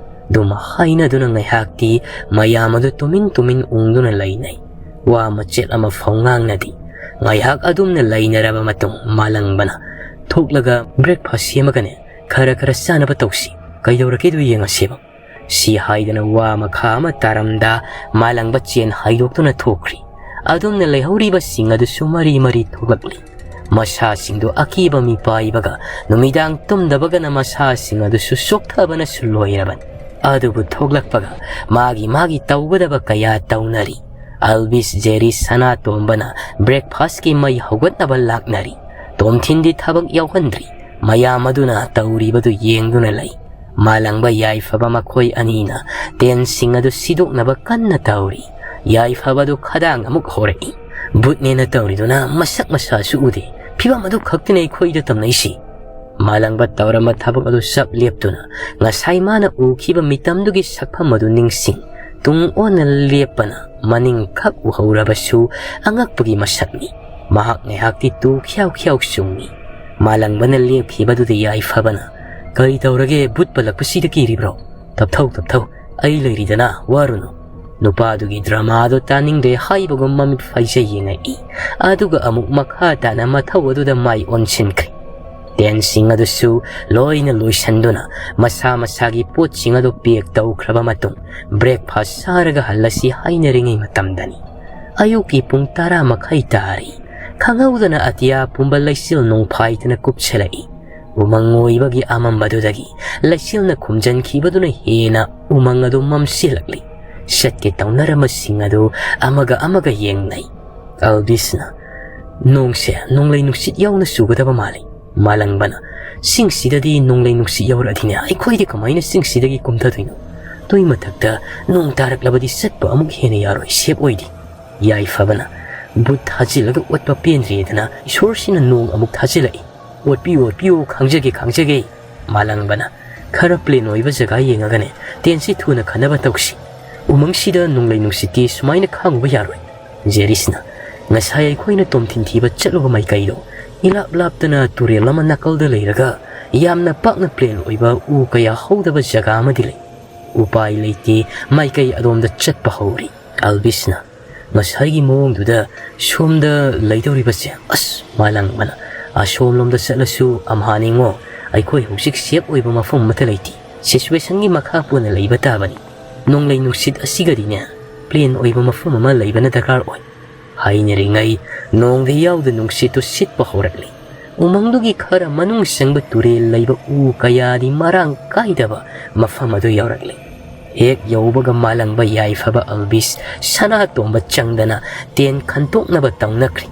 ꯑꯗꯨꯝ ꯍꯥꯏꯅꯗꯨꯅ ꯉꯥꯏꯍꯥꯛꯇꯤ ꯃꯌꯥꯝ ꯑꯗꯨ ꯇꯨꯃꯤꯟ ꯇꯨꯃꯤꯟ ꯎꯪꯗꯨꯅ ꯂꯩꯅꯩ꯫ ꯋꯥ ꯃꯆꯦꯠ ꯑꯃ ꯐꯥꯎ ꯉꯥꯡꯅꯗꯦ꯫ ꯉꯥꯏꯍꯥꯛ ꯑꯗꯨꯝꯅ ꯂꯩꯅꯔꯕ ꯃꯇꯨꯡ ꯃꯥꯂꯪꯕꯅ ꯊꯣꯛꯂꯒ, "ꯕ꯭ꯔꯦꯛꯐꯥꯁ ꯁꯦꯝꯃꯒꯅꯦ, ꯈꯔ ꯈꯔ ꯆꯥꯅꯕ ꯇꯧꯁꯤ꯫ ꯀꯩꯗꯧꯔꯒꯦꯗꯨ ꯌꯦꯡꯉꯁꯦꯕ"꯫ ꯁꯤ ꯍꯥꯏꯗꯅ ꯋꯥ ꯃꯈꯥ ꯑꯃ ꯇꯥꯔꯝꯗ ꯃꯥꯂꯪꯕ ꯆꯦꯟ ꯍꯥꯏꯗꯣꯛꯇꯨꯅ ꯊꯣꯛꯈ꯭ꯔꯤ꯫ ꯑꯗꯨꯝꯅ ꯂꯩꯍꯧꯔꯤꯕꯁꯤꯡ ꯑꯗꯨꯁꯨ ꯃꯔꯤ ꯃꯔꯤ ꯊꯣꯛꯂꯛꯂꯤ꯫ ꯃꯁꯥꯁꯤꯡꯗꯨ ꯑꯀꯤꯕ ꯃꯤꯄꯥꯏꯕꯒ ꯅꯨꯃꯤꯗꯥꯡ ꯇꯨꯝꯗꯕꯒꯅ ꯃꯁꯥꯁꯤꯡ ꯑꯗꯨꯁꯨ ꯆꯣꯛꯊꯕꯅꯁꯨ ꯂꯣꯏꯔꯕꯅꯤ꯫ ꯑꯗꯨꯕꯨ ꯊꯣꯛꯂꯛꯄꯒ ꯃꯥꯒꯤ ꯃꯥꯒꯤ ꯇꯧꯒꯗꯕ ꯀꯌꯥ ꯇꯧꯅꯔꯤ꯫ ꯑꯜꯕꯤꯁ, ꯖꯦꯔꯤ, ꯁꯅꯥꯇꯣꯝꯕꯅ ꯕ꯭ꯔꯦꯛꯐꯥꯁꯀꯤ ꯃꯩ ꯍꯧꯒꯠꯅꯕ ꯂꯥꯛꯅꯔꯤ꯫ ꯇꯣꯝꯊꯤꯟꯗꯤ ꯊꯕꯛ ꯌꯥꯎꯍꯟꯗ꯭ꯔꯤ꯫ ꯃꯌꯥꯝ ꯑꯗꯨꯅ ꯇꯧꯔꯤꯕꯗꯨ ꯌꯦꯡꯗꯨꯅ ꯂꯩ꯫ ꯃꯥꯂꯪꯕ ꯌꯥꯏꯐꯕ ꯃꯈꯣꯏ ꯑꯅꯤꯅ ꯇꯦꯟꯁꯤꯡ ꯑꯗꯨ ꯁꯤꯗꯣꯛꯅꯕ ꯀꯟꯅ ꯇꯧꯔꯤ꯫ ꯌꯥꯏꯐꯕꯗꯨ ꯈꯗꯥꯡ ꯑꯃꯨꯛ ꯍꯣꯔꯛꯏ꯫ "ꯕꯨꯠꯅꯦꯅ ꯇꯧꯔꯤꯗꯨꯅ ꯃꯁꯛ ꯃꯁꯥꯁꯨ ꯎꯗꯦ꯫ ꯐꯤꯕꯝ ꯑꯗꯨ ꯈꯛꯇꯅꯦ ꯑꯩꯈꯣꯏꯗ ꯇꯝꯅꯩꯁꯤ"꯫ ꯃꯥꯂꯪꯕ ꯇꯧꯔꯝꯕ ꯊꯕꯛ ꯑꯗꯨ ꯆꯞ ꯂꯦꯞꯇꯨꯅ ꯉꯁꯥꯏ ꯃꯥꯅ ꯎꯈꯤꯕ ꯃꯤꯇꯝꯗꯨꯒꯤ ꯁꯛꯐꯝ ꯑꯗꯨ ꯅꯤꯡꯁꯤꯡ꯫ ꯇꯨꯡ ꯑꯣꯟꯅ ꯂꯦꯞꯄꯅ ꯃꯅꯤꯡ ꯈꯛ ꯎꯍꯧꯔꯕꯁꯨ ꯑꯉꯛꯄꯒꯤ ꯃꯁꯛꯅꯤ꯫ ꯃꯍꯥꯛ ꯉꯥꯏꯍꯥꯛꯇꯤ ꯇꯨ ꯈ꯭ꯌꯥꯎ ꯈ꯭ꯌꯥꯎ ꯆꯨꯡꯉꯤ꯫ ꯃꯥꯂꯪꯕꯅ ꯂꯦꯞꯈꯤꯕꯗꯨꯗ ꯌꯥꯏꯐꯕꯅ, "ꯀꯔꯤ ꯇꯧꯔꯒꯦ? ꯕꯨꯠ ꯄꯜꯂꯛꯄꯁꯤꯗ ꯀꯤꯔꯤꯕ꯭ꯔꯣ? ꯇꯞꯊꯧ, ꯇꯞꯊꯧ, ꯑꯩ ꯂꯩꯔꯤꯗꯅ, ꯋꯥꯔꯨꯅꯨ"꯫ ꯅꯨꯄꯥꯗꯨꯒꯤ ꯗ꯭ꯔꯃꯥꯗꯣ ꯇꯥꯅꯤꯡꯗ꯭ꯔꯦ ꯍꯥꯏꯕꯒꯨꯝ ꯃꯃꯤꯠ ꯐꯩꯖꯩ ꯌꯦꯡꯉꯛꯏ꯫ ꯑꯗꯨꯒ ꯑꯃꯨꯛ ꯃꯈꯥ ꯇꯥꯅ ꯃꯊꯧ ꯑꯗꯨꯗ ꯃꯥꯏ ꯑꯣꯟꯁꯤꯟꯈ꯭ꯔꯦ꯫ ꯇꯦꯟꯁꯤꯡ ꯑꯗꯨꯁꯨ ꯂꯣꯏꯅ ꯂꯣꯏꯁꯤꯟꯗꯨꯅ ꯃꯁꯥ ꯃꯁꯥꯒꯤ ꯄꯣꯠꯁꯤꯡ ꯑꯗꯨ ꯄꯦꯛ ꯇꯧꯈ꯭ꯔꯕ ꯃꯇꯨꯡ ꯕ꯭ꯔꯦꯛꯐꯥꯁ ꯆꯥꯔꯒ ꯍꯜꯂꯁꯤ ꯍꯥꯏꯅꯔꯤꯉꯩ ꯃꯇꯝꯗꯅꯤ꯫ ꯑꯌꯨꯛꯀꯤ ꯄꯨꯡ ꯇꯔꯥ ꯃꯈꯥꯏ ꯇꯥꯔꯤ꯫ ꯈꯪꯍꯧꯗꯅ ꯑꯇꯤꯌꯥ ꯄꯨꯝꯕ ꯂꯩꯆꯤꯜ ꯅꯣꯡꯐꯥꯏꯗꯅ ꯀꯨꯞꯁꯤꯜꯂꯛꯏ꯫ ꯎꯃꯪ ꯑꯣꯏꯕꯒꯤ ꯑꯃꯝꯕꯗꯨꯗꯒꯤ ꯂꯩꯆꯤꯜꯅ ꯈꯨꯝꯖꯤꯟꯈꯤꯕꯗꯨꯅ ꯍꯦꯟꯅ ꯎꯃꯪ ꯑꯗꯨ ꯃꯝꯁꯤꯜꯂꯛꯂꯤ꯫ ꯆꯠꯀꯦ ꯇꯧꯅꯔꯝꯕꯁꯤꯡ ꯑꯗꯨ ꯑꯃꯒ ꯑꯃꯒ ꯌꯦꯡꯅꯩ꯫ ꯑꯜꯕꯤꯁꯅ, "ꯅꯣꯡꯁꯦ ꯅꯣꯡꯂꯩ ꯅꯨꯡꯁꯤꯠ ꯌꯥꯎꯅ ꯆꯨꯒꯗꯕ ꯃꯥꯜꯂꯤ"꯫ ꯃꯥꯂꯪꯕꯅ, "ꯆꯤꯡꯁꯤꯗꯗꯤ ꯅꯣꯡꯂꯩ ꯅꯨꯡꯁꯤꯠ ꯌꯥꯎꯔꯛꯑꯗꯤꯅꯦ, ꯑꯩꯈꯣꯏꯗꯤ ꯀꯃꯥꯏꯅ ꯆꯤꯡꯁꯤꯗꯒꯤ ꯀꯨꯝꯊꯗꯣꯏꯅꯣ? ꯑꯗꯨꯏ ꯃꯊꯛꯇ ꯅꯣꯡ ꯇꯥꯔꯛꯂꯕꯗꯤ ꯆꯠꯄ ꯑꯃꯨꯛ ꯍꯦꯟꯅ ꯌꯥꯔꯣꯏ, ꯁꯦꯞ ꯑꯣꯏꯗꯦ"꯫ ꯌꯥꯏꯐꯕꯅ, "ꯕꯨꯠ ꯊꯥꯖꯤꯜꯂꯒ ꯑꯣꯠꯄ ꯄꯦꯟꯗ꯭ꯔꯦꯗꯅ ꯏꯁꯣꯔꯁꯤꯅ ꯅꯣꯡ ꯑꯃꯨꯛ ꯊꯥꯖꯤꯜꯂꯛꯏ"꯫ "ꯑꯣꯠꯄꯤꯌꯨ, ꯑꯣꯠꯄꯤꯌꯨ, ꯈꯪꯖꯒꯦ, ꯈꯪꯖꯒꯦ"꯫ ꯃꯥꯂꯪꯕꯅ, "ꯈꯔ ꯄ꯭ꯂꯦꯟ ꯑꯣꯏꯕ ꯖꯒꯥ ꯌꯦꯡꯉꯒꯅꯦ ꯇꯦꯟꯁꯤ ꯊꯨꯅ ꯈꯟꯅꯕ ꯇꯧꯁꯤ꯫ ꯎꯃꯪꯁꯤꯗ ꯅꯣꯡꯂꯩ ꯅꯨꯡꯁꯤꯠꯇꯤ ꯁꯨꯃꯥꯏꯅ ꯈꯥꯡꯉꯨꯕ ꯌꯥꯔꯣꯏ"꯫ ꯖꯦꯔꯤꯁꯅ, "ꯉꯁꯥꯏ ꯑꯩꯈꯣꯏꯅ ꯇꯣꯝꯊꯤꯟ ꯊꯤꯕ ꯆꯠꯂꯨꯕ ꯃꯥꯏꯀꯩꯗꯣ ꯏꯂꯥꯞ ꯂꯥꯞꯇꯅ ꯇꯨꯔꯦꯜ ꯑꯃ ꯅꯥꯀꯜꯗ ꯂꯩꯔꯒ ꯌꯥꯝꯅ ꯄꯥꯛꯅ ꯄ꯭ꯂꯦꯟ ꯑꯣꯏꯕ ꯎ ꯀꯌꯥ ꯍꯧꯗꯕ ꯖꯒꯥ ꯑꯃꯗꯤ ꯂꯩ꯫ ꯎꯄꯥꯏ ꯂꯩꯇꯦ, ꯃꯥꯏꯀꯩ ꯑꯗꯣꯝꯗ ꯆꯠꯄ ꯍꯧꯔꯤ"꯫ ꯑꯜꯕꯤꯁꯅ, ꯉꯁꯥꯏꯒꯤ ꯃꯑꯣꯡꯗꯨꯗ ꯁꯣꯝꯗ ꯂꯩꯗꯧꯔꯤꯕꯁꯦ, ꯑꯁ, ꯃꯥꯂꯪꯕꯅ, "ꯑꯁꯣꯝꯂꯣꯝꯗ ꯆꯠꯂꯁꯨ ꯑꯝꯍꯥꯅꯤꯉꯣ, ꯑꯩꯈꯣꯏ ꯍꯧꯖꯤꯛ safe ꯑꯣꯏꯕ ꯃꯐꯝ ꯑꯃꯠꯇ ꯂꯩꯇꯦ꯫ Situationꯒꯤ ꯃꯈꯥ ꯄꯣꯟꯅ ꯂꯩꯕ ꯇꯥꯕꯅꯤ꯫ ꯅꯣꯡꯂꯩ ꯅꯨꯡꯁꯤꯠ ꯑꯁꯤꯒꯗꯤꯅꯦ, plain ꯑꯣꯏꯕ ꯃꯐꯝ ꯑꯃ ꯂꯩꯕꯅ ꯗꯔꯀꯥꯔ ꯑꯣꯏ"꯫ ꯍꯥꯏꯅꯔꯤꯉꯩ ꯅꯣꯡꯗꯤ ꯌꯥꯎꯗ ꯅꯨꯡꯁꯤꯠꯇꯨ ꯁꯤꯠꯄ ꯍꯧꯔꯛꯂꯤ꯫ ꯎꯃꯪꯗꯨꯒꯤ ꯈꯔ ꯃꯅꯨꯡ ꯆꯪꯕ ꯇꯨꯔꯦꯜ ꯂꯩꯕ ꯎ ꯀꯌꯥꯗꯤ ꯃꯔꯥꯡ ꯀꯥꯏꯗꯕ ꯃꯐꯝ ꯑꯗꯨ ꯌꯧꯔꯛꯂꯤ꯫ ꯍꯦꯛ ꯌꯧꯕꯒ ꯃꯥꯂꯪꯕ ꯌꯥꯏꯐꯕ ꯑꯜꯕꯤꯁ ꯁꯅꯥꯇꯣꯝꯕ ꯆꯪꯗꯅ tent ꯈꯟꯇꯣꯛꯅꯕ ꯇꯧꯅꯈ꯭ꯔꯤ꯫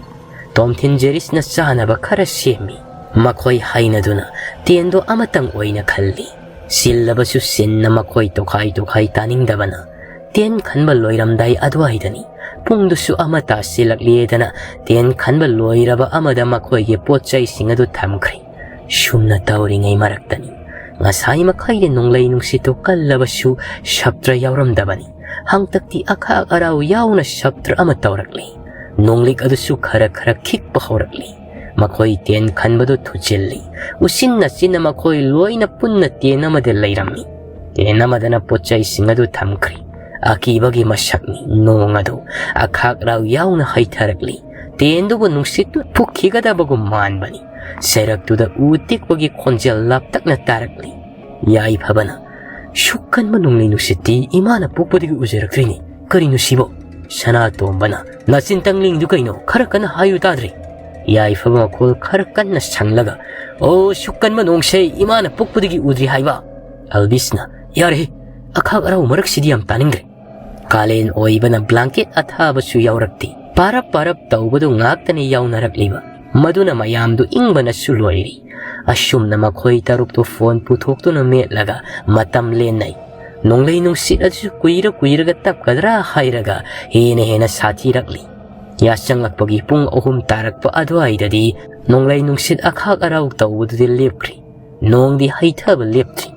ꯇꯣꯝꯊꯤꯟ ꯖꯦꯔꯤꯁꯅ ꯆꯥꯅꯕ ꯈꯔ ꯁꯦꯝꯃꯤ꯫ ꯃꯈꯣꯏ ꯍꯩꯅꯗꯨꯅ tentꯗꯣ ꯑꯃꯇꯪ ꯑꯣꯏꯅ ꯈꯜꯂꯤ꯫ ꯆꯤꯜꯂꯕꯁꯨ ꯆꯤꯟꯅ ꯃꯈꯣꯏ ꯇꯣꯈꯥꯏ ꯇꯣꯈꯥꯏ ꯇꯥꯅꯤꯡꯗꯕꯅ tent ꯈꯟꯕ ꯂꯣꯏꯔꯝꯗꯥꯏ ꯑꯗꯨꯋꯥꯏꯗꯅꯤ꯫ ꯄꯨꯡꯗꯨꯁꯨ ꯑꯃ ꯇꯥꯁꯤꯜꯂꯛꯂꯦꯗꯅ tent ꯈꯟꯕ ꯂꯣꯏꯔꯕ ꯑꯃꯗ ꯃꯈꯣꯏꯒꯤ ꯄꯣꯠ ꯆꯩꯁꯤꯡ ꯑꯗꯨ ꯊꯝꯈ꯭ꯔꯦ꯫ ꯁꯨꯝꯅ ꯇꯧꯔꯤꯉꯩ ꯃꯔꯛꯇꯅꯤ, ꯉꯁꯥꯏ ꯃꯈꯩꯗꯤ ꯅꯣꯡꯂꯩ ꯅꯨꯡꯁꯤꯠꯇꯨ ꯀꯜꯂꯕꯁꯨ ꯁꯥꯇ꯭ꯔ ꯌꯥꯎꯔꯝꯗꯕꯅꯤ꯫ ꯍꯟꯗꯛꯇꯤ ꯑꯈꯥꯛ ꯑꯔꯥꯎ ꯌꯥꯎꯅ ꯁꯥꯇ꯭ꯔ ꯑꯃ ꯇꯧꯔꯛꯂꯤ꯫ ꯅꯣꯡꯂꯤꯛ ꯑꯗꯨꯁꯨ ꯈꯔ ꯈꯔ ꯈꯤꯛꯄ ꯍꯧꯔꯛꯂꯤ꯫ ꯃꯈꯣꯏ tent ꯈꯟꯕꯗꯨ ꯊꯨꯖꯤꯜꯂꯤ꯫ ꯎꯆꯤꯟ ꯅꯥꯆꯤꯟꯅ ꯃꯈꯣꯏ ꯂꯣꯏꯅ ꯄꯨꯟꯅ tent ꯑꯃꯗ ꯂꯩꯔꯝꯃꯤ꯫ Tent ꯑꯃꯗꯅ ꯄꯣꯠ ꯆꯩꯁꯤꯡ ꯑꯗꯨ ꯊꯝꯈ꯭ꯔꯤ꯫ ꯑꯀꯤꯕꯒꯤ ꯃꯁꯛꯅꯤ ꯅꯣꯡ ꯑꯗꯨ ꯑꯈꯥꯛ ꯔꯥꯎ ꯌꯥꯎꯅ ꯍꯩꯊꯔꯛꯂꯤ꯫ Tentꯗꯨꯕꯨ ꯅꯨꯡꯁꯤꯠꯇꯨ ꯐꯨꯛꯈꯤꯒꯗꯕꯒꯨꯝ ꯃꯥꯟꯕꯅꯤ꯫ ꯆꯩꯔꯛꯇꯨꯗ ꯎ ꯇꯤꯛꯄꯒꯤ ꯈꯣꯟꯖꯦꯜ ꯂꯥꯞꯇꯛꯅ ꯇꯥꯔꯛꯂꯤ꯫ ꯌꯥꯏꯐꯕꯅ, "ꯁꯨꯛ ꯀꯟꯕ ꯅꯣꯡꯂꯩ ꯅꯨꯡꯁꯤꯠꯇꯤ ꯏꯃꯥꯅ ꯄꯣꯛꯄꯗꯒꯤ ꯎꯖꯔꯛꯇ꯭ꯔꯤꯅꯤ꯫ ꯀꯔꯤꯅꯣ ꯁꯤꯕꯣ?" ꯁꯅꯥꯇꯣꯝꯕꯅ, "ꯅꯆꯤꯟ ꯇꯪꯂꯤꯡꯗꯨ ꯀꯩꯅꯣ? ꯈꯔ ꯀꯟꯅ ꯍꯥꯏꯌꯨ ꯇꯥꯗ꯭ꯔꯦ!" ꯌꯥꯏꯐꯕ ꯃꯈꯣꯜ ꯈꯔ ꯀꯟꯅ ꯁꯪꯂꯒ, "ꯑꯣ, ꯁꯨꯛ ꯀꯟꯕ ꯅꯣꯡꯁꯦ ꯏꯃꯥꯅ ꯄꯣꯛꯄꯗꯒꯤ ꯎꯗ꯭ꯔꯤ ꯍꯥꯏꯕ!" ꯑꯜꯕꯤꯁꯅ, "ꯌꯥꯔꯦꯍꯦ, ꯑꯈꯥꯛ ꯑꯔꯥꯎ ꯃꯔꯛꯁꯤꯗꯤ ꯌꯥꯝ ꯇꯥꯅꯤꯡꯗ꯭ꯔꯦ!" ꯀꯥꯂꯦꯟ ꯑꯣꯏꯕꯅ blanket ꯑꯊꯥꯕꯁꯨ ꯌꯥꯎꯔꯛꯇꯦ꯫ ꯄꯥꯔꯞ ꯄꯥꯔꯞ ꯇꯧꯕꯗꯨ ꯉꯥꯛꯇꯅꯤ ꯌꯥꯎꯅꯔꯛꯂꯤꯕ꯫ ꯃꯗꯨꯅ ꯃꯌꯥꯝꯗꯨ ꯏꯪꯕꯅꯁꯨ ꯂꯣꯏꯔꯤ꯫ ꯑꯁꯨꯝꯅ ꯃꯈꯣꯏ ꯇꯔꯨꯛꯇꯨ phone ꯄꯨꯊꯣꯛꯇꯨꯅ ꯃꯦꯠꯂꯒ ꯃꯇꯝ ꯂꯦꯟꯅꯩ꯫ ꯅꯣꯡꯂꯩ ꯅꯨꯡꯁꯤꯠ ꯑꯗꯨꯁꯨ ꯀꯨꯏꯔ ꯀꯨꯏꯔꯒ ꯇꯞꯀꯗ꯭ꯔꯥ ꯍꯥꯏꯔꯒ ꯍꯦꯟꯅ ꯍꯦꯟꯅ ꯁꯥꯊꯤꯔꯛꯂꯤ꯫ ꯌꯥꯆꯪꯂꯛꯄꯒꯤ ꯄꯨꯡ ꯑꯍꯨꯝ ꯇꯥꯔꯛꯄ ꯑꯗꯨꯋꯥꯏꯗꯗꯤ ꯅꯣꯡꯂꯩ ꯅꯨꯡꯁꯤꯠ ꯑꯈꯥꯛ ꯑꯔꯥꯎ ꯇꯧꯕꯗꯨꯗꯤ ꯂꯦꯞꯈ꯭ꯔꯤ꯫ ꯅꯣꯡꯗꯤ ꯍꯩꯊꯕ ꯂꯦꯞꯇ꯭ꯔꯤ꯫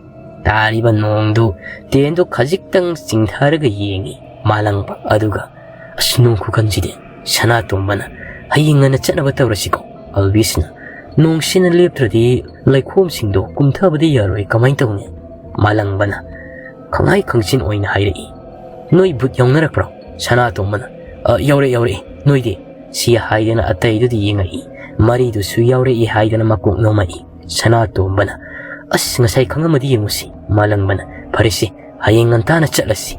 ꯇꯥꯔꯤꯕ ꯅꯣꯡꯗꯨ tentꯗꯨ ꯈꯖꯤꯛꯇꯪ ꯆꯤꯡꯊꯔꯒ ꯌꯦꯡꯉꯤ ꯃꯥꯂꯪꯕ ꯑꯗꯨꯒ, "ꯑꯁ, ꯅꯣꯡ ꯈꯨꯀꯟꯁꯤꯗꯤ!" ꯁꯅꯥꯇꯣꯝꯕꯅ, "ꯍꯌꯦꯡ ꯉꯟꯅ ꯆꯠꯅꯕ ꯇꯧꯔꯁꯤꯀꯣ?" ꯑꯜꯕꯤꯁꯅ, "ꯅꯣꯡꯁꯤꯅ ꯂꯦꯞꯇ꯭ꯔꯗꯤ ꯂꯩꯈꯣꯝꯁꯤꯡꯗꯣ ꯀꯨꯝꯊꯕꯗꯤ ꯌꯥꯔꯣꯏ, ꯀꯃꯥꯏꯅ ꯇꯧꯅꯤ?" ꯃꯥꯂꯪꯕꯅ ꯈꯪꯍꯥꯏ ꯈꯪꯆꯤꯟ ꯑꯣꯏꯅ ꯍꯥꯏꯔꯛꯏ꯫ "ꯅꯣꯏ ꯚꯨꯠ ꯌꯥꯎꯅꯔꯛꯄ꯭ꯔꯣ?" ꯁꯅꯥꯇꯣꯝꯕꯅ, "ꯑ, ꯌꯥꯎꯔꯛꯑꯦ, ꯌꯥꯎꯔꯛꯑꯦ꯫ ꯅꯣꯏꯗꯤ?" ꯁꯤ ꯍꯥꯏꯗꯅ ꯑꯇꯩꯗꯨꯗ ꯌꯦꯡꯉꯛꯏ꯫ ꯃꯔꯤꯗꯨꯁꯨ ꯌꯥꯎꯔꯛꯏ ꯍꯥꯏꯗꯅ ꯃꯀꯣꯛ ꯅꯣꯝꯃꯛꯏ꯫ ꯁꯅꯥꯇꯣꯝꯕꯅ, "ꯑꯁ, ꯉꯁꯥꯏ ꯈꯪꯉꯝꯃꯗꯤ ꯌꯦꯡꯉꯨꯁꯤ"꯫ ꯃꯥꯂꯪꯕꯅ, "ꯐꯔꯦꯁꯦ, ꯍꯌꯦꯡ ꯉꯟꯇꯥꯅ ꯆꯠꯂꯁꯤ"꯫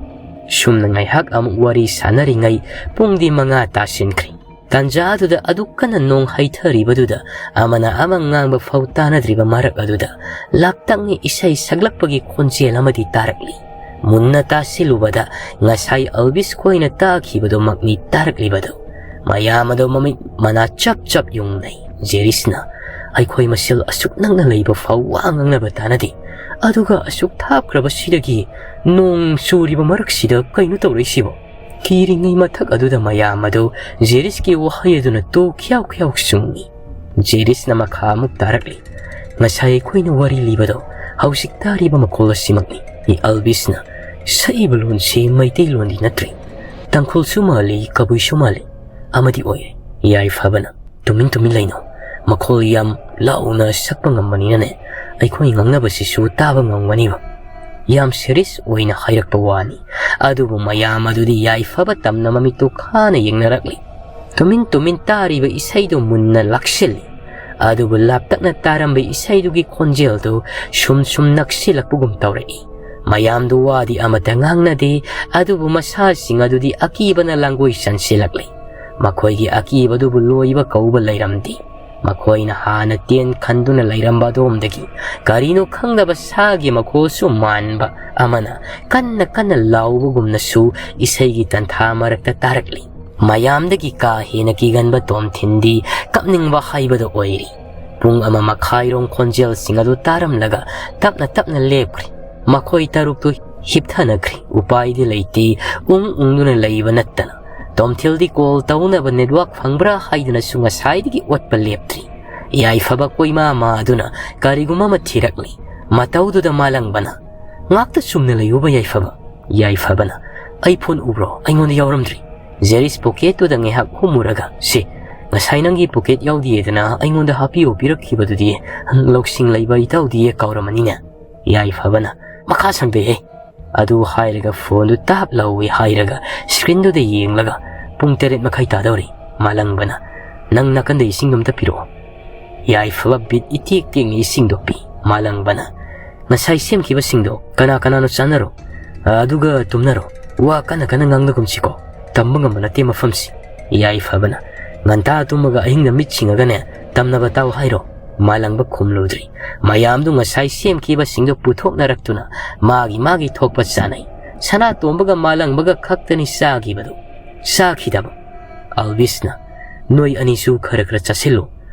ꯁꯨꯝꯅ ꯉꯥꯏꯍꯥꯛ ꯑꯃꯨꯛ ꯋꯥꯔꯤ ꯁꯥꯟꯅꯔꯤꯉꯩ ꯄꯨꯡꯗꯤ ꯃꯉꯥ ꯇꯥꯁꯤꯟꯈ꯭ꯔꯦ꯫ ꯇꯥꯟꯖꯥꯗꯨꯗ ꯑꯗꯨꯛ ꯀꯟꯅ ꯅꯣꯡ ꯍꯩꯊꯔꯤꯕꯗꯨꯗ ꯑꯃꯅ ꯑꯃ ꯉꯥꯡꯕ ꯐꯥꯎ ꯇꯥꯅꯗ꯭ꯔꯤꯕ ꯃꯔꯛ ꯑꯗꯨꯗ ꯂꯥꯞꯇꯛꯅ ꯏꯁꯩ ꯁꯛꯂꯛꯄꯒꯤ ꯈꯣꯟꯖꯦꯜ ꯑꯃꯗꯤ ꯇꯥꯔꯛꯂꯤ꯫ ꯃꯨꯟꯅ ꯇꯥꯁꯤꯜꯂꯨꯕꯗ ꯉꯁꯥꯏ ꯑꯜꯕꯤꯁ ꯈꯣꯏꯅ ꯇꯥꯈꯤꯕꯗꯨꯃꯛꯅꯤ ꯇꯥꯔꯛꯂꯤꯕꯗꯨ꯫ ꯃꯌꯥꯝ ꯑꯗꯨ ꯃꯃꯤꯠ ꯃꯅꯥ ꯆꯞ ꯆꯞ ꯌꯨꯡꯅꯩ꯫ ꯖꯦꯔꯤꯁꯅ, "ꯑꯩꯈꯣꯏ ꯃꯁꯦꯜ ꯑꯁꯨꯛ ꯅꯛꯅ ꯂꯩꯕ ꯐꯥꯎ ꯋꯥ ꯉꯥꯡꯅꯕ ꯇꯥꯅꯗꯦ, ꯑꯗꯨꯒ ꯑꯁꯨꯛ ꯊꯥꯞꯈ꯭ꯔꯕꯁꯤꯗꯒꯤ ꯅꯣꯡ ꯆꯨꯔꯤꯕ ꯃꯔꯛꯁꯤꯗ ꯀꯩꯅꯣ ꯇꯧꯔꯛꯏꯁꯤꯕꯣ?" ꯀꯤꯔꯤꯉꯩ ꯃꯊꯛ ꯑꯗꯨꯗ ꯃꯌꯥꯝ ꯑꯗꯨ ꯖꯦꯔꯤꯁꯀꯤ ꯋꯥꯍꯩ ꯑꯗꯨꯅ ꯇꯨ ꯈ꯭ꯌꯥꯎ ꯈ꯭ꯌꯥꯎ ꯆꯨꯡꯏ꯫ ꯖꯦꯔꯤꯁꯅ ꯃꯈꯥ ꯑꯃꯨꯛ ꯇꯥꯔꯛꯂꯤ, "ꯉꯁꯥꯏ ꯑꯩꯈꯣꯏꯅ ꯋꯥꯔꯤ ꯂꯤꯕꯗꯣ ꯍꯧꯖꯤꯛ ꯇꯥꯔꯤꯕ ꯃꯈꯣꯜ ꯑꯁꯤꯃꯛꯅꯤ꯫ ꯑꯜꯕꯤꯁꯅ ꯁꯛꯏꯕ ꯂꯣꯟꯁꯤ ꯃꯩꯇꯩꯂꯣꯟꯗꯤ ꯅꯠꯇ꯭ꯔꯦ꯫ ꯇꯥꯡꯈꯨꯜꯁꯨ ꯃꯥꯜꯂꯤ, ꯀꯕꯨꯏꯁꯨ ꯃꯥꯜꯂꯤ꯫ ꯑꯃꯗꯤ ꯑꯣꯏꯔꯦ"꯫ ꯌꯥꯏꯐꯕꯅ, "ꯇꯨꯃꯤꯟ ꯇꯨꯃꯤꯟ ꯂꯩꯅꯧ꯫ ꯃꯈꯣꯜ ꯌꯥꯝ ꯂꯥꯎꯅ ꯁꯛꯄ ꯉꯝꯕꯅꯤꯅꯅꯦ, ꯑꯩꯈꯣꯏ ꯉꯥꯡꯅꯕꯁꯤꯁꯨ ꯇꯥꯕ ꯉꯝꯒꯅꯤꯕ"꯫ ꯌꯥꯝ ꯁꯦꯔꯤꯌꯁ ꯑꯣꯏꯅ ꯍꯥꯏꯔꯛꯄ ꯋꯥꯅꯤ꯫ ꯑꯗꯨꯕꯨ ꯃꯌꯥꯝ ꯑꯗꯨꯗꯤ ꯌꯥꯏꯐꯕ ꯇꯝꯅ ꯃꯃꯤꯠꯇꯨ ꯈꯥꯅ ꯌꯦꯡꯅꯔꯛꯂꯤ꯫ ꯇꯨꯃꯤꯟ ꯇꯨꯃꯤꯟ ꯇꯥꯔꯤꯕ ꯏꯁꯩꯗꯨ ꯃꯨꯟꯅ ꯂꯥꯛꯁꯤꯜꯂꯤ꯫ ꯑꯗꯨꯕꯨ ꯂꯥꯞꯇꯛꯅ ꯇꯥꯔꯝꯕ ꯏꯁꯩꯗꯨꯒꯤ ꯈꯣꯟꯖꯦꯜꯗꯨ ꯁꯨꯝ ꯁꯨꯝ ꯅꯛꯁꯤꯜꯂꯛꯄꯒꯨꯝ ꯇꯧꯔꯛꯏ꯫ ꯃꯌꯥꯝꯗꯨ ꯋꯥꯗꯤ ꯑꯃꯠꯇ ꯉꯥꯡꯅꯗꯦ, ꯑꯗꯨꯕꯨ ꯃꯁꯥꯁꯤꯡ ꯑꯗꯨꯗꯤ ꯑꯀꯤꯕꯅ ꯂꯥꯡꯒꯣꯏ ꯆꯟꯁꯤꯜꯂꯛꯂꯤ꯫ ꯃꯈꯣꯏꯒꯤ ꯑꯀꯤꯕꯗꯨꯕꯨ ꯂꯣꯏꯕ ꯀꯧꯕ ꯂꯩꯔꯝꯗꯦ꯫ ꯃꯈꯣꯏꯅ ꯍꯥꯟꯅ ꯇꯦꯟ ꯈꯟꯗꯨꯅ ꯂꯩꯔꯝꯕ ꯑꯗꯣꯝꯗꯒꯤ ꯀꯔꯤꯅꯣ ꯈꯪꯗꯕ ꯁꯥꯒꯤ ꯃꯈꯣꯜꯁꯨ ꯃꯥꯟꯕ ꯑꯃꯅ ꯀꯟꯅ ꯀꯟꯅ ꯂꯥꯎꯕꯒꯨꯝꯅꯁꯨ ꯏꯁꯩꯒꯤ ꯇꯟꯊꯥ ꯃꯔꯛꯇ ꯇꯥꯔꯛꯂꯤ꯫ ꯃꯌꯥꯝꯗꯒꯤ ꯀꯥ ꯍꯦꯟꯅ ꯀꯤꯒꯟꯕ ꯇꯣꯝꯊꯤꯟꯗꯤ ꯀꯞꯅꯤꯡꯕ ꯍꯥꯏꯕꯗꯨ ꯑꯣꯏꯔꯤ꯫ ꯄꯨꯡ ꯑꯃ ꯃꯈꯥꯏꯔꯣꯝ ꯈꯣꯟꯖꯦꯜꯁꯤꯡ ꯑꯗꯨ ꯇꯥꯔꯝꯂꯒ ꯇꯞꯅ ꯇꯞꯅ ꯂꯦꯞꯈ꯭ꯔꯦ꯫ ꯃꯈꯣꯏ ꯇꯔꯨꯛꯇꯨ ꯍꯤꯞꯊꯅꯈ꯭ꯔꯦ꯫ ꯎꯄꯥꯏꯗꯤ ꯂꯩꯇꯦ, ꯎꯪ ꯎꯪꯗꯨꯅ ꯂꯩꯕ ꯅꯠꯇꯅ꯫ ꯇꯣꯝꯊꯤꯜꯗꯤ ꯀꯣꯜ ꯇꯧꯅꯕ ꯅꯦꯠꯋꯥꯛ ꯐꯪꯕ꯭ꯔꯥ ꯍꯥꯏꯗꯨꯅꯁꯨ ꯉꯁꯥꯏꯗꯒꯤ ꯑꯣꯠꯄ ꯂꯦꯞꯇ꯭ꯔꯤ꯫ ꯌꯥꯏꯐꯕ ꯀꯣꯏꯃꯥ ꯃꯥꯗꯨꯅ ꯀꯔꯤꯒꯨꯝꯕ ꯑꯃ ꯊꯤꯔꯛꯂꯤ꯫ ꯃꯇꯧꯗꯨꯗ ꯃꯥꯂꯪꯕꯅ, "ꯉꯥꯛꯇ ꯆꯨꯝꯅ ꯂꯩꯌꯨꯕ ꯌꯥꯏꯐꯕ"꯫ ꯌꯥꯏꯐꯕꯅ, "ꯑꯩ ꯐꯣꯟ ꯎꯕ꯭ꯔꯣ? ꯑꯩꯉꯣꯟꯗ ꯌꯥꯎꯔꯝꯗ꯭ꯔꯤ"꯫ ꯖꯦꯔꯤꯁ ꯄꯣꯀꯦꯠꯇꯨꯗ ꯉꯥꯏꯍꯥꯛ ꯍꯨꯝꯃꯨꯔꯒ, "ꯁꯤ, ꯉꯁꯥꯏ ꯅꯪꯒꯤ ꯄꯣꯀꯦꯠ ꯌꯥꯎꯗꯤꯌꯦꯗꯅ ꯑꯩꯉꯣꯟꯗ ꯍꯥꯞꯄꯤꯌꯣ ꯄꯤꯔꯛꯈꯤꯕꯗꯨꯗꯤ, ꯂꯧꯁꯤꯡ ꯂꯩꯕ ꯏꯇꯥꯎꯗꯤꯌꯦ ꯀꯥꯎꯔꯝꯃꯅꯤꯅꯦ"꯫ ꯌꯥꯏꯐꯕꯅ, "ꯃꯈꯥ ꯁꯝꯕꯦꯍꯦ"꯫ ꯑꯗꯨ ꯍꯥꯏꯔꯒ ꯐꯣꯟꯗꯨ ꯇꯥꯞ ꯂꯧꯏ ꯍꯥꯏꯔꯒ ꯁ꯭ꯀ꯭ꯔꯤꯟꯗꯨꯗ ꯌꯦꯡꯂꯒ, "ꯄꯨꯡ ꯇꯔꯦꯠ ꯃꯈꯥꯏ ꯇꯥꯗꯧꯔꯦ꯫ ꯃꯥꯂꯪꯕꯅ, "ꯅꯪ ꯅꯥꯀꯟꯗ ꯏꯁꯤꯡꯗꯣ ꯑꯝꯇ ꯄꯤꯔꯛꯑꯣ"꯫ ꯌꯥꯏꯐꯕ ꯕꯤꯠ ꯏꯇꯦꯛ ꯇꯦꯛꯅ ꯏꯁꯤꯡꯗꯣ ꯄꯤ꯫ ꯃꯥꯂꯪꯕꯅ, "ꯉꯁꯥꯏ ꯁꯦꯝꯈꯤꯕꯁꯤꯡꯗꯣ ꯀꯅꯥ ꯀꯅꯥꯅꯣ ꯆꯥꯅꯔꯣ, ꯑꯗꯨꯒ ꯇꯨꯝꯅꯔꯣ꯫ ꯋꯥ ꯀꯟꯅ ꯀꯟꯅ ꯉꯥꯡꯅꯒꯨꯝꯁꯤꯀꯣ, ꯇꯝꯕ ꯉꯝꯕ ꯅꯠꯇꯦ ꯃꯐꯝꯁꯤ"꯫ ꯌꯥꯏꯐꯕꯅ, "ꯉꯟꯇꯥ ꯇꯨꯝꯃꯒ ꯑꯍꯤꯡꯗ ꯃꯤꯠ ꯁꯤꯡꯉꯒꯅꯦ ꯇꯝꯅꯕ ꯇꯥꯎ ꯍꯥꯏꯔꯣ"꯫ ꯃꯥꯂꯪꯕ ꯈꯨꯝꯂꯨꯗ꯭ꯔꯤ꯫ ꯃꯌꯥꯝꯗꯨ ꯉꯁꯥꯏ ꯁꯦꯝꯈꯤꯕꯁꯤꯡꯗꯨ ꯄꯨꯊꯣꯛꯅꯔꯛꯇꯨꯅ ꯃꯥꯒꯤ ꯃꯥꯒꯤ ꯊꯣꯛꯄ ꯆꯥꯅꯩ꯫ ꯁꯅꯥꯇꯣꯝꯕꯒ ꯃꯥꯂꯪꯕꯒ ꯈꯛꯇꯅꯤ ꯆꯥꯈꯤꯕꯗꯨ꯫ ꯆꯥꯈꯤꯗꯕ꯫ ꯑꯜꯕꯤꯁꯅ, "ꯅꯣꯏ ꯑꯅꯤꯁꯨ ꯈꯔ ꯈꯔ ꯆꯥꯁꯤꯜꯂꯨ꯫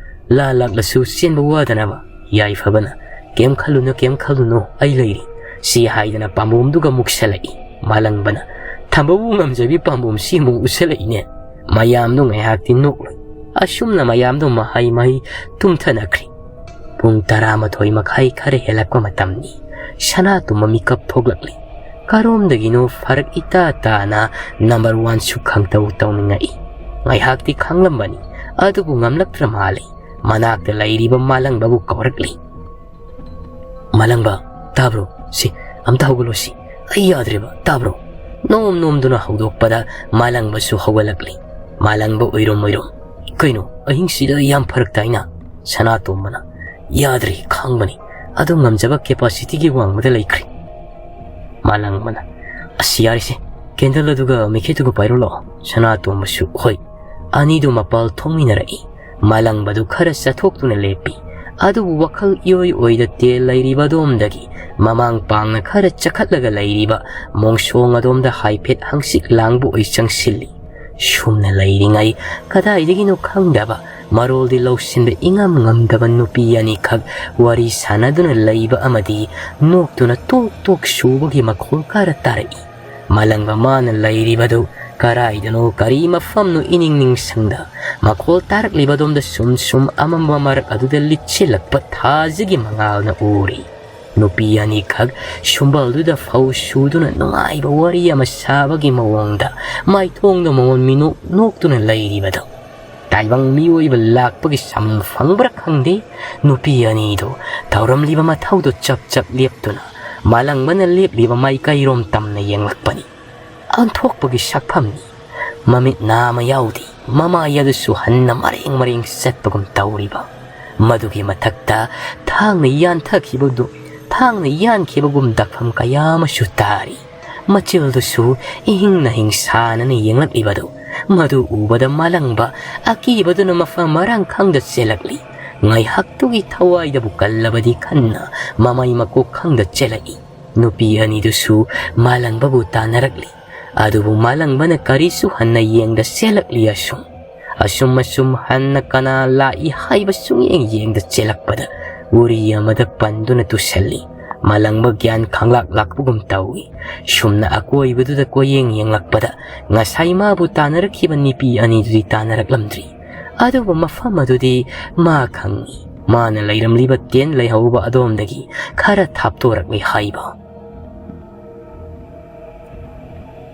ꯂꯥ ꯂꯥꯛꯂꯁꯨ ꯆꯦꯟꯕ ꯋꯥꯗꯅꯕ"꯫ ꯌꯥꯏꯐꯕꯅ, "ꯀꯩꯝ ꯈꯜꯂꯨꯅꯨ, ꯀꯩꯝ ꯈꯜꯂꯨꯅꯨ, ꯑꯩ ꯂꯩꯔꯤ"꯫ ꯁꯤ ꯍꯥꯏꯗꯅ ꯄꯥꯝꯕꯣꯝꯗꯨꯒ ꯃꯨꯛꯁꯜꯂꯛꯏ꯫ ꯃꯥꯂꯪꯕꯅ, "ꯊꯝꯕꯕꯨ ꯉꯝꯖꯕꯤ ꯄꯥꯝꯕꯣꯝꯁꯤ ꯑꯃꯨꯛ ꯎꯠꯁꯜꯂꯛꯏꯅꯦ"꯫ ꯃꯌꯥꯝꯗꯨ ꯉꯥꯏꯍꯥꯛꯇꯤ ꯅꯣꯛꯂꯨꯏ꯫ ꯑꯁꯨꯝꯅ ꯃꯌꯥꯝꯗꯨ ꯃꯍꯩ ꯃꯍꯩ ꯇꯨꯝꯊꯅꯈ꯭ꯔꯤ꯫ ꯄꯨꯡ ꯇꯔꯥꯃꯥꯊꯣꯏ ꯃꯈꯥꯏ ꯈꯔ ꯍꯦꯜꯂꯛꯄ ꯃꯇꯝꯅꯤ꯫ ꯁꯅꯥꯇꯣꯝꯕ ꯃꯤꯀꯞ ꯊꯣꯛꯂꯛꯂꯤ꯫ ꯀꯔꯣꯝꯗꯒꯤꯅꯣ ꯐꯔꯛ ꯏꯇꯥ ꯇꯥꯅ ꯅꯝꯕꯔ ꯋꯥꯟꯁꯨ ꯈꯪꯇꯧ ꯇꯧꯅꯤꯡꯉꯛꯏ꯫ ꯉꯥꯏꯍꯥꯛꯇꯤ ꯈꯥꯡꯂꯝꯕꯅꯤ, ꯑꯗꯨꯕꯨ ꯉꯝꯂꯛꯇ꯭ꯔ ꯃꯥꯜꯂꯤ꯫ ꯃꯅꯥꯛꯇ ꯂꯩꯔꯤꯕ ꯃꯥꯂꯪꯕꯕꯨ ꯀꯧꯔꯛꯂꯤ꯫ "ꯃꯥꯂꯪꯕ, ꯇꯥꯕ꯭ꯔꯣ? ꯁꯤ, ꯑꯝꯇ ꯍꯧꯒꯠꯂꯣ ꯁꯤ꯫ ꯑꯩ ꯌꯥꯗ꯭ꯔꯦꯕ, ꯇꯥꯕ꯭ꯔꯣ?" ꯅꯣꯝ ꯅꯣꯝꯗꯨꯅ ꯍꯧꯗꯣꯛꯄꯗ ꯃꯥꯂꯪꯕꯁꯨ ꯍꯧꯒꯠꯂꯛꯂꯤ꯫ ꯃꯥꯂꯪꯕ ꯑꯣꯏꯔꯣꯝ ꯑꯣꯏꯔꯣꯝ꯫ "ꯀꯩꯅꯣ, ꯑꯍꯤꯡꯁꯤꯗ ꯌꯥꯝ ꯐꯔꯛ ꯇꯥꯏꯅ?" ꯁꯅꯥꯇꯣꯝꯕꯅ, "ꯌꯥꯗ꯭ꯔꯦ, ꯈꯥꯡꯕꯅꯤ꯫ ꯑꯗꯨ ꯉꯝꯖꯕ capacityꯒꯤ ꯋꯥꯡꯃꯗ ꯂꯩꯈ꯭ꯔꯦ"꯫ ꯃꯥꯂꯪꯕꯅ, "ꯑꯁ, ꯌꯥꯔꯦꯁꯦ, candle ꯑꯗꯨꯒ ꯃꯩꯈꯦꯠꯇꯨꯒ ꯄꯥꯏꯔꯣ ꯂꯥꯛꯑꯣ"꯫ ꯁꯅꯥꯇꯣꯝꯕꯁꯨ, "ꯍꯣꯏ"꯫ ꯑꯅꯤꯗꯨ ꯃꯄꯥꯜ ꯊꯣꯛꯃꯤꯟꯅꯔꯛꯏ꯫ ꯃꯥꯂꯪꯕꯗꯨ ꯈꯔ ꯆꯠꯊꯣꯛꯇꯨꯅ ꯂꯦꯞꯄꯤ꯫ ꯑꯗꯨꯕꯨ ꯋꯥꯈꯜ ꯏꯑꯣꯏ ꯑꯣꯏꯗ ꯇꯦꯜ ꯂꯩꯔꯤꯕ ꯑꯗꯣꯝꯗꯒꯤ ꯃꯃꯥꯡ ꯄꯥꯡꯅ ꯈꯔ ꯆꯈꯠꯂꯒ ꯂꯩꯔꯤꯕ ꯃꯣꯡꯁꯣꯡ ꯑꯗꯣꯝꯗ ꯍꯥꯏꯐꯦꯠ ꯍꯪꯆꯤꯠ ꯂꯥꯡꯕ ꯑꯣꯏ ꯆꯪꯁꯤꯜꯂꯤ꯫ ꯁꯨꯝꯅ ꯂꯩꯔꯤꯉꯩ ꯀꯗꯥꯏꯗꯒꯤꯅꯣ ꯈꯪꯗꯕ ꯃꯔꯣꯜꯗꯤ ꯂꯧꯁꯤꯟꯕ ꯏꯉꯝ ꯉꯝꯗꯕ ꯅꯨꯄꯤ ꯑꯅꯤꯈꯛ ꯋꯥꯔꯤ ꯁꯥꯟꯅꯗꯨꯅ ꯂꯩꯕ ꯑꯃꯗꯤ ꯅꯣꯛꯇꯨꯅ ꯇꯣꯛ ꯇꯣꯛ ꯁꯨꯕꯒꯤ ꯃꯈꯣꯜ ꯈꯔ ꯇꯥꯔꯛꯏ꯫ ꯃꯥꯂꯪꯕ ꯃꯥꯅ ꯂꯩꯔꯤꯕꯗꯨ ꯀꯔꯥꯏꯗꯅꯣ, ꯀꯔꯤ ꯃꯐꯝꯅꯣ ꯏꯅꯤꯡ ꯅꯤꯡꯁꯪꯗ ꯃꯈꯣꯜ ꯇꯥꯔꯛꯂꯤꯕꯗꯣꯝꯗ ꯁꯨꯝ ꯁꯨꯝ ꯑꯃꯝꯕ ꯃꯔꯛ ꯑꯗꯨꯗ ꯂꯤꯠꯁꯤꯜꯂꯛꯄ ꯊꯥꯖꯒꯤ ꯃꯉꯥꯜꯅ ꯎꯔꯤ꯫ ꯅꯨꯄꯤ ꯑꯅꯤꯈꯛ ꯁꯨꯝꯕꯜꯗꯨꯗ ꯐꯧ ꯁꯨꯗꯨꯅ ꯅꯨꯡꯉꯥꯏꯕ ꯋꯥꯔꯤ ꯑꯃ ꯁꯥꯕꯒꯤ ꯃꯑꯣꯡꯗ ꯃꯥꯏꯊꯣꯡꯗ ꯃꯉꯣꯟ ꯃꯤꯅꯣꯛ ꯅꯣꯛꯇꯨꯅ ꯂꯩꯔꯤꯕꯗꯨ꯫ ꯇꯥꯏꯕꯪ ꯃꯤꯑꯣꯏꯕ ꯂꯥꯛꯄꯒꯤ ꯁꯝ ꯐꯪꯕ꯭ꯔꯥ ꯈꯪꯗꯦ, ꯅꯨꯄꯤ ꯑꯅꯤꯗꯨ ꯇꯧꯔꯝꯂꯤꯕ ꯃꯊꯧꯗꯨ ꯆꯞ ꯆꯞ ꯂꯦꯞꯇꯨꯅ ꯃꯥꯂꯪꯕꯅ ꯂꯦꯞꯂꯤꯕ ꯃꯥꯏꯀꯩꯔꯣꯝ ꯇꯝꯅ ꯌꯦꯡꯂꯛꯄꯅꯤ꯫ ꯑꯣꯟꯊꯣꯛꯄꯒꯤ ꯁꯛꯐꯝꯅꯤ꯫ ꯃꯃꯤꯠ ꯅꯥ ꯑꯃ ꯌꯥꯎꯗꯦ꯫ ꯃꯃꯥꯏ ꯑꯗꯨꯁꯨ ꯍꯟꯅ ꯃꯔꯦꯡ ꯃꯔꯦꯡ ꯆꯠꯄꯒꯨꯝ ꯇꯧꯔꯤꯕ꯫ ꯃꯗꯨꯒꯤ ꯃꯊꯛꯇ ꯊꯥꯡꯅ ꯌꯥꯟꯊꯈꯤꯕꯗꯨ, ꯊꯥꯡꯅ ꯌꯥꯟꯈꯤꯕꯒꯨꯝ ꯗꯛꯐꯝ ꯀꯌꯥ ꯑꯃꯁꯨ ꯇꯥꯔꯤ꯫ ꯃꯆꯤꯜꯗꯨꯁꯨ ꯏꯍꯤꯡ ꯅꯍꯤꯡ ꯁꯥꯟꯅꯅ ꯌꯦꯡꯂꯛꯂꯤꯕꯗꯨ, ꯃꯗꯨ ꯎꯕꯗ ꯃꯥꯂꯪꯕ ꯑꯀꯤꯕꯗꯨꯅ ꯃꯐꯝ ꯃꯔꯥꯡ ꯈꯪꯗ ꯆꯦꯜꯂꯛꯂꯤ꯫ ꯉꯥꯏꯍꯥꯛꯇꯨꯒꯤ ꯊꯋꯥꯏꯗꯕꯨ ꯀꯜꯂꯕꯗꯤ ꯈꯟꯅ ꯃꯃꯩ ꯃꯀꯣꯛ ꯈꯪꯗ ꯆꯦꯜꯂꯛꯏ꯫ ꯅꯨꯄꯤ ꯑꯅꯤꯗꯨꯁꯨ ꯃꯥꯂꯪꯕꯕꯨ ꯇꯥꯟꯅꯔꯛꯂꯤ꯫ ꯑꯗꯨꯕꯨ ꯃꯥꯂꯪꯕꯅ ꯀꯔꯤꯁꯨ ꯍꯟꯅ ꯌꯦꯡꯗ ꯆꯦꯜꯂꯛꯂꯤ꯫ ꯑꯁꯨꯝ, ꯑꯁꯨꯝ, ꯑꯁꯨꯝ ꯍꯟꯅ ꯀꯅꯥ ꯂꯥꯛꯏ ꯍꯥꯏꯕ ꯁꯨꯡꯌꯦꯡ ꯌꯦꯡꯗ ꯆꯦꯜꯂꯛꯄꯗ ꯎꯔꯤ ꯑꯃꯗ ꯄꯟꯗꯨꯅ ꯇꯨꯁꯜꯂꯤ꯫ ꯃꯥꯂꯪꯕ ꯒ꯭ꯌꯥꯟ ꯈꯪꯂꯥꯛ ꯂꯥꯛꯄꯒꯨꯝ ꯇꯧꯏ꯫ ꯁꯨꯝꯅ ꯑꯀꯣꯏꯕꯗꯨꯗ ꯀꯣꯌꯦꯡ ꯌꯦꯡꯂꯛꯄꯗ ꯉꯁꯥꯏ ꯃꯥꯕꯨ ꯇꯥꯟꯅꯔꯛꯈꯤꯕ ꯅꯨꯄꯤ ꯑꯅꯤꯗꯨꯗꯤ ꯇꯥꯟꯅꯔꯛꯂꯝꯗ꯭ꯔꯤ꯫ ꯑꯗꯨꯕꯨ ꯃꯐꯝ ꯑꯗꯨꯗꯤ ꯃꯥ ꯈꯪꯏ꯫ ꯃꯥꯅ ꯂꯩꯔꯝꯂꯤꯕ ꯇꯦꯟ ꯂꯩꯍꯧꯕ ꯑꯗꯣꯝꯗꯒꯤ ꯈꯔ ꯊꯥꯞꯇꯣꯔꯛꯂꯤ ꯍꯥꯏꯕ꯫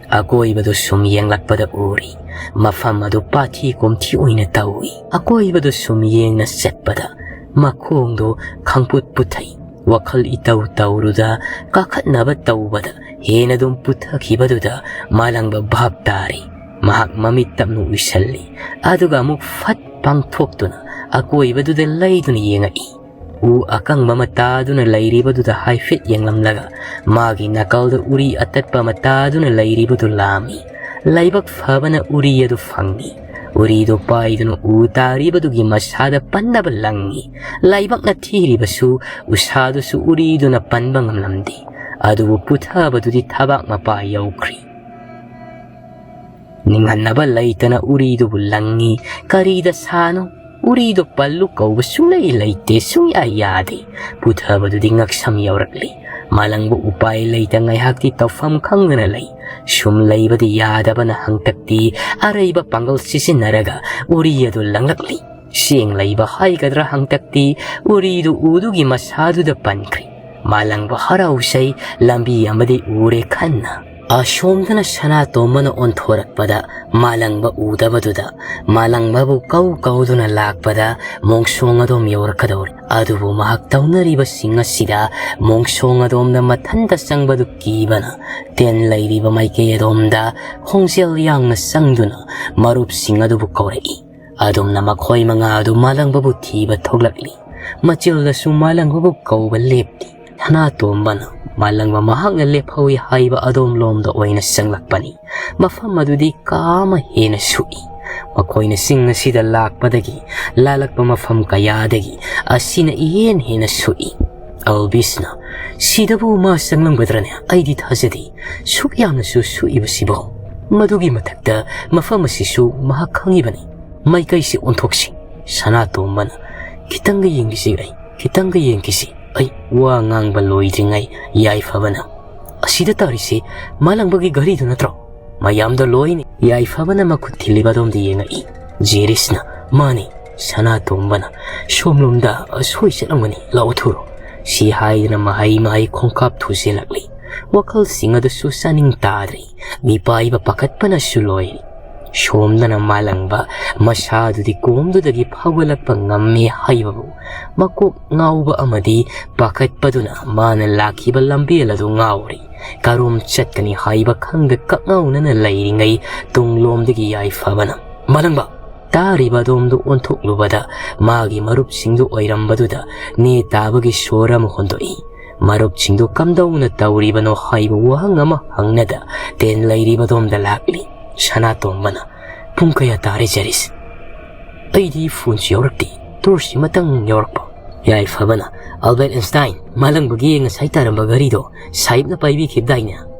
ꯑꯀꯣꯏꯕꯗꯨ ꯁꯨꯝ ꯌꯦꯡꯂꯛꯄꯗ ꯎꯔꯤ꯫ ꯃꯐꯝ ꯑꯗꯨ ꯄꯥꯊꯤ ꯀꯣꯝꯊꯤ ꯑꯣꯏꯅ ꯇꯧꯏ꯫ ꯑꯀꯣꯏꯕꯗꯨ ꯁꯨꯝ ꯌꯦꯡꯅ ꯆꯠꯄꯗ ꯃꯈꯣꯡꯗꯨ ꯈꯪꯄꯨꯠ ꯄꯨꯊꯩ꯫ ꯋꯥꯈꯜ ꯏꯇꯧ ꯇꯧꯔꯨꯗ ꯀꯥꯈꯠꯅꯕ ꯇꯧꯕꯗ ꯍꯦꯟꯅ ꯑꯗꯨꯝ ꯄꯨꯊꯈꯤꯕꯗꯨꯗ ꯃꯥꯂꯪꯕ ꯚꯥꯞ ꯇꯥꯔꯤ꯫ ꯃꯍꯥꯛ ꯃꯃꯤꯠ ꯇꯞꯅ ꯎꯏꯁꯜꯂꯤ꯫ ꯑꯗꯨꯒ ꯑꯃꯨꯛ ꯐꯠ ꯄꯥꯡꯊꯣꯛꯇꯨꯅ ꯑꯀꯣꯏꯕꯗꯨꯗ ꯂꯩꯗꯨꯅ ꯌꯦꯡꯉꯛꯏ꯫ ꯎ ꯑꯀꯪꯕ ꯃꯇꯥꯗꯨꯅ ꯂꯩꯔꯤꯕꯗꯨꯗ ꯍꯥꯏꯐꯦꯠ ꯌꯦꯡꯂꯝꯂꯒ ꯃꯥꯒꯤ ꯅꯥꯀꯜꯗ ꯎꯔꯤ ꯑꯇꯠꯄ ꯃꯇꯥꯗꯨꯅ ꯂꯩꯔꯤꯕꯗꯨ ꯂꯥꯝꯃꯤ꯫ ꯂꯥꯏꯕꯛ ꯐꯕꯅ ꯎꯔꯤ ꯑꯗꯨ ꯐꯪꯉꯤ꯫ ꯎꯔꯤꯗꯨ ꯄꯥꯏꯗꯨꯅ ꯎ ꯇꯥꯔꯤꯕꯗꯨꯒꯤ ꯃꯁꯥꯗ ꯄꯟꯅꯕ ꯂꯪꯉꯤ꯫ ꯂꯥꯏꯕꯛꯅ ꯊꯤꯔꯤꯕꯁꯨ ꯎꯁꯥꯗꯨꯁꯨ ꯎꯔꯤꯗꯨꯅ ꯄꯟꯕ ꯉꯝꯂꯝꯗꯦ꯫ ꯑꯗꯨꯕꯨ ꯄꯨꯊꯕꯗꯨꯗꯤ ꯊꯕꯥꯛ ꯃꯄꯥ ꯌꯧꯈ꯭ꯔꯤ꯫ ꯅꯤꯡꯍꯟꯅꯕ ꯂꯩꯇꯅ ꯎꯔꯤꯗꯨꯕꯨ ꯂꯪꯉꯤ꯫ ꯀꯔꯤꯗ ꯁꯥꯅꯣ? ꯎꯔꯤꯗꯨ ꯄꯜꯂꯨ ꯀꯧꯕ ꯁꯨꯡꯂꯩ ꯂꯩꯇꯦ, ꯁꯨꯡꯌꯥ ꯌꯥꯗꯦ꯫ ꯄꯨꯊꯕꯗꯨꯗꯤ ꯉꯛꯁꯝ ꯌꯧꯔꯛꯂꯤ꯫ ꯃꯥꯂꯪꯕ ꯎꯄꯥꯏ ꯂꯩꯇ ꯉꯥꯏꯍꯥꯛꯇꯤ ꯇꯧꯐꯝ ꯈꯪꯗꯅ ꯂꯩ꯫ ꯁꯨꯝ ꯂꯩꯕꯗꯤ ꯌꯥꯗꯕꯅ ꯍꯪꯇꯛꯇꯤ ꯑꯔꯩꯕ ꯄꯥꯡꯒꯜ ꯁꯤꯖꯤꯟꯅꯔꯒ ꯎꯔꯤ ꯑꯗꯨ ꯂꯪꯂꯛꯂꯤ꯫ ꯆꯦꯡ ꯂꯩꯕ ꯍꯥꯏꯒꯗ꯭ꯔꯥ, ꯍꯪꯇꯛꯇꯤ ꯎꯔꯤꯗꯨ ꯎꯗꯨꯒꯤ ꯃꯁꯥꯗꯨꯗ ꯄꯟꯈ꯭ꯔꯦ꯫ ꯃꯥꯂꯪꯕ ꯍꯔꯥꯎꯖꯩ, ꯂꯝꯕꯤ ꯑꯃꯗꯤ ꯎꯔꯦ ꯈꯟꯅ꯫ ꯑꯁꯣꯝꯗꯅ ꯁꯅꯥꯇꯣꯝꯕꯅ ꯑꯣꯟꯊꯣꯔꯛꯄꯗ ꯃꯥꯂꯪꯕ ꯎꯗꯕꯗꯨꯗ, ꯃꯥꯂꯪꯕꯕꯨ ꯀꯧ ꯀꯧꯗꯨꯅ ꯂꯥꯛꯄꯗ ꯃꯣꯡꯁꯣꯡ ꯑꯗꯣꯝ ꯌꯧꯔꯛꯀꯗꯧꯔꯦ꯫ ꯑꯗꯨꯕꯨ ꯃꯍꯥꯛ ꯇꯧꯅꯔꯤꯕꯁꯤꯡ ꯑꯁꯤꯗ ꯃꯣꯡꯁꯣꯡ ꯑꯗꯣꯝꯗ ꯃꯊꯟꯇ ꯆꯪꯕꯗꯨ ꯀꯤꯕꯅ, ꯇꯦꯟ ꯂꯩꯔꯤꯕ ꯃꯥꯏꯀꯩ ꯑꯗꯣꯝꯗ ꯈꯣꯡꯖꯦꯜ ꯌꯥꯡꯅ ꯆꯪꯗꯨꯅ ꯃꯔꯨꯞꯁꯤꯡ ꯑꯗꯨꯕꯨ ꯀꯧꯔꯛꯏ꯫ ꯑꯗꯨꯝꯅ ꯃꯈꯣꯏ ꯃꯉꯥ ꯑꯗꯨ ꯃꯥꯂꯪꯕꯕꯨ ꯊꯤꯕ ꯊꯣꯛꯂꯛꯂꯤ꯫ ꯃꯆꯤꯜꯗꯁꯨ ꯃꯥꯂꯪꯕꯕꯨ ꯀꯧꯕ ꯂꯦꯞꯇꯦ꯫ ꯁꯅꯥꯇꯣꯝꯕꯅ ꯃꯥꯂꯪꯕ ꯃꯍꯥꯛꯅ ꯂꯦꯞꯍꯧꯏ ꯍꯥꯏꯕ ꯑꯗꯣꯝꯂꯣꯝꯗ ꯑꯣꯏꯅ ꯆꯪꯂꯛꯄꯅꯤ꯫ ꯃꯐꯝ ꯑꯗꯨꯗꯤ ꯀꯥ ꯑꯃ ꯍꯦꯟꯅ ꯁꯨꯛꯏ꯫ ꯃꯈꯣꯏꯅ ꯆꯤꯡ ꯑꯁꯤꯗ ꯂꯥꯛꯄꯗꯒꯤ ꯂꯥꯜꯂꯛꯄ ꯃꯐꯝ ꯀꯌꯥꯗꯒꯤ ꯑꯁꯤꯅ ꯏꯍꯦꯟ ꯍꯦꯟꯅ ꯁꯨꯛꯏ꯫ ꯑꯜꯕꯤꯁꯅ, "ꯁꯤꯗꯕꯨ ꯃꯥ ꯆꯪꯂꯝꯒꯗ꯭ꯔꯅꯦ? ꯑꯩꯗꯤ ꯊꯥꯖꯗꯦ꯫ ꯁꯨꯛ ꯌꯥꯝꯅꯁꯨ ꯁꯨꯛꯏꯕꯁꯤꯕꯣ꯫ ꯃꯗꯨꯒꯤ ꯃꯊꯛꯇ ꯃꯐꯝ ꯑꯁꯤꯁꯨ ꯃꯍꯥꯛ ꯈꯪꯉꯤꯕꯅꯤ꯫ ꯃꯥꯏꯀꯩꯁꯤ ꯑꯣꯟꯊꯣꯛꯁꯤ꯫" ꯁꯅꯥꯇꯣꯝꯕꯅ, "ꯈꯤꯇꯪꯒ ꯌꯦꯡꯈꯤꯁꯤ ꯑꯩ, ꯈꯤꯇꯪꯒ ꯌꯦꯡꯈꯤꯁꯤ꯫" ꯑꯩ ꯋꯥ ꯉꯥꯡꯕ ꯂꯣꯏꯗ꯭ꯔꯤꯉꯩ ꯌꯥꯏꯐꯕꯅ, "ꯑꯁꯤꯗ ꯇꯥꯔꯤꯁꯤ ꯃꯥꯂꯪꯕꯒꯤ ꯘꯔꯤꯗꯨ ꯅꯠꯇ꯭ꯔꯣ? ꯃꯌꯥꯝꯗꯣ ꯂꯣꯏꯅ꯫" ꯌꯥꯏꯐꯕꯅ ꯃꯈꯨꯠ ꯊꯤꯜꯂꯤꯕ ꯑꯗꯣꯝꯗ ꯌꯦꯡꯉꯛꯏ꯫ ꯖꯦꯔꯤꯁꯅ, "ꯃꯥꯅꯤ꯫" ꯁꯅꯥꯇꯣꯝꯕꯅ, "ꯁꯣꯝꯂꯣꯝꯗ ꯑꯁꯣꯏ ꯆꯠꯂꯝꯒꯅꯤ, ꯂꯥꯛꯑꯣ ꯊꯨꯔꯣ꯫" ꯁꯤ ꯍꯥꯏꯗꯨꯅ ꯃꯍꯩ ꯃꯍꯩ ꯈꯣꯡꯀꯥꯞ ꯊꯨꯖꯤꯜꯂꯛꯂꯤ꯫ ꯋꯥꯈꯜꯁꯤꯡ ꯑꯗꯨꯁꯨ ꯆꯥꯅꯤꯡ ꯇꯥꯗ꯭ꯔꯤ꯫ ꯃꯤꯄꯥꯏꯕ ꯄꯥꯈꯠꯄꯅꯁꯨ ꯂꯣꯏꯔꯤ꯫ ꯁꯣꯝꯗꯅ ꯃꯥꯂꯪꯕ ꯃꯁꯥꯗꯨꯗꯤ ꯀꯣꯝꯗꯨꯗꯒꯤ ꯐꯥꯎꯒꯠꯂꯛꯄ ꯉꯝꯃꯤ ꯍꯥꯏꯕꯕꯨ ꯃꯀꯣꯛ ꯉꯥꯎꯕ ꯑꯃꯗꯤ ꯄꯥꯈꯠꯄꯗꯨꯅ ꯃꯥꯅ ꯂꯥꯛꯈꯤꯕ ꯂꯝꯕꯦꯜ ꯑꯗꯨ ꯉꯥꯎꯔꯤ꯫ ꯀꯔꯣꯝ ꯆꯠꯀꯅꯤ ꯍꯥꯏꯕ ꯈꯪꯗ ꯀꯛꯉꯥꯎꯅꯅ ꯂꯩꯔꯤꯉꯩ ꯇꯨꯡꯂꯣꯝꯗꯒꯤ ꯌꯥꯏꯐꯕꯅ, "ꯃꯥꯂꯪꯕ!" ꯇꯥꯔꯤꯕ ꯑꯗꯣꯝꯗꯨ ꯑꯣꯟꯊꯣꯛꯂꯨꯕꯗ ꯃꯥꯒꯤ ꯃꯔꯨꯞꯁꯤꯡꯗꯨ ꯑꯣꯏꯔꯝꯕꯗꯨꯗ ꯅꯦ ꯇꯥꯕꯒꯤ ꯁꯣꯔ ꯑꯃ ꯍꯣꯟꯗꯣꯛꯏ꯫ ꯃꯔꯨꯞꯁꯤꯡꯗꯨ ꯀꯝꯗꯧꯅ ꯇꯧꯔꯤꯕꯅꯣ ꯍꯥꯏꯕ ꯋꯥꯍꯪ ꯑꯃ ꯍꯪꯅꯗ ꯇꯦꯟ ꯂꯩꯔꯤꯕꯗꯣꯝꯗ ꯂꯥꯛꯂꯤ꯫ ꯁꯅꯥꯇꯣꯝꯕꯅ, "ꯄꯨꯡ ꯀꯌꯥ ꯇꯥꯔꯦ, ꯖꯦꯔꯤꯁ?" "ꯑꯩꯗꯤ ꯐꯣꯟꯁꯨ ꯌꯥꯎꯔꯛꯇꯦ, ꯇꯣꯔꯆ ꯑꯃꯇꯪ ꯌꯥꯎꯔꯛꯄ꯫" ꯌꯥꯏꯐꯕꯅ, "ꯑꯜꯕꯔꯠ ꯑꯦꯟꯁꯇꯥꯏꯟ, ꯃꯥꯂꯪꯕꯒꯤ ꯉꯁꯥꯏ ꯇꯥꯔꯝꯕ ꯘꯔꯤꯗꯣ ꯁꯥꯍꯤꯕꯅ ꯄꯥꯏꯕꯤꯈꯤꯕꯗꯥꯏꯅꯦ?"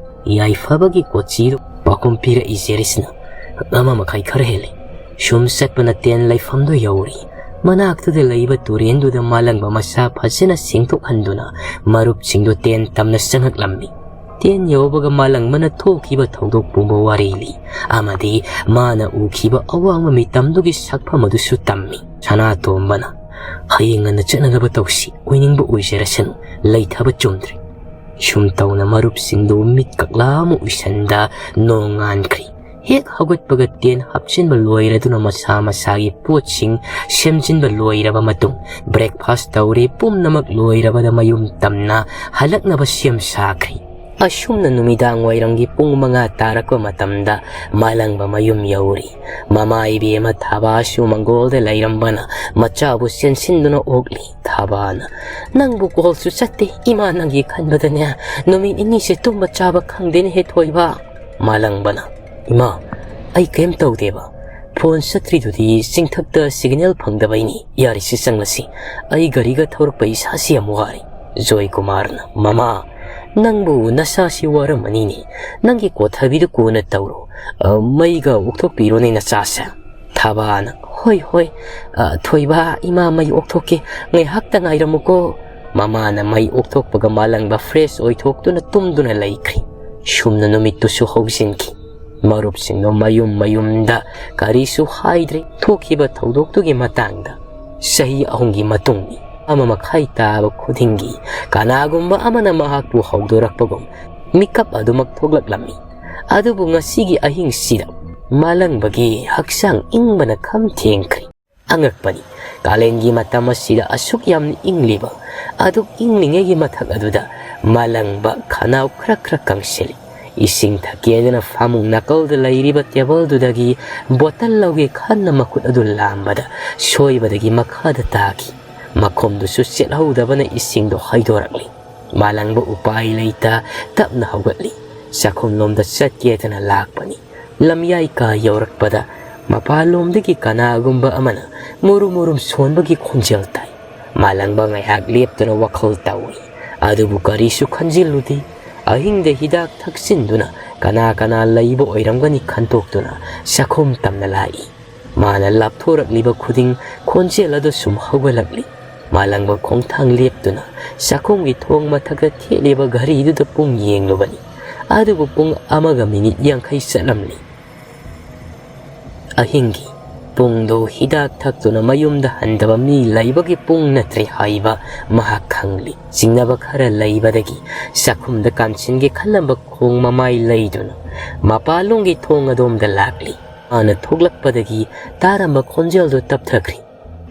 ꯌꯥꯏꯐꯕꯒꯤ ꯀꯣꯆꯤꯗꯨ ꯄꯥꯎꯈꯨꯝ ꯄꯤꯔꯛꯏ ꯖꯦꯔꯤꯁꯅ꯫ "ꯑꯃ ꯃꯈꯥꯏ ꯈꯔ ꯍꯦꯜꯂꯦ꯫ ꯁꯨꯝ ꯆꯠꯄꯅ ꯇꯦꯟ ꯂꯩꯐꯝꯗꯨ ꯌꯧꯔꯤ꯫ ꯃꯅꯥꯛꯇꯨꯗ ꯂꯩꯕ ꯇꯨꯔꯦꯟꯗꯨꯗ ꯃꯥꯂꯪꯕ ꯃꯁꯥ ꯐꯖꯅ ꯁꯦꯡꯗꯣꯛꯍꯟꯗꯨꯅ ꯃꯔꯨꯞꯁꯤꯡꯗꯨ ꯇꯦꯟ ꯇꯝꯅ ꯆꯪꯉꯛꯂꯝꯃꯤ꯫ ꯇꯦꯟ ꯌꯧꯕꯒ ꯃꯥꯂꯪꯕꯅ ꯊꯣꯛꯈꯤꯕ ꯊꯧꯗꯣꯛ ꯄꯨꯝꯕ ꯋꯥꯔꯤ ꯂꯤ꯫ ꯑꯃꯗꯤ ꯃꯥꯅ ꯎꯈꯤꯕ ꯑꯋꯥꯡꯕ ꯃꯤꯇꯝꯗꯨꯒꯤ ꯁꯛꯐꯝ ꯑꯗꯨꯁꯨ ꯇꯝꯃꯤ꯫" ꯁꯅꯥꯇꯣꯝꯕꯅ, "ꯍꯌꯦꯡ ꯉꯟꯅ ꯆꯠꯅꯅꯕ ꯇꯧꯁꯤ꯫ ꯑꯣꯏꯅꯤꯡꯕ ꯑꯣꯏꯖꯔꯁꯅꯨ, ꯂꯩꯊꯕ ꯆꯨꯝꯗ꯭ꯔꯦ꯫" ꯁꯨꯝ ꯇꯧꯅ ꯃꯔꯨꯞꯁꯤꯡꯗꯨ ꯃꯤꯠ ꯀꯛꯂꯥ ꯑꯃ ꯎꯏꯁꯟꯗ ꯅꯣꯡꯉꯥꯟꯈ꯭ꯔꯤ꯫ ꯍꯦꯛ ꯍꯧꯒꯠꯄꯒ ꯇꯦꯟ ꯍꯥꯞꯆꯤꯟꯕ ꯂꯣꯏꯔꯗꯨꯅ ꯃꯁꯥ ꯃꯁꯥꯒꯤ ꯄꯣꯠꯁꯤꯡ ꯁꯦꯝꯖꯤꯟꯕ ꯂꯣꯏꯔꯕ ꯃꯇꯨꯡ, ꯕ꯭ꯔꯦꯛꯐꯥꯁ ꯇꯧꯔꯦ, ꯄꯨꯝꯅꯃꯛ ꯂꯣꯏꯔꯕꯗ ꯃꯌꯨꯝ ꯇꯝꯅ ꯍꯜꯂꯛꯅꯕ ꯁꯦꯝ ꯁꯥꯈ꯭ꯔꯤ꯫ ꯑꯁꯨꯝꯅ ꯅꯨꯃꯤꯗꯥꯡ ꯋꯥꯏꯔꯝꯒꯤ ꯄꯨꯡ ꯃꯉꯥ ꯇꯥꯔꯛꯄ ꯃꯇꯝꯗ ꯃꯥꯂꯪꯕ ꯃꯌꯨꯝ ꯌꯧꯔꯤ꯫ ꯃꯃꯥ ꯏꯕꯦꯝꯃ ꯊꯥꯕꯥꯁꯨ ꯃꯪꯒꯣꯜꯗ ꯂꯩꯔꯝꯕꯅ ꯃꯆꯥꯕꯨ ꯆꯦꯟꯁꯤꯟꯗꯨꯅ ꯑꯣꯛꯂꯤ꯫ ꯊꯥꯕꯥꯅ, "ꯅꯪꯕꯨ ꯀꯣꯜꯁꯨ ꯆꯠꯇꯦ, ꯏꯃꯥ ꯅꯪꯒꯤ ꯈꯟꯕꯗꯅꯦ ꯅꯨꯃꯤꯠ ꯅꯤꯅꯤꯁꯦ ꯇꯨꯝꯕ ꯆꯥꯕ ꯈꯪꯗꯦꯅꯦ ꯍꯦ ꯊꯣꯏꯕ"꯫ ꯃꯥꯂꯪꯕꯅ, "ꯏꯃꯥ, ꯑꯩ ꯀꯩꯝ ꯇꯧꯗꯦꯕ꯫ ꯐꯣꯟ ꯆꯠꯇ꯭ꯔꯤꯗꯨꯗꯤ ꯆꯤꯡꯊꯛꯇ ꯁꯤꯒꯅꯦꯜ ꯐꯪꯗꯕꯩꯅꯤ꯫ ꯌꯥꯔꯤꯁꯤ ꯆꯪꯂꯁꯤ꯫ ꯑꯩ ꯒꯥꯔꯤꯒ ꯊꯧꯔꯛꯄ ꯏꯁꯥꯁꯤ ꯌꯥꯝ ꯋꯥꯔꯦ"꯫ ꯖꯣꯏꯀꯨꯃꯥꯔꯅ, "ꯃꯃꯥ, ꯅꯪꯕꯨ ꯅꯁꯥꯁꯤ ꯋꯥꯔꯝꯃꯅꯤꯅꯦ꯫ ꯅꯪꯒꯤ ꯀꯣꯊꯕꯤꯗꯨ ꯀꯣꯟꯅ ꯇꯧꯔꯣ꯫ ꯑ, ꯃꯩꯒ ꯑꯣꯛꯊꯣꯛꯄꯤꯔꯣꯅꯦ ꯅꯆꯥꯁꯦ"꯫ ꯊꯥꯕꯥꯅ, "ꯍꯣꯏ, ꯍꯣꯏ, ꯑ, ꯊꯣꯏꯕ, ꯏꯃꯥ ꯃꯩ ꯑꯣꯛꯊꯣꯛꯀꯦ꯫ ꯉꯥꯏꯍꯥꯛꯇ ꯉꯥꯏꯔꯝꯃꯨꯀꯣ"꯫ ꯃꯃꯥꯅ ꯃꯩ ꯑꯣꯛꯊꯣꯛꯄꯒ ꯃꯥꯂꯪꯕ ꯐ꯭ꯔꯦꯁ ꯑꯣꯏꯊꯣꯛꯇꯨꯅ ꯇꯨꯝꯗꯨꯅ ꯂꯩꯈ꯭ꯔꯤ꯫ ꯁꯨꯝꯅ ꯅꯨꯃꯤꯠꯇꯨꯁꯨ ꯍꯧꯖꯤꯟꯈꯤ꯫ ꯃꯔꯨꯞꯁꯤꯡꯗꯣ ꯃꯌꯨꯝ ꯃꯌꯨꯝꯗ ꯀꯔꯤꯁꯨ ꯍꯥꯏꯗ꯭ꯔꯦ ꯊꯣꯛꯈꯤꯕ ꯊꯧꯗꯣꯛꯇꯨꯒꯤ ꯃꯇꯥꯡꯗ꯫ ꯆꯍꯤ ꯑꯍꯨꯝꯒꯤ ꯃꯇꯨꯡ ꯑꯃ ꯃꯈꯥꯏ ꯇꯥꯕ ꯈꯨꯗꯤꯡꯒꯤ ꯀꯅꯥꯒꯨꯝꯕ ꯑꯃꯅ ꯃꯍꯥꯛꯄꯨ ꯍꯧꯗꯣꯔꯛꯄꯒꯨꯝ ꯃꯤꯀꯞ ꯑꯗꯨꯃꯛ ꯊꯣꯛꯂꯛꯂꯝꯃꯤ꯫ ꯑꯗꯨꯕꯨ ꯉꯁꯤꯒꯤ ꯑꯍꯤꯡꯁꯤꯗ ꯃꯥꯂꯪꯕꯒꯤ ꯍꯛꯆꯥꯡ ꯏꯪꯕꯅ ꯈꯝ ꯊꯦꯡꯈ꯭ꯔꯤ꯫ ꯑꯉꯛꯄꯅꯤ, ꯀꯥꯂꯦꯟꯒꯤ ꯃꯇꯝ ꯑꯁꯤꯗ ꯑꯁꯨꯛ ꯌꯥꯝꯅ ꯏꯪꯂꯤꯕ, ꯑꯗꯨꯛ ꯏꯪꯂꯤꯉꯩꯒꯤ ꯃꯊꯛ ꯑꯗꯨꯗ ꯃꯥꯂꯪꯕ ꯈꯅꯥꯎ ꯈꯔ ꯈꯔ ꯀꯪꯁꯤꯜꯂꯤ꯫ ꯏꯁꯤꯡ ꯊꯛꯀꯦꯗꯅ ꯐꯃꯨꯡ ꯅꯥꯀꯜꯗ ꯂꯩꯔꯤꯕ ꯇꯦꯕꯜꯗꯨꯗꯒꯤ ꯕꯣꯇꯜ ꯂꯧꯒꯦ ꯈꯟꯅ ꯃꯈꯨꯠ ꯑꯗꯨ ꯂꯥꯝꯕꯗ ꯁꯣꯏꯕꯗꯒꯤ ꯃꯈꯥꯗ ꯇꯥꯈꯤ꯫ ꯃꯈꯣꯝꯗꯨꯁꯨ ꯆꯦꯠꯍꯧꯗꯕꯅ ꯏꯁꯤꯡꯗꯣ ꯍꯩꯗꯣꯔꯛꯂꯤ꯫ ꯃꯥꯂꯪꯕ ꯎꯄꯥꯏ ꯂꯩꯇ ꯇꯞꯅ ꯍꯧꯒꯠꯂꯤ꯫ ꯆꯥꯛꯈꯨꯝꯂꯣꯝꯗ ꯆꯠꯀꯦꯗꯅ ꯂꯥꯛꯄꯅꯤ꯫ ꯂꯝꯌꯥꯏ ꯀꯥ ꯌꯧꯔꯛꯄꯗ ꯃꯄꯥꯟꯂꯣꯝꯗꯒꯤ ꯀꯅꯥꯒꯨꯝꯕ ꯑꯃꯅ ꯃꯨꯔꯨꯝ ꯃꯨꯔꯨꯝ ꯁꯣꯟꯕꯒꯤ ꯈꯣꯟꯖꯦꯜ ꯇꯥꯏ꯫ ꯃꯥꯂꯪꯕ ꯉꯥꯏꯍꯥꯛ ꯂꯦꯞꯇꯨꯅ ꯋꯥꯈꯜ ꯇꯧꯏ꯫ ꯑꯗꯨꯕꯨ ꯀꯔꯤꯁꯨ ꯈꯟꯖꯤꯜꯂꯨꯗꯦ꯫ ꯑꯍꯤꯡꯗ ꯍꯤꯗꯥꯛ ꯊꯛꯆꯤꯟꯗꯨꯅ ꯀꯅꯥ ꯀꯅꯥ ꯂꯩꯕ ꯑꯣꯏꯔꯝꯒꯅꯤ ꯈꯟꯇꯣꯛꯇꯨꯅ ꯆꯥꯛꯈꯨꯝ ꯇꯝꯅ ꯂꯥꯛꯏ꯫ ꯃꯥꯅ ꯂꯥꯞꯊꯣꯔꯛꯂꯤꯕ ꯈꯨꯗꯤꯡ ꯈꯣꯟꯖꯦꯜ ꯑꯗꯨ ꯁꯨꯝ ꯍꯧꯒꯠꯂꯛꯂꯤ꯫ ꯃꯥꯂꯪꯕ ꯈꯣꯡꯊꯥꯡ ꯂꯦꯞꯇꯨꯅ ꯆꯥꯛꯈꯨꯝꯒꯤ ꯊꯣꯡ ꯃꯊꯛꯇ ꯊꯦꯠꯂꯤꯕ ꯘꯔꯤꯗꯨꯗ ꯄꯨꯡ ꯌꯦꯡꯂꯨꯕꯅꯤ꯫ ꯑꯗꯨꯕꯨ ꯄꯨꯡ ꯑꯃꯒ ꯃꯤꯅꯤꯠ ꯌꯥꯡꯈꯩ ꯆꯠꯂꯝꯂꯤ꯫ ꯑꯍꯤꯡꯒꯤ ꯄꯨꯡꯗꯨ ꯍꯤꯗꯥꯛ ꯊꯛꯇꯨꯅ ꯃꯌꯨꯝꯗ ꯍꯟꯗꯕ ꯃꯤ ꯂꯩꯕꯒꯤ ꯄꯨꯡ ꯅꯠꯇ꯭ꯔꯦ ꯍꯥꯏꯕ ꯃꯍꯥꯛ ꯈꯪꯂꯤ꯫ ꯆꯤꯡꯅꯕ ꯈꯔ ꯂꯩꯕꯗꯒꯤ ꯆꯥꯛꯈꯨꯝꯗ ꯀꯥꯝꯁꯤꯟꯒꯦ ꯈꯜꯂꯝꯕ ꯈꯣꯡ ꯃꯃꯥꯏ ꯂꯩꯗꯨꯅ ꯃꯄꯥꯟꯂꯣꯝꯒꯤ ꯊꯣꯡ ꯑꯗꯣꯝꯗ ꯂꯥꯛꯂꯤ꯫ ꯃꯥꯅ ꯊꯣꯛꯂꯛꯄꯗꯒꯤ ꯇꯥꯔꯝꯕ ꯈꯣꯟꯖꯦꯜꯗꯨ ꯇꯞꯊꯈ꯭ꯔꯤ꯫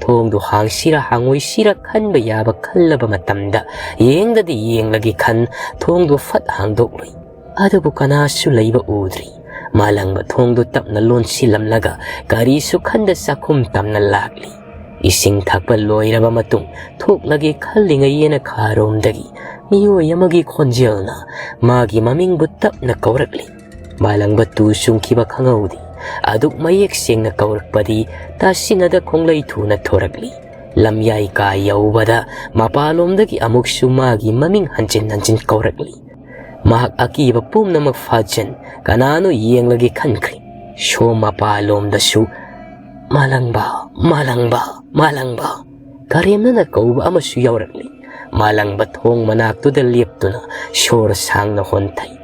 ꯊꯣꯡꯗꯨ ꯍꯥꯡꯁꯤꯔ ꯍꯥꯡꯉꯣꯏꯁꯤꯔ ꯈꯟꯕ ꯌꯥꯕ ꯈꯜꯂꯕ ꯃꯇꯝꯗ ꯌꯦꯡꯗꯗꯤ ꯌꯦꯡꯂꯒꯦ ꯈꯟ ꯊꯣꯡꯗꯨ ꯐꯠ ꯍꯥꯡꯗꯣꯛꯂꯨꯏ꯫ ꯑꯗꯨꯕꯨ ꯀꯅꯥꯁꯨ ꯂꯩꯕ ꯎꯗ꯭ꯔꯤ꯫ ꯃꯥꯂꯪꯕ ꯊꯣꯡꯗꯨ ꯇꯞꯅ ꯂꯣꯟꯁꯤꯜꯂꯝꯂꯒ ꯀꯔꯤꯁꯨ ꯈꯟꯗ ꯆꯥꯛꯈꯨꯝ ꯇꯝꯅ ꯂꯥꯛꯂꯤ꯫ ꯏꯁꯤꯡ ꯊꯛꯄ ꯂꯣꯏꯔꯕ ꯃꯇꯨꯡ ꯊꯣꯛꯂꯒꯦ ꯈꯜꯂꯤꯉꯩ ꯌꯦꯅꯈꯥꯔꯣꯝꯗꯒꯤ ꯃꯤꯑꯣꯏ ꯑꯃꯒꯤ ꯈꯣꯟꯖꯦꯜꯅ ꯃꯥꯒꯤ ꯃꯃꯤꯡꯕꯨ ꯇꯞꯅ ꯀꯧꯔꯛꯂꯤ꯫ ꯃꯥꯂꯪꯕ ꯇꯨ ꯆꯨꯡꯈꯤꯕ ꯈꯪꯍꯧꯗꯦ꯫ ꯑꯗꯨꯛ ꯃꯌꯦꯛ ꯁꯦꯡꯅ ꯀꯧꯔꯛꯄꯗꯤ ꯇꯥꯁꯤꯟꯅꯗ ꯈꯣꯡꯂꯩ ꯊꯨꯅ ꯊꯣꯔꯛꯂꯤ꯫ ꯂꯝꯌꯥꯏ ꯀꯥ ꯌꯧꯕꯗ ꯃꯄꯥꯂꯣꯝꯗꯒꯤ ꯑꯃꯨꯛꯁꯨ ꯃꯥꯒꯤ ꯃꯃꯤꯡ ꯍꯟꯖꯤꯟ ꯍꯟꯖꯤꯟ ꯀꯧꯔꯛꯂꯤ꯫ ꯃꯍꯥꯛ ꯑꯀꯤꯕ ꯄꯨꯝꯅꯃꯛ ꯐꯥꯖꯤꯟ ꯀꯅꯥꯅꯣ ꯌꯦꯡꯂꯒꯦ ꯈꯟꯈ꯭ꯔꯤ꯫ ꯁꯣꯝ ꯃꯄꯥꯂꯣꯝꯗꯁꯨ "ꯃꯥꯂꯪꯕ, ꯃꯥꯂꯪꯕ, ꯃꯥꯂꯪꯕ" ꯀꯔꯦꯝꯅꯅ ꯀꯧꯕ ꯑꯃꯁꯨ ꯌꯥꯎꯔꯛꯂꯤ꯫ ꯃꯥꯂꯪꯕ ꯊꯣꯡ ꯃꯅꯥꯛꯇꯨꯗ ꯂꯦꯞꯇꯨꯅ ꯁꯣꯔ ꯁꯥꯡꯅ ꯍꯣꯟꯊꯩ꯫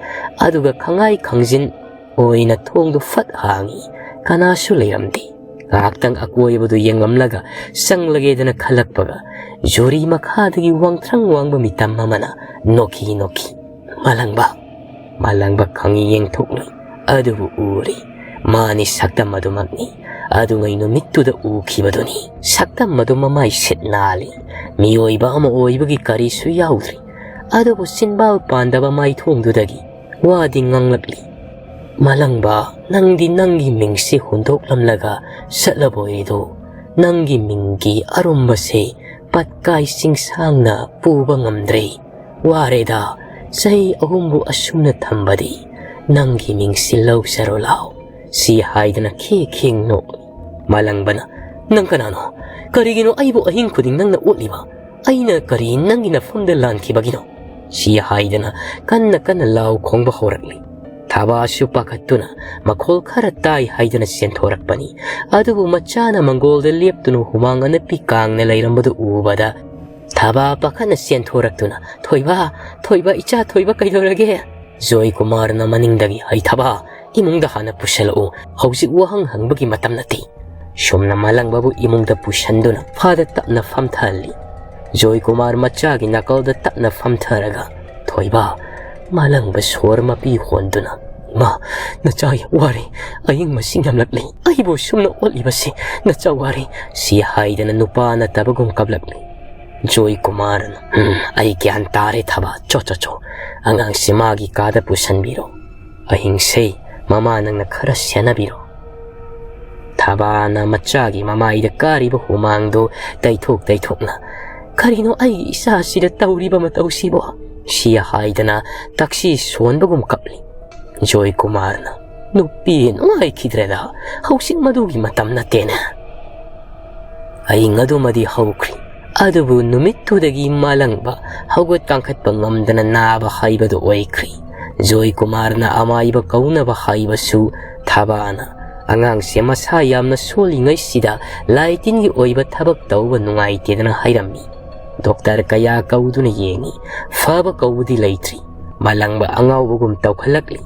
ꯑꯗꯨꯒ ꯈꯪꯉꯥꯏ ꯈꯪꯖꯤꯟ ꯑꯣꯏꯅ ꯊꯣꯡꯗꯨ ꯐꯠ ꯍꯥꯡꯉꯤ꯫ ꯀꯅꯥꯁꯨ ꯂꯩꯔꯝꯗꯦ꯫ ꯉꯥꯏꯍꯥꯛꯇꯪ ꯑꯀꯣꯏꯕꯗꯨ ꯌꯦꯡꯂꯝꯂꯒ ꯆꯪꯂꯒꯦꯗꯅ ꯈꯜꯂꯛꯄꯒ ꯖꯨꯔꯤ ꯃꯈꯥꯗꯒꯤ ꯋꯥꯡꯊ꯭ꯔꯪ ꯋꯥꯡꯕ ꯃꯤꯇꯝ ꯑꯃꯅ ꯅꯣꯛꯈꯤ ꯅꯣꯛꯈꯤ꯫ "ꯃꯥꯂꯪꯕ!" ꯃꯥꯂꯪꯕ ꯈꯪꯉꯤ ꯌꯦꯡꯊꯣꯛꯂꯨꯏ꯫ ꯑꯗꯨꯕꯨ ꯎꯔꯤ꯫ ꯃꯥꯅꯤ ꯁꯛꯇꯝ ꯑꯗꯨꯃꯛꯅꯤ꯫ ꯑꯗꯨꯉꯩ ꯅꯨꯃꯤꯠꯇꯨꯗ ꯎꯈꯤꯕꯗꯨꯅꯤ꯫ ꯁꯛꯇꯝ ꯑꯗꯨ ꯃꯃꯥꯏ ꯁꯤꯠ ꯅꯥꯜꯂꯤ꯫ ꯃꯤꯑꯣꯏꯕ ꯑꯃ ꯑꯣꯏꯕꯒꯤ ꯀꯔꯤꯁꯨ ꯌꯥꯎꯗ꯭ꯔꯤ꯫ ꯑꯗꯨꯕꯨ ꯆꯤꯟꯕꯥꯜ ꯄꯥꯟꯗꯕ ꯃꯥꯏꯊꯣꯡꯗꯨꯗꯒꯤ ꯋꯥꯗꯤ ꯉꯥꯡꯂꯛꯂꯤ꯫ "ꯃꯥꯂꯪꯕ, ꯅꯪꯗꯤ ꯅꯪꯒꯤ ꯃꯤꯡꯁꯤ ꯍꯨꯟꯗꯣꯛꯂꯝꯂꯒ ꯆꯠꯂꯕꯣꯏꯔꯦꯗꯣ? ꯅꯪꯒꯤ ꯃꯤꯡꯒꯤ ꯑꯔꯨꯝꯕꯁꯦ ꯄꯠꯀꯥꯏ ꯆꯤꯡꯁꯥꯡꯅ ꯄꯨꯕ ꯉꯝꯗ꯭ꯔꯦ꯫ ꯋꯥꯔꯦꯗ, ꯆꯍꯤ ꯑꯍꯨꯝꯕꯨ ꯑꯁꯨꯝꯅ ꯊꯝꯕꯗꯤ꯫ ꯅꯪꯒꯤ ꯃꯤꯡꯁꯤ ꯂꯧꯖꯔꯣ ꯂꯥꯎ" ꯁꯤ ꯍꯥꯏꯗꯅ ꯈꯦꯛ ꯈꯦꯛ ꯅꯣꯛꯂꯤ꯫ ꯃꯥꯂꯪꯕꯅ, "ꯅꯪ ꯀꯅꯥꯅꯣ? ꯀꯔꯤꯒꯤꯅꯣ ꯑꯩꯕꯨ ꯑꯍꯤꯡ ꯈꯨꯗꯤꯡ ꯅꯪꯅ ꯑꯣꯠꯂꯤꯕ? ꯑꯩꯅ ꯀꯔꯤ ꯅꯪꯒꯤ ꯅꯐꯝꯗ ꯂꯥꯟꯈꯤꯕꯒꯤꯅꯣ?" ꯁꯤ ꯍꯥꯏꯗꯅ ꯀꯟꯅ ꯀꯟꯅ ꯂꯥꯎ ꯈꯣꯡꯕ ꯍꯧꯔꯛꯂꯤ꯫ ꯊꯥꯕꯥꯁꯨ ꯄꯥꯈꯠꯇꯨꯅ ꯃꯈꯣꯜ ꯈꯔ ꯇꯥꯏ ꯍꯥꯏꯗꯅ ꯆꯦꯟꯊꯣꯔꯛꯄꯅꯤ꯫ ꯑꯗꯨꯕꯨ ꯃꯆꯥꯅ ꯃꯪꯒꯣꯜꯗ ꯂꯦꯞꯇꯨꯅ ꯍꯨꯃꯥꯡ ꯑꯅꯞꯄꯤ ꯀꯥꯡꯅ ꯂꯩꯔꯝꯕꯗꯨ ꯎꯕꯗ ꯊꯥꯕꯥ ꯄꯥꯈꯠꯅ ꯆꯦꯟꯊꯣꯔꯛꯇꯨꯅ, "ꯊꯣꯏꯕ, ꯊꯣꯏꯕ, ꯏꯆꯥ ꯊꯣꯏꯕ, ꯀꯩꯗꯧꯔꯒꯦ?" ꯖꯣꯏ ꯀꯨꯃꯥꯔꯅ ꯃꯅꯤꯡꯗꯒꯤ, "ꯍꯩ ꯊꯥꯕꯥ, ꯏꯃꯨꯡꯗ ꯍꯥꯟꯅ ꯄꯨꯁꯤꯜꯂꯛꯎ꯫ ꯍꯧꯖꯤꯛ ꯋꯥꯍꯪ ꯍꯪꯕꯒꯤ ꯃꯇꯝ ꯅꯠꯇꯦ꯫ ꯁꯨꯝꯅ ꯃꯥꯂꯪꯕꯕꯨ ꯏꯃꯨꯡꯗ ꯄꯨꯁꯟꯗꯨꯅ ꯐꯥꯗ ꯇꯞꯅ ꯐꯝꯊꯍꯜꯂꯤ꯫ ꯖꯣꯏ ꯀꯨꯃꯥꯔ ꯃꯆꯥꯒꯤ ꯅꯥꯀꯜꯗ ꯇꯞꯅ ꯐꯝꯊꯔꯒ, "ꯊꯣꯏꯕ, ꯃꯥꯂꯪꯕ ꯁꯣꯔ ꯃꯄꯤ ꯍꯣꯟꯗꯨꯅ, 'ꯏꯃꯥ, ꯅꯆꯥ ꯋꯥꯔꯦ, ꯑꯏꯪ ꯃꯁꯤꯡ ꯌꯥꯝꯂꯛꯂꯤ, ꯑꯩꯕꯨ ꯁꯨꯝꯅ ꯑꯣꯠꯂꯤꯕꯁꯤ, ꯅꯆꯥ ꯋꯥꯔꯦ," ꯁꯤ ꯍꯥꯏꯗꯅ ꯅꯨꯄꯥ ꯅꯠꯇꯕꯒꯨꯝ ꯀꯞꯂꯛꯂꯤ꯫ ꯖꯣꯏ ꯀꯨꯃꯥꯔꯅ, "ꯎꯝ, ꯑꯩ ꯒ꯭ꯌꯥꯟ ꯇꯥꯔꯦ ꯊꯕꯥ, ꯆꯣ, ꯆꯣ, ꯆꯣ, ꯑꯉꯥꯡꯁꯤ ꯃꯥꯒꯤ ꯀꯥꯗ ꯄꯨꯁꯟꯕꯤꯔꯣ꯫ ꯑꯍꯤꯡꯁꯦ ꯃꯃꯥ ꯅꯪꯅ ꯈꯔ ꯁꯦꯟꯅꯕꯤꯔꯣ"꯫ ꯊꯕꯥꯅ ꯃꯆꯥꯒꯤ ꯃꯃꯥꯏꯗ ꯀꯥꯔꯤꯕ ꯍꯨꯃꯥꯡꯗꯨ ꯇꯩꯊꯣꯛ ꯇꯩꯊꯣꯛꯅ, "ꯀꯔꯤꯅꯣ ꯑꯩꯒꯤ ꯏꯆꯥꯁꯤꯗ ꯇꯧꯔꯤꯕ ꯃꯇꯧꯁꯤꯕꯣ?" ꯁꯤ ꯍꯥꯏꯗꯅ ꯇꯛꯁꯤ ꯁꯣꯟꯕꯒꯨꯝ ꯀꯞꯂꯤ꯫ ꯖꯣꯏ ꯀꯨꯃꯥꯔꯅ, "ꯅꯨꯄꯤ ꯅꯨꯡꯉꯥꯏꯈꯤꯗ꯭ꯔꯦꯗ, ꯍꯧꯖꯤꯛ ꯃꯗꯨꯒꯤ ꯃꯇꯝ ꯅꯠꯇꯦꯅꯦ"꯫ ꯑꯏꯪ ꯑꯗꯨꯃꯗꯤ ꯍꯧꯈ꯭ꯔꯤ꯫ ꯑꯗꯨꯕꯨ ꯅꯨꯃꯤꯠꯇꯨꯗꯒꯤ ꯃꯥꯂꯪꯕ ꯍꯧꯒꯠ ꯀꯥꯡꯈꯠꯄ ꯉꯝꯗꯅ ꯅꯥꯕ ꯍꯥꯏꯕꯗꯨ ꯑꯣꯏꯈ꯭ꯔꯤ꯫ ꯖꯣꯏ ꯀꯨꯃꯥꯔꯅ ꯑꯃꯥꯏꯕ ꯀꯧꯅꯕ ꯍꯥꯏꯕꯁꯨ ꯊꯕꯥꯅ ꯑꯉꯥꯡꯁꯦ ꯃꯁꯥ ꯌꯥꯝꯅ ꯁꯣꯜꯂꯤꯉꯩꯁꯤꯗ ꯂꯥꯏ ꯇꯤꯟꯒꯤ ꯑꯣꯏꯕ ꯊꯕꯛ ꯇꯧꯕ ꯅꯨꯡꯉꯥꯏꯇꯦꯗꯅ ꯍꯥꯏꯔꯝꯃꯤ꯫ ꯗꯣꯛꯇꯔ ꯀꯌꯥ ꯀꯧꯗꯨꯅ ꯌꯦꯡꯉꯤ, ꯐꯕ ꯀꯧꯕꯗꯤ ꯂꯩꯇ꯭ꯔꯤ꯫ ꯃꯥꯂꯪꯕ ꯑꯉꯥꯎꯕꯒꯨꯝ ꯇꯧꯈꯠꯂꯛꯂꯤ꯫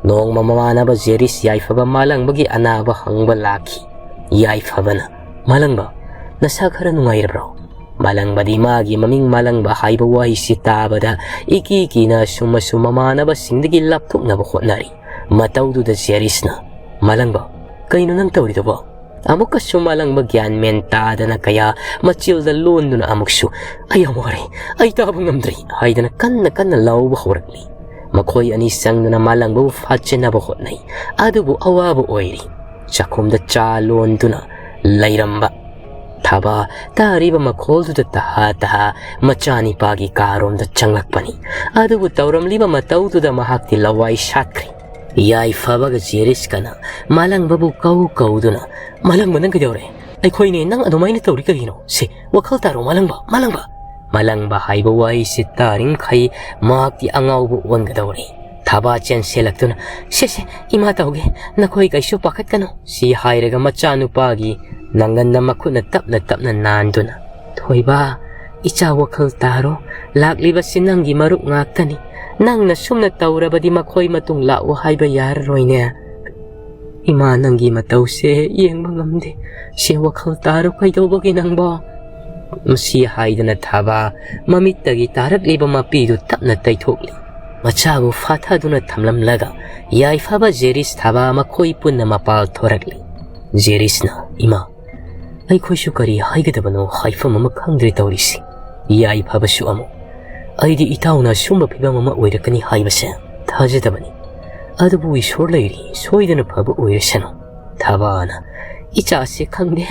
ꯅꯣꯡꯃ ꯃꯃꯥꯟꯅꯕ ꯖꯦꯔꯤꯁ ꯌꯥꯏꯐꯕ ꯃꯥꯂꯪꯕꯒꯤ ꯑꯅꯥꯕ ꯍꯪꯕ ꯂꯥꯛꯈꯤ꯫ ꯌꯥꯏꯐꯕꯅ, "ꯃꯥꯂꯪꯕ, ꯅꯁꯥ ꯈꯔ ꯅꯨꯡꯉꯥꯏꯔꯕ꯭ꯔꯣ?" ꯃꯥꯂꯪꯕꯗꯤ ꯃꯥꯒꯤ ꯃꯃꯤꯡ ꯃꯥꯂꯪꯕ ꯍꯥꯏꯕ ꯋꯥꯍꯩꯁꯤ ꯇꯥꯕꯗ ꯏꯀꯤ ꯀꯤꯅ ꯑꯁꯨꯝ ꯑꯁꯨꯝ ꯃꯃꯥꯟꯅꯕꯁꯤꯡꯗꯒꯤ ꯂꯥꯞꯊꯣꯛꯅꯕ ꯍꯣꯠꯅꯔꯤ꯫ ꯃꯇꯧꯗꯨꯗ ꯖꯦꯔꯤꯁꯅ, "ꯃꯥꯂꯪꯕ, ꯀꯩꯅꯣ ꯅꯪ ꯇꯧꯔꯤꯗꯨꯕꯣ?" ꯑꯃꯨꯛꯀꯁꯨ ꯃꯥꯂꯪꯕ ꯒ꯭ꯌꯥꯟ ꯃꯦꯟ ꯇꯥꯗꯅ ꯀꯌꯥ ꯃꯆꯤꯜꯗ ꯂꯣꯟꯗꯨꯅ ꯑꯃꯨꯛꯁꯨ, "ꯑꯩ ꯌꯥꯝ ꯋꯥꯔꯦ, ꯑꯩ ꯇꯥꯕ ꯉꯝꯗ꯭ꯔꯦ" ꯍꯥꯏꯗꯅ ꯀꯟꯅ ꯀꯟꯅ ꯂꯥꯎꯕ ꯍꯧꯔꯛꯂꯤ꯫ ꯃꯈꯣꯏ ꯑꯅꯤ ꯆꯪꯗꯨꯅ ꯃꯥꯂꯪꯕꯕꯨ ꯐꯥꯠꯆꯟꯅꯕ ꯍꯣꯠꯅꯩ꯫ ꯑꯗꯨꯕꯨ ꯑꯋꯥꯕ ꯑꯣꯏꯔꯤ꯫ ꯆꯥꯛꯈꯨꯝꯗ ꯆꯥ ꯂꯣꯟꯗꯨꯅ ꯂꯩꯔꯝꯕ ꯊꯕꯥ ꯇꯥꯔꯤꯕ ꯃꯈꯣꯜꯗꯨꯗ ꯇꯍꯥ ꯇꯍꯥ ꯃꯆꯥꯅꯤꯄꯥꯒꯤ ꯀꯥꯔꯣꯝꯗ ꯆꯪꯂꯛꯄꯅꯤ꯫ ꯑꯗꯨꯕꯨ ꯇꯧꯔꯝꯂꯤꯕ ꯃꯇꯧꯗꯨꯗ ꯃꯍꯥꯛꯇꯤ ꯂꯋꯥꯏ ꯁꯥꯠꯈ꯭ꯔꯦ꯫ ꯌꯥꯏꯐꯕꯒ ꯖꯦꯔꯤꯁꯀꯅ ꯃꯥꯂꯪꯕꯕꯨ ꯀꯧ ꯀꯧꯗꯨꯅ, "ꯃꯥꯂꯪꯕ, ꯅꯪ ꯀꯩꯗꯧꯔꯦ? ꯑꯩꯈꯣꯏꯅꯦ, ꯅꯪ ꯑꯗꯨꯃꯥꯏꯅ ꯇꯧꯔꯤ ꯀꯔꯤꯒꯤꯅꯣ? ꯁꯦ, ꯋꯥꯈꯜ ꯇꯥꯔꯣ, ꯃꯥꯂꯪꯕ, ꯃꯥꯂꯪꯕ!" ꯃꯥꯂꯪꯕ ꯍꯥꯏꯕ ꯋꯥꯍꯩꯁꯤ ꯇꯥꯔꯤꯡꯈꯩ ꯃꯍꯥꯛꯇꯤ ꯑꯉꯥꯎꯕ ꯑꯣꯟꯒꯗꯧꯔꯦ꯫ ꯊꯕꯥ ꯆꯦꯟꯁꯤꯜꯂꯛꯇꯨꯅ, "ꯁꯦ, ꯁꯦ, ꯏꯃꯥ ꯇꯧꯒꯦ, ꯅꯈꯣꯏ ꯀꯩꯁꯨ ꯄꯥꯈꯠꯀꯅꯨ" ꯁꯤ ꯍꯥꯏꯔꯒ ꯃꯆꯥꯅꯨꯄꯥꯒꯤ ꯅꯪꯒꯟꯗ ꯃꯈꯨꯠꯅ ꯇꯞꯅ ꯇꯞꯅ ꯅꯥꯟꯗꯨꯅ, "ꯊꯣꯏꯕ, ꯏꯆꯥ ꯋꯥꯈꯜ ꯇꯥꯔꯣ, ꯂꯥꯛꯂꯤꯕꯁꯤ ꯅꯪꯒꯤ ꯃꯔꯨꯞ ꯉꯥꯛꯇꯅꯤ꯫ ꯅꯪꯅ ꯁꯨꯝꯅ ꯇꯧꯔꯕꯗꯤ ꯃꯈꯣꯏ ꯃꯇꯨꯡ ꯂꯥꯛꯎ ꯍꯥꯏꯕ ꯌꯥꯔꯔꯣꯏꯅꯦ"꯫ "ꯏꯃꯥ, ꯅꯪꯒꯤ ꯃꯇꯧꯁꯦ ꯌꯦꯡꯕ ꯉꯝꯗꯦ꯫ ꯁꯦ, ꯋꯥꯈꯜ ꯇꯥꯔꯣ, ꯀꯩꯗꯧꯕꯒꯤ ꯅꯪꯕꯣ?" ꯃꯁꯤ ꯍꯥꯏꯗꯅ ꯊꯥꯕ ꯃꯃꯤꯠꯇꯒꯤ ꯇꯥꯔꯛꯂꯤꯕ ꯃꯄꯤꯗꯨ ꯇꯞꯅ ꯇꯩꯊꯣꯛꯂꯤ꯫ ꯃꯆꯥꯕꯨ ꯐꯥꯊꯗꯨꯅ ꯊꯝꯂꯝꯂꯒ ꯌꯥꯏꯐꯕ, ꯖꯦꯔꯤꯁ, ꯊꯥꯕ ꯃꯈꯣꯏ ꯄꯨꯟꯅ ꯃꯄꯥꯜ ꯊꯣꯔꯛꯂꯤ꯫ ꯖꯦꯔꯤꯁꯅ, "ꯏꯃꯥ, ꯑꯩꯈꯣꯏꯁꯨ ꯀꯔꯤ ꯍꯥꯏꯒꯗꯕꯅꯣ ꯍꯥꯏꯐꯝ ꯑꯃ ꯈꯪꯗ꯭ꯔꯦ ꯇꯧꯔꯤꯁꯤ꯫ ꯌꯥꯏꯐꯕꯁꯨ ꯑꯃꯨꯛ, ꯑꯩꯗꯤ ꯏꯇꯥꯎꯅ ꯑꯁꯨꯝꯕ ꯐꯤꯕꯝ ꯑꯃ ꯑꯣꯏꯔꯛꯀꯅꯤ ꯍꯥꯏꯕꯁꯦ ꯊꯥꯖꯗꯕꯅꯤ꯫ ꯑꯗꯨꯕꯨ ꯏꯁꯣꯔ ꯂꯩꯔꯤ, ꯁꯣꯏꯗꯅ ꯐꯕ ꯑꯣꯏꯔꯁꯅꯨ꯫" ꯊꯥꯕꯅ, "ꯏꯆꯥꯁꯦ ꯈꯪꯗꯦ,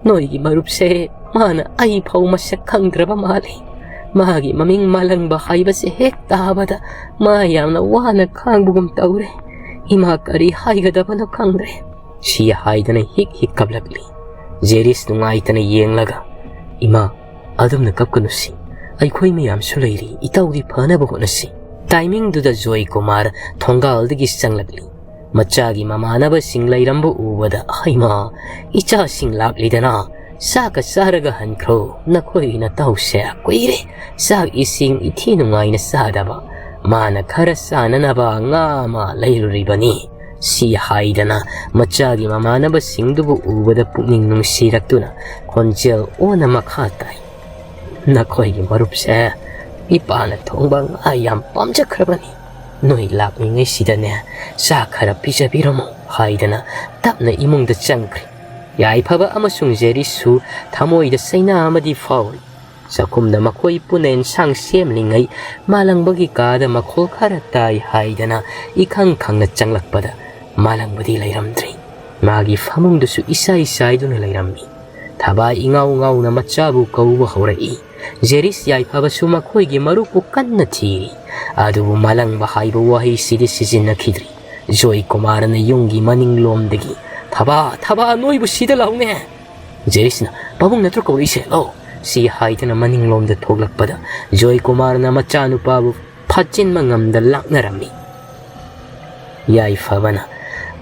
ꯅꯣꯏꯒꯤ ꯃꯔꯨꯞꯁꯦ ꯃꯥꯅ ꯑꯩ ꯐꯥꯎ ꯃꯁꯛ ꯈꯪꯗ꯭ꯔꯕ ꯃꯥꯜꯂꯤ꯫ ꯃꯥꯒꯤ ꯃꯃꯤꯡ ꯃꯥꯂꯪꯕ ꯍꯥꯏꯕꯁꯦ ꯍꯦꯛ ꯇꯥꯕꯗ ꯃꯥ ꯌꯥꯝꯅ ꯋꯥꯅ ꯈꯥꯡꯕꯒꯨꯝ ꯇꯧꯔꯦ꯫ ꯏꯃꯥ, ꯀꯔꯤ ꯍꯥꯏꯒꯗꯕꯅꯣ ꯈꯪꯗ꯭ꯔꯦ꯫" ꯁꯤ ꯍꯥꯏꯗꯅ ꯍꯤꯛ ꯍꯤꯛ ꯀꯞꯂꯛꯂꯤ꯫ ꯖꯦꯔꯤꯁ ꯅꯨꯡꯉꯥꯏꯇꯅ ꯌꯦꯡꯂꯒ, "ꯏꯃꯥ, ꯑꯗꯨꯝꯅ ꯀꯞꯀꯅꯨꯁꯤ꯫ ꯑꯩꯈꯣꯏ ꯃꯌꯥꯝꯁꯨ ꯂꯩꯔꯤ, ꯏꯇꯥꯎꯗꯤ ꯐꯅꯕ ꯍꯣꯠꯅꯁꯤ꯫" ꯇꯥꯏꯃꯤꯡꯗꯨꯗ ꯖꯣꯏ ꯀꯨꯃꯥꯔ ꯊꯣꯡꯒꯥꯜꯗꯒꯤ ꯆꯪꯂꯛꯂꯤ꯫ ꯃꯆꯥꯒꯤ ꯃꯃꯥꯟꯅꯕꯁꯤꯡ ꯂꯩꯔꯝꯕ ꯎꯕꯗ, "ꯍꯩꯃꯥ, ꯏꯆꯥꯁꯤꯡ ꯂꯥꯛꯂꯤꯗꯅ, ꯆꯥꯛꯀ ꯆꯥꯔꯒ ꯍꯟꯈ꯭ꯔꯣ꯫ ꯅꯈꯣꯏ ꯅꯇꯧꯁꯦ ꯀꯨꯏꯔꯦ ꯆꯥꯛ ꯏꯁꯤꯡ ꯏꯊꯤ ꯅꯨꯡꯉꯥꯏꯅ ꯆꯥꯗꯕ꯫ ꯃꯥꯅ ꯈꯔ ꯆꯥꯅꯅꯕ ꯉꯥ ꯑꯃ ꯂꯩꯔꯨꯔꯤꯕꯅꯤ꯫" ꯁꯤ ꯍꯥꯏꯗꯅ ꯃꯆꯥꯒꯤ ꯃꯃꯥꯟꯅꯕꯁꯤꯡꯗꯨꯕꯨ ꯎꯕꯗ ꯄꯨꯛꯅꯤꯡ ꯅꯨꯡꯁꯤꯔꯛꯇꯨꯅ ꯈꯣꯟꯖꯦꯜ ꯑꯣꯟꯅ ꯃꯈꯥ ꯇꯥꯏ, "ꯅꯈꯣꯏꯒꯤ ꯃꯔꯨꯞꯁꯦ ꯏꯄꯥꯅ ꯊꯣꯡꯕ ꯉꯥ ꯌꯥꯝ ꯄꯥꯝꯖꯈ꯭ꯔꯕꯅꯤ꯫ ꯅꯣꯏ ꯂꯥꯛꯂꯤꯉꯩꯁꯤꯗꯅꯦ ꯆꯥ ꯈꯔ ꯄꯤꯖꯕꯤꯔꯝꯃꯣ" ꯍꯥꯏꯗꯅ ꯇꯞꯅ ꯏꯃꯨꯡꯗ ꯆꯪꯈ꯭ꯔꯦ꯫ ꯌꯥꯏꯐꯕ ꯑꯃꯁꯨꯡ ꯖꯦꯔꯤꯁꯁꯨ ꯊꯃꯣꯏꯗ ꯆꯩꯅꯥ ꯑꯃꯗꯤ ꯐꯥꯎꯔꯤ꯫ ꯆꯥꯛꯈꯨꯝꯗ ꯃꯈꯣꯏ ꯄꯨꯟꯅ ꯑꯦꯟꯁꯥꯡ ꯁꯦꯝꯂꯤꯉꯩ ꯃꯥꯂꯪꯕꯒꯤ ꯀꯥꯗ ꯃꯈꯣꯜ ꯈꯔ ꯇꯥꯏ ꯍꯥꯏꯗꯅ ꯏꯈꯪ ꯈꯪꯅ ꯆꯪꯂꯛꯄꯗ ꯃꯥꯂꯪꯕꯗꯤ ꯂꯩꯔꯝꯗ꯭ꯔꯦ꯫ ꯃꯥꯒꯤ ꯐꯃꯨꯡꯗꯨꯁꯨ ꯏꯁꯥꯏ ꯁꯥꯏꯗꯨꯅ ꯂꯩꯔꯝꯃꯤ꯫ ꯊꯕꯥ ꯏꯉꯥꯎ ꯉꯥꯎꯅ ꯃꯆꯥꯕꯨ ꯀꯧꯕ ꯍꯧꯔꯛꯏ꯫ ꯖꯦꯔꯤꯁ ꯌꯥꯏꯐꯕꯁꯨ ꯃꯈꯣꯏꯒꯤ ꯃꯔꯨꯞꯄꯨ ꯀꯟꯅ ꯊꯤꯔꯤ꯫ ꯑꯗꯨꯕꯨ ꯃꯥꯂꯪꯕ ꯍꯥꯏꯕ ꯋꯥꯍꯩꯁꯤꯗꯤ ꯁꯤꯖꯤꯟꯅꯈꯤꯗ꯭ꯔꯤ꯫ ꯖꯣꯏ ꯀꯨꯃꯥꯔꯅ ꯌꯨꯝꯒꯤ ꯃꯅꯤꯡꯂꯣꯝꯗꯒꯤ, "ꯊꯕꯥ, ꯊꯕꯥ, ꯅꯣꯏꯕꯨ ꯁꯤꯗ ꯂꯥꯛꯎꯅꯦ!" ꯖꯦꯔꯤꯁꯅ, "ꯄꯥꯕꯨꯡ ꯅꯠꯇ꯭ꯔꯣ ꯀꯧꯔꯛꯏꯁꯦ? ꯂꯥꯛꯑꯣ!" ꯁꯤ ꯍꯥꯏꯗꯨꯅ ꯃꯅꯤꯡꯂꯣꯝꯗ ꯊꯣꯛꯂꯛꯄꯗ ꯖꯣꯏ ꯀꯨꯃꯥꯔꯅ ꯃꯆꯥꯅꯨꯄꯥꯕꯨ ꯐꯥꯠꯆꯤꯟꯕ ꯉꯝꯗ ꯂꯥꯛꯅꯔꯝꯃꯤ꯫ ꯌꯥꯏꯐꯕꯅ,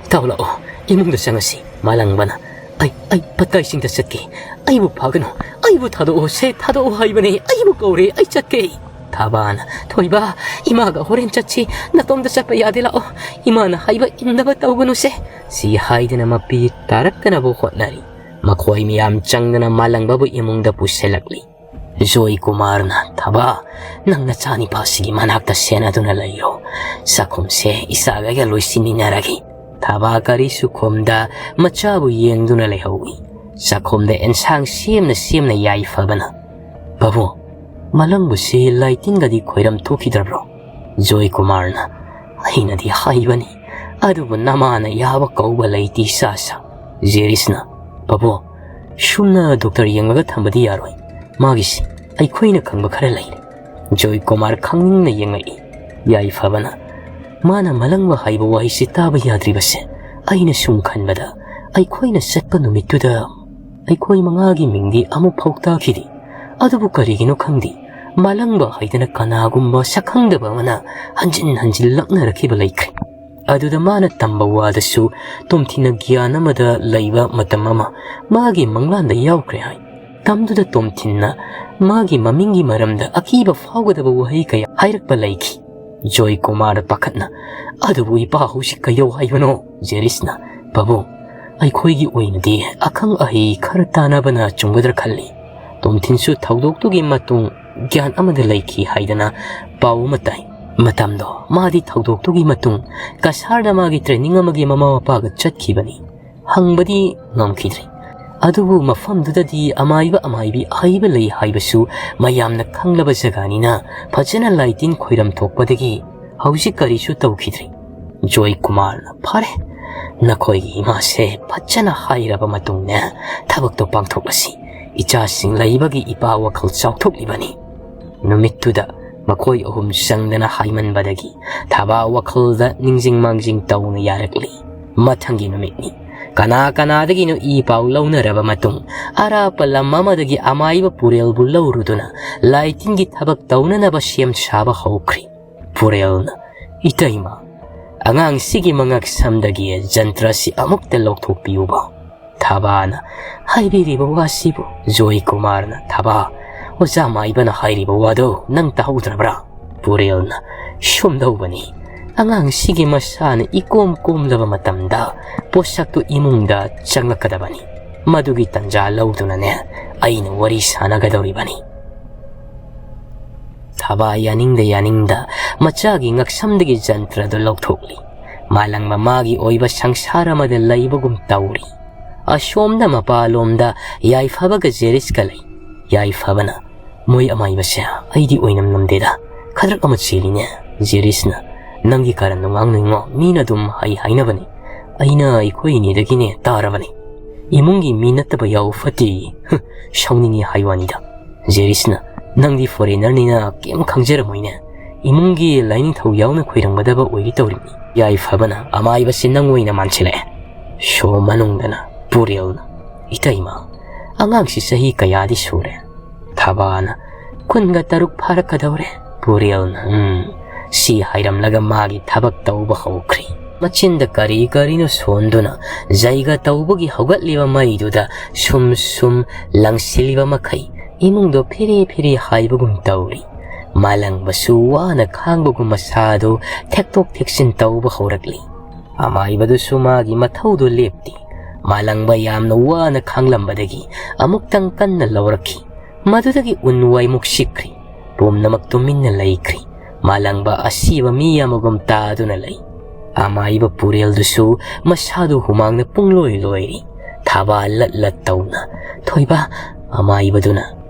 "ꯏꯇꯥꯎ ꯂꯥꯛꯑꯣ, ꯏꯃꯨꯡꯗ ꯆꯪꯉꯁꯤ꯫" ꯃꯥꯂꯪꯕꯅ, "ꯑꯩ, ꯑꯩ ꯄꯠꯀꯥꯏꯁꯤꯡꯗ ꯆꯠꯀꯦ꯫ ꯑꯩꯕꯨ ꯐꯥꯒꯅꯨ, ꯑꯩꯕꯨ ꯊꯥꯗꯣꯛꯑꯣ, ꯁꯦ ꯊꯥꯗꯣꯛꯑꯣ ꯍꯥꯏꯕꯅꯦ, ꯑꯩꯕꯨ ꯀꯧꯔꯦ, ꯑꯩ ꯆꯠꯀꯦ꯫" ꯊꯥꯕꯥꯅ, "ꯊꯣꯏꯕ, ꯏꯃꯥꯒ ꯍꯣꯔꯦꯟ ꯆꯠꯁꯤ, ꯅꯇꯣꯝꯇ ꯆꯠꯄ ꯌꯥꯗꯦ, ꯂꯥꯛꯑꯣ, ꯏꯃꯥꯅ ꯍꯥꯏꯕ ꯏꯟꯅꯕ ꯇꯧꯒꯅꯨꯁꯦ" ꯁꯤ ꯍꯥꯏꯗꯅ ꯃꯄꯤ ꯇꯥꯔꯛꯇꯅꯕ ꯍꯣꯠꯅꯔꯤ꯫ ꯃꯈꯣꯏ ꯃꯌꯥꯝ ꯆꯪꯗꯅ ꯃꯥꯂꯪꯕꯕꯨ ꯏꯃꯨꯡꯗ ꯄꯨꯁꯤꯜꯂꯛꯂꯤ꯫ ꯖꯣꯏ ꯀꯨꯃꯥꯔꯅ, "ꯊꯥꯕꯥ, ꯅꯪ ꯅꯆꯥꯅꯤꯄꯥꯁꯤꯒꯤ ꯃꯅꯥꯛꯇ ꯁꯦꯟꯅꯗꯨꯅ ꯂꯩꯔꯣ꯫ ꯆꯥꯛꯈꯨꯝꯁꯦ ꯏꯆꯥꯒ ꯂꯣꯏꯁꯤꯟꯃꯤꯟꯅꯔꯒꯦ"꯫ ꯊꯥꯕꯥ ꯀꯔꯤꯁꯨ ꯈꯨꯝꯗ ꯃꯆꯥꯕꯨ ꯌꯦꯡꯗꯨꯅ ꯂꯩꯍꯧꯏ꯫ ꯆꯥꯛꯈꯨꯝꯗ ꯑꯦꯟꯁꯥꯡ ꯁꯦꯝꯅ ꯁꯦꯝꯅ ꯌꯥꯏꯐꯕꯅ, "ꯕꯥꯕꯨ, ꯃꯥꯂꯪꯕꯁꯤ ꯂꯥꯏꯇꯤꯟꯒꯗꯤ ꯈꯣꯏꯔꯝ ꯊꯣꯛꯈꯤꯗ꯭ꯔꯕ꯭ꯔꯣ?" ꯖꯣꯏ ꯀꯨꯃꯥꯔꯅ, "ꯑꯩꯅꯗꯤ ꯍꯥꯏꯕꯅꯤ, ꯑꯗꯨꯕꯨ ꯅꯃꯥꯅ ꯌꯥꯕ ꯀꯧꯕ ꯂꯩꯇꯦ ꯏꯆꯥꯁꯥ"꯫ ꯖꯦꯔꯤꯁꯅ, "ꯕꯥꯕꯨ, ꯁꯨꯝꯅ ꯗꯣꯛꯇꯔ ꯌꯦꯡꯂꯒ ꯊꯝꯕꯗꯤ ꯌꯥꯔꯣꯏ꯫ ꯃꯥꯒꯤꯁꯤ ꯑꯩꯈꯣꯏꯅ ꯈꯪꯕ ꯈꯔ ꯂꯩꯔꯦ"꯫ ꯖꯣꯏ ꯀꯨꯃꯥꯔ ꯈꯪꯅꯤꯡꯅ ꯌꯦꯡꯂꯛꯏ꯫ ꯌꯥꯏꯐꯕꯅ, "ꯃꯥꯅ ꯃꯥꯂꯪꯕ ꯍꯥꯏꯕ ꯋꯥꯍꯩꯁꯤ ꯇꯥꯕ ꯌꯥꯗ꯭ꯔꯤꯕꯁꯦ ꯑꯩꯅ ꯁꯨꯝ ꯈꯟꯕꯗ, ꯑꯩꯈꯣꯏꯅ ꯆꯠꯄ ꯅꯨꯃꯤꯠꯇꯨꯗ ꯑꯩꯈꯣꯏ ꯃꯉꯥꯒꯤ ꯃꯤꯡꯗꯤ ꯑꯃꯨꯛ ꯐꯥꯎ ꯇꯥꯈꯤꯗꯦ꯫ ꯑꯗꯨꯕꯨ ꯀꯔꯤꯒꯤꯅꯣ ꯈꯪꯗꯦ, ꯃꯥꯂꯪꯕ ꯍꯥꯏꯗꯅ ꯀꯅꯥꯒꯨꯝꯕ ꯁꯛꯈꯪꯗꯕ ꯑꯃꯅ ꯍꯟꯖꯤꯟ ꯍꯟꯖꯤꯟ ꯂꯛꯅꯔꯛꯈꯤꯕ ꯂꯩꯈ꯭ꯔꯦ꯫ ꯑꯗꯨꯗ ꯃꯥꯅ ꯇꯝꯕ ꯋꯥꯗꯁꯨ ꯇꯣꯝꯊꯤꯟꯅ ꯒ꯭ꯌꯥꯟ ꯑꯃꯗ ꯂꯩꯕ ꯃꯇꯝ ꯑꯃ ꯃꯥꯒꯤ ꯃꯪꯂꯥꯟꯗ ꯌꯥꯎꯈ꯭ꯔꯦ ꯍꯥꯏ꯫ ꯇꯝꯗꯨꯗ ꯇꯣꯝꯊꯤꯟꯅ ꯃꯥꯒꯤ ꯃꯃꯤꯡꯒꯤ ꯃꯔꯝꯗ ꯑꯀꯤꯕ ꯐꯥꯎꯒꯗꯕ ꯋꯥꯍꯩ ꯀꯌꯥ ꯍꯥꯏꯔꯛꯄ ꯂꯩꯈꯤ"꯫ ꯖꯣꯏ ꯀꯨꯃꯥꯔ ꯄꯥꯈꯠꯅ, "ꯑꯗꯨꯕꯨ ꯏꯄꯥ ꯍꯧꯖꯤꯛ ꯀꯩꯗꯧ ꯍꯥꯏꯕꯅꯣ?" ꯖꯦꯔꯤꯁꯅ, "ꯕꯥꯕꯨ, ꯑꯩꯈꯣꯏꯒꯤ ꯑꯣꯏꯅꯗꯤ ꯑꯈꯪ ꯑꯍꯩ ꯈꯔ ꯇꯥꯟꯅꯕꯅ ꯆꯨꯝꯒꯗ꯭ꯔꯥ ꯈꯜꯂꯤ꯫ ꯇꯣꯝꯊꯤꯟꯁꯨ ꯊꯧꯗꯣꯛꯇꯨꯒꯤ ꯃꯇꯨꯡ ꯒ꯭ꯌꯥꯟ ꯑꯃꯗ ꯂꯩꯈꯤ ꯍꯥꯏꯗꯅ ꯄꯥꯎ ꯑꯃ ꯇꯥꯏ꯫ ꯃꯇꯝꯗꯣ ꯃꯥꯗꯤ ꯊꯧꯗꯣꯛꯇꯨꯒꯤ ꯃꯇꯨꯡ ꯀꯁꯥꯔꯗ ꯃꯥꯒꯤ ꯇ꯭ꯔꯦꯅꯤꯡ ꯑꯃꯒꯤ ꯃꯃꯥ ꯃꯄꯥꯒ ꯆꯠꯈꯤꯕꯅꯤ꯫ ꯍꯪꯕꯗꯤ ꯉꯝꯈꯤꯗ꯭ꯔꯦ꯫ ꯑꯗꯨꯕꯨ ꯃꯐꯝꯗꯨꯗꯗꯤ ꯑꯃꯥꯏꯕ ꯑꯃꯥꯏꯕꯤ ꯑꯍꯩꯕ ꯂꯩ ꯍꯥꯏꯕꯁꯨ ꯃꯌꯥꯝꯅ ꯈꯪꯂꯕ ꯖꯒꯥꯅꯤꯅ ꯐꯖꯅ ꯂꯥꯏꯇꯤꯟ ꯈꯣꯏꯔꯝ ꯊꯣꯛꯄꯗꯒꯤ ꯍꯧꯖꯤꯛ ꯀꯔꯤꯁꯨ ꯇꯧꯈꯤꯗ꯭ꯔꯦ"꯫ ꯖꯣꯏ ꯀꯨꯃꯥꯔꯅ, "ꯐꯔꯦ, ꯅꯈꯣꯏꯒꯤ ꯏꯃꯥꯁꯦ ꯐꯖꯅ ꯍꯥꯏꯔꯕ ꯃꯇꯨꯡꯅꯦ ꯊꯕꯛꯇꯣ ꯄꯥꯡꯊꯣꯛꯂꯁꯤ꯫ ꯏꯆꯥꯁꯤꯡ ꯂꯩꯕꯒꯤ ꯏꯄꯥ ꯋꯥꯈꯜ ꯆꯥꯎꯊꯣꯛꯂꯤꯕꯅꯤ"꯫ ꯅꯨꯃꯤꯠꯇꯨꯗ ꯃꯈꯣꯏ ꯑꯍꯨꯝ ꯆꯪꯗꯅ ꯍꯥꯏꯃꯟꯕꯗꯒꯤ ꯊꯥꯕꯥ ꯋꯥꯈꯜꯗ ꯅꯤꯡꯖꯤꯡ ꯃꯥꯡꯖꯤꯡ ꯇꯧꯅ ꯌꯥꯔꯛꯂꯤ꯫ ꯃꯊꯪꯒꯤ ꯅꯨꯃꯤꯠꯅꯤ꯫ ꯀꯅꯥ ꯀꯅꯥꯗꯒꯤꯅꯣ ꯏ ꯄꯥꯎ ꯂꯧꯅꯔꯕ ꯃꯇꯨꯡ, ꯑꯔꯥꯞꯄ ꯂꯝ ꯑꯃꯗꯒꯤ ꯑꯃꯥꯏꯕ ꯄꯨꯔꯦꯜꯕꯨ ꯂꯧꯔꯨꯗꯨꯅ ꯂꯥꯏꯇꯤꯟꯒꯤ ꯊꯕꯛ ꯇꯧꯅꯅꯕ ꯁꯦꯝ ꯁꯥꯕ ꯍꯧꯈ꯭ꯔꯤ꯫ ꯄꯨꯔꯦꯜꯅ, "ꯏꯇꯩꯃ, ꯑꯉꯥꯡꯁꯤꯒꯤ ꯃꯉꯛ ꯁꯝꯗꯒꯤ ꯖꯟꯇ꯭ꯔꯁꯤ ꯑꯃꯨꯛꯇ ꯂꯧꯊꯣꯛꯄꯤꯌꯨꯕ"꯫ ꯊꯥꯕꯥꯅ, "ꯍꯥꯏꯕꯤꯔꯤꯕ ꯋꯥꯁꯤꯕꯨ"꯫ ꯖꯣꯏ ꯀꯨꯃꯥꯔꯅ, "ꯊꯥꯕꯥ, ꯑꯣꯖꯥ ꯃꯥꯏꯕꯅ ꯍꯥꯏꯔꯤꯕ ꯋꯥꯗꯣ ꯅꯪ ꯇꯥꯍꯧꯗ꯭ꯔꯕ꯭ꯔꯥ? ꯄꯨꯔꯦꯜꯅ ꯁꯣꯝꯗꯧꯕꯅꯤ꯫ ꯑꯉꯥꯡꯁꯤꯒꯤ ꯃꯁꯥꯅ ꯏꯀꯣꯝ ꯀꯣꯝꯂꯕ ꯃꯇꯝꯗ ꯄꯣꯠꯁꯛꯇꯨ ꯏꯃꯨꯡꯗ ꯆꯪꯂꯛꯀꯗꯕꯅꯤ꯫ ꯃꯗꯨꯒꯤ ꯇꯟꯖꯥ ꯂꯧꯗꯨꯅꯅꯦ ꯑꯩꯅ ꯋꯥꯔꯤ ꯁꯥꯟꯅꯒꯗꯧꯔꯤꯕꯅꯤ꯫ ꯊꯕꯥ ꯌꯥꯅꯤꯡꯗ ꯌꯥꯅꯤꯡꯗ ꯃꯆꯥꯒꯤ ꯉꯛꯁꯝꯗꯒꯤ ꯖꯟꯇ꯭ꯔꯗꯨ ꯂꯧꯊꯣꯛꯂꯤ꯫ ꯃꯥꯂꯪꯕ ꯃꯥꯒꯤ ꯑꯣꯏꯕ ꯁꯪꯁꯥꯔ ꯑꯃꯗ ꯂꯩꯕꯒꯨꯝ ꯇꯧꯔꯤ꯫ ꯑꯁꯣꯝꯗ ꯃꯄꯥꯂꯣꯝꯗ ꯌꯥꯏꯐꯕꯒ ꯖꯦꯔꯤꯁꯀ ꯂꯩ꯫ ꯌꯥꯏꯐꯕꯅ, "ꯃꯣꯏ ꯑꯃꯥꯏꯕꯁꯦ ꯑꯩꯗꯤ ꯑꯣꯏꯅꯝ ꯅꯝꯗꯦꯗ, ꯈꯗ꯭ꯔꯛ ꯑꯃ ꯆꯦꯜꯂꯤꯅꯦ꯫" ꯖꯦꯔꯤꯁꯅ, "ꯅꯪꯒꯤ ꯀꯔꯟꯗꯣ ꯉꯥꯡꯅꯨꯉꯣ, ꯃꯤꯅ ꯑꯗꯨꯝ ꯍꯩ ꯍꯥꯏꯅꯕꯅꯤ꯫ ꯑꯩꯅ ꯑꯩꯈꯣꯏ ꯏꯅꯦꯗꯒꯤꯅꯦ ꯇꯥꯔꯕꯅꯤ꯫ ꯏꯃꯨꯡꯒꯤ ꯃꯤ ꯅꯠꯇꯕ ꯌꯥꯎ ꯐꯠꯇꯦ꯫" "ꯍꯨꯝ, ꯁꯥꯎꯅꯤꯡꯉꯤ ꯍꯥꯏ ꯋꯥꯅꯤꯗ꯫" ꯖꯦꯔꯤꯁꯅ, "ꯅꯪꯗꯤ ꯐꯣꯔꯦꯅꯔꯅꯤꯅ ꯀꯩꯝ ꯈꯪꯖꯔꯝꯃꯣꯏꯅꯦ꯫ ꯏꯃꯨꯡꯒꯤ ꯂꯥꯏꯅꯤꯡꯊꯧ ꯌꯥꯎꯅ ꯈꯣꯏꯔꯝꯒꯗꯕ ꯑꯣꯏꯒꯦ ꯇꯧꯔꯤꯕꯅꯤ꯫" ꯌꯥꯏꯐꯕꯅ, "ꯑꯃꯥꯏꯕꯁꯤ ꯅꯪ ꯑꯣꯏꯅ ꯃꯥꯟꯁꯤꯜꯂꯛꯑꯦ꯫" ꯁꯣ ꯃꯅꯨꯡꯗꯅ ꯄꯨꯔꯦꯜꯅ, "ꯏꯇꯩꯃ, ꯑꯉꯥꯡꯁꯤ ꯆꯍꯤ ꯀꯌꯥꯗꯤ ꯁꯨꯔꯦ?" ꯊꯕꯥꯅ, "ꯀꯨꯟꯒ ꯇꯔꯨꯛ ꯐꯥꯔꯛꯀꯗꯧꯔꯦ꯫" ꯄꯨꯔꯦꯜꯅ, "ꯎꯝ꯫" ꯁꯤ ꯍꯥꯏꯔꯝꯂꯒ ꯃꯥꯒꯤ ꯊꯕꯛ ꯇꯧꯕ ꯍꯧꯈ꯭ꯔꯤ꯫ ꯃꯆꯤꯟꯗ ꯀꯔꯤ ꯀꯔꯤꯅꯣ ꯁꯣꯟꯗꯨꯅ ꯖꯩꯒ ꯇꯧꯕꯒꯤ ꯍꯧꯒꯠꯂꯤꯕ ꯃꯩꯗꯨꯗ ꯁꯨꯝ ꯁꯨꯝ ꯂꯪꯁꯤꯜꯂꯤꯕ ꯃꯈꯩ ꯏꯃꯨꯡꯗꯣ ꯐꯤꯔꯤ ꯐꯤꯔꯤ ꯍꯥꯏꯕꯒꯨꯝ ꯇꯧꯔꯤ꯫ ꯃꯥꯂꯪꯕꯁꯨ ꯋꯥꯅ ꯈꯥꯡꯕꯒꯨꯝ ꯃꯁꯥꯗꯨ ꯊꯦꯛꯇꯣꯛ ꯊꯦꯛꯆꯤꯟ ꯇꯧꯕ ꯍꯧꯔꯛꯂꯤ꯫ ꯑꯃꯥꯏꯕꯗꯨꯁꯨ ꯃꯥꯒꯤ ꯃꯊꯧꯗꯨ ꯂꯦꯞꯇꯦ꯫ ꯃꯥꯂꯪꯕ ꯌꯥꯝꯅ ꯋꯥꯅ ꯈꯥꯡꯂꯝꯕꯗꯒꯤ ꯑꯃꯨꯛꯇꯪ ꯀꯟꯅ ꯂꯧꯔꯛꯈꯤ꯫ ꯃꯗꯨꯗꯒꯤ ꯎꯟ ꯋꯥꯏꯃꯨꯛ ꯁꯤꯛꯈ꯭ꯔꯤ꯫ ꯄꯨꯝꯅꯃꯛ ꯇꯨꯃꯤꯟꯅ ꯂꯩꯈ꯭ꯔꯤ꯫ ꯃꯥꯂꯪꯕ ꯑꯁꯤꯕ ꯃꯤ ꯑꯃꯒꯨꯝ ꯇꯥꯗꯨꯅ ꯂꯩ꯫ ꯑꯃꯥꯏꯕ ꯄꯨꯔꯦꯜꯗꯨꯁꯨ ꯃꯁꯥꯗꯨ ꯍꯨꯃꯥꯡꯅ ꯄꯨꯡꯂꯣꯏ ꯂꯣꯏꯔꯤ꯫ ꯊꯕꯥ ꯂꯠ ꯂꯠ ꯇꯧꯅ, "ꯊꯣꯏꯕ," ꯑꯃꯥꯏꯕꯗꯨꯅ,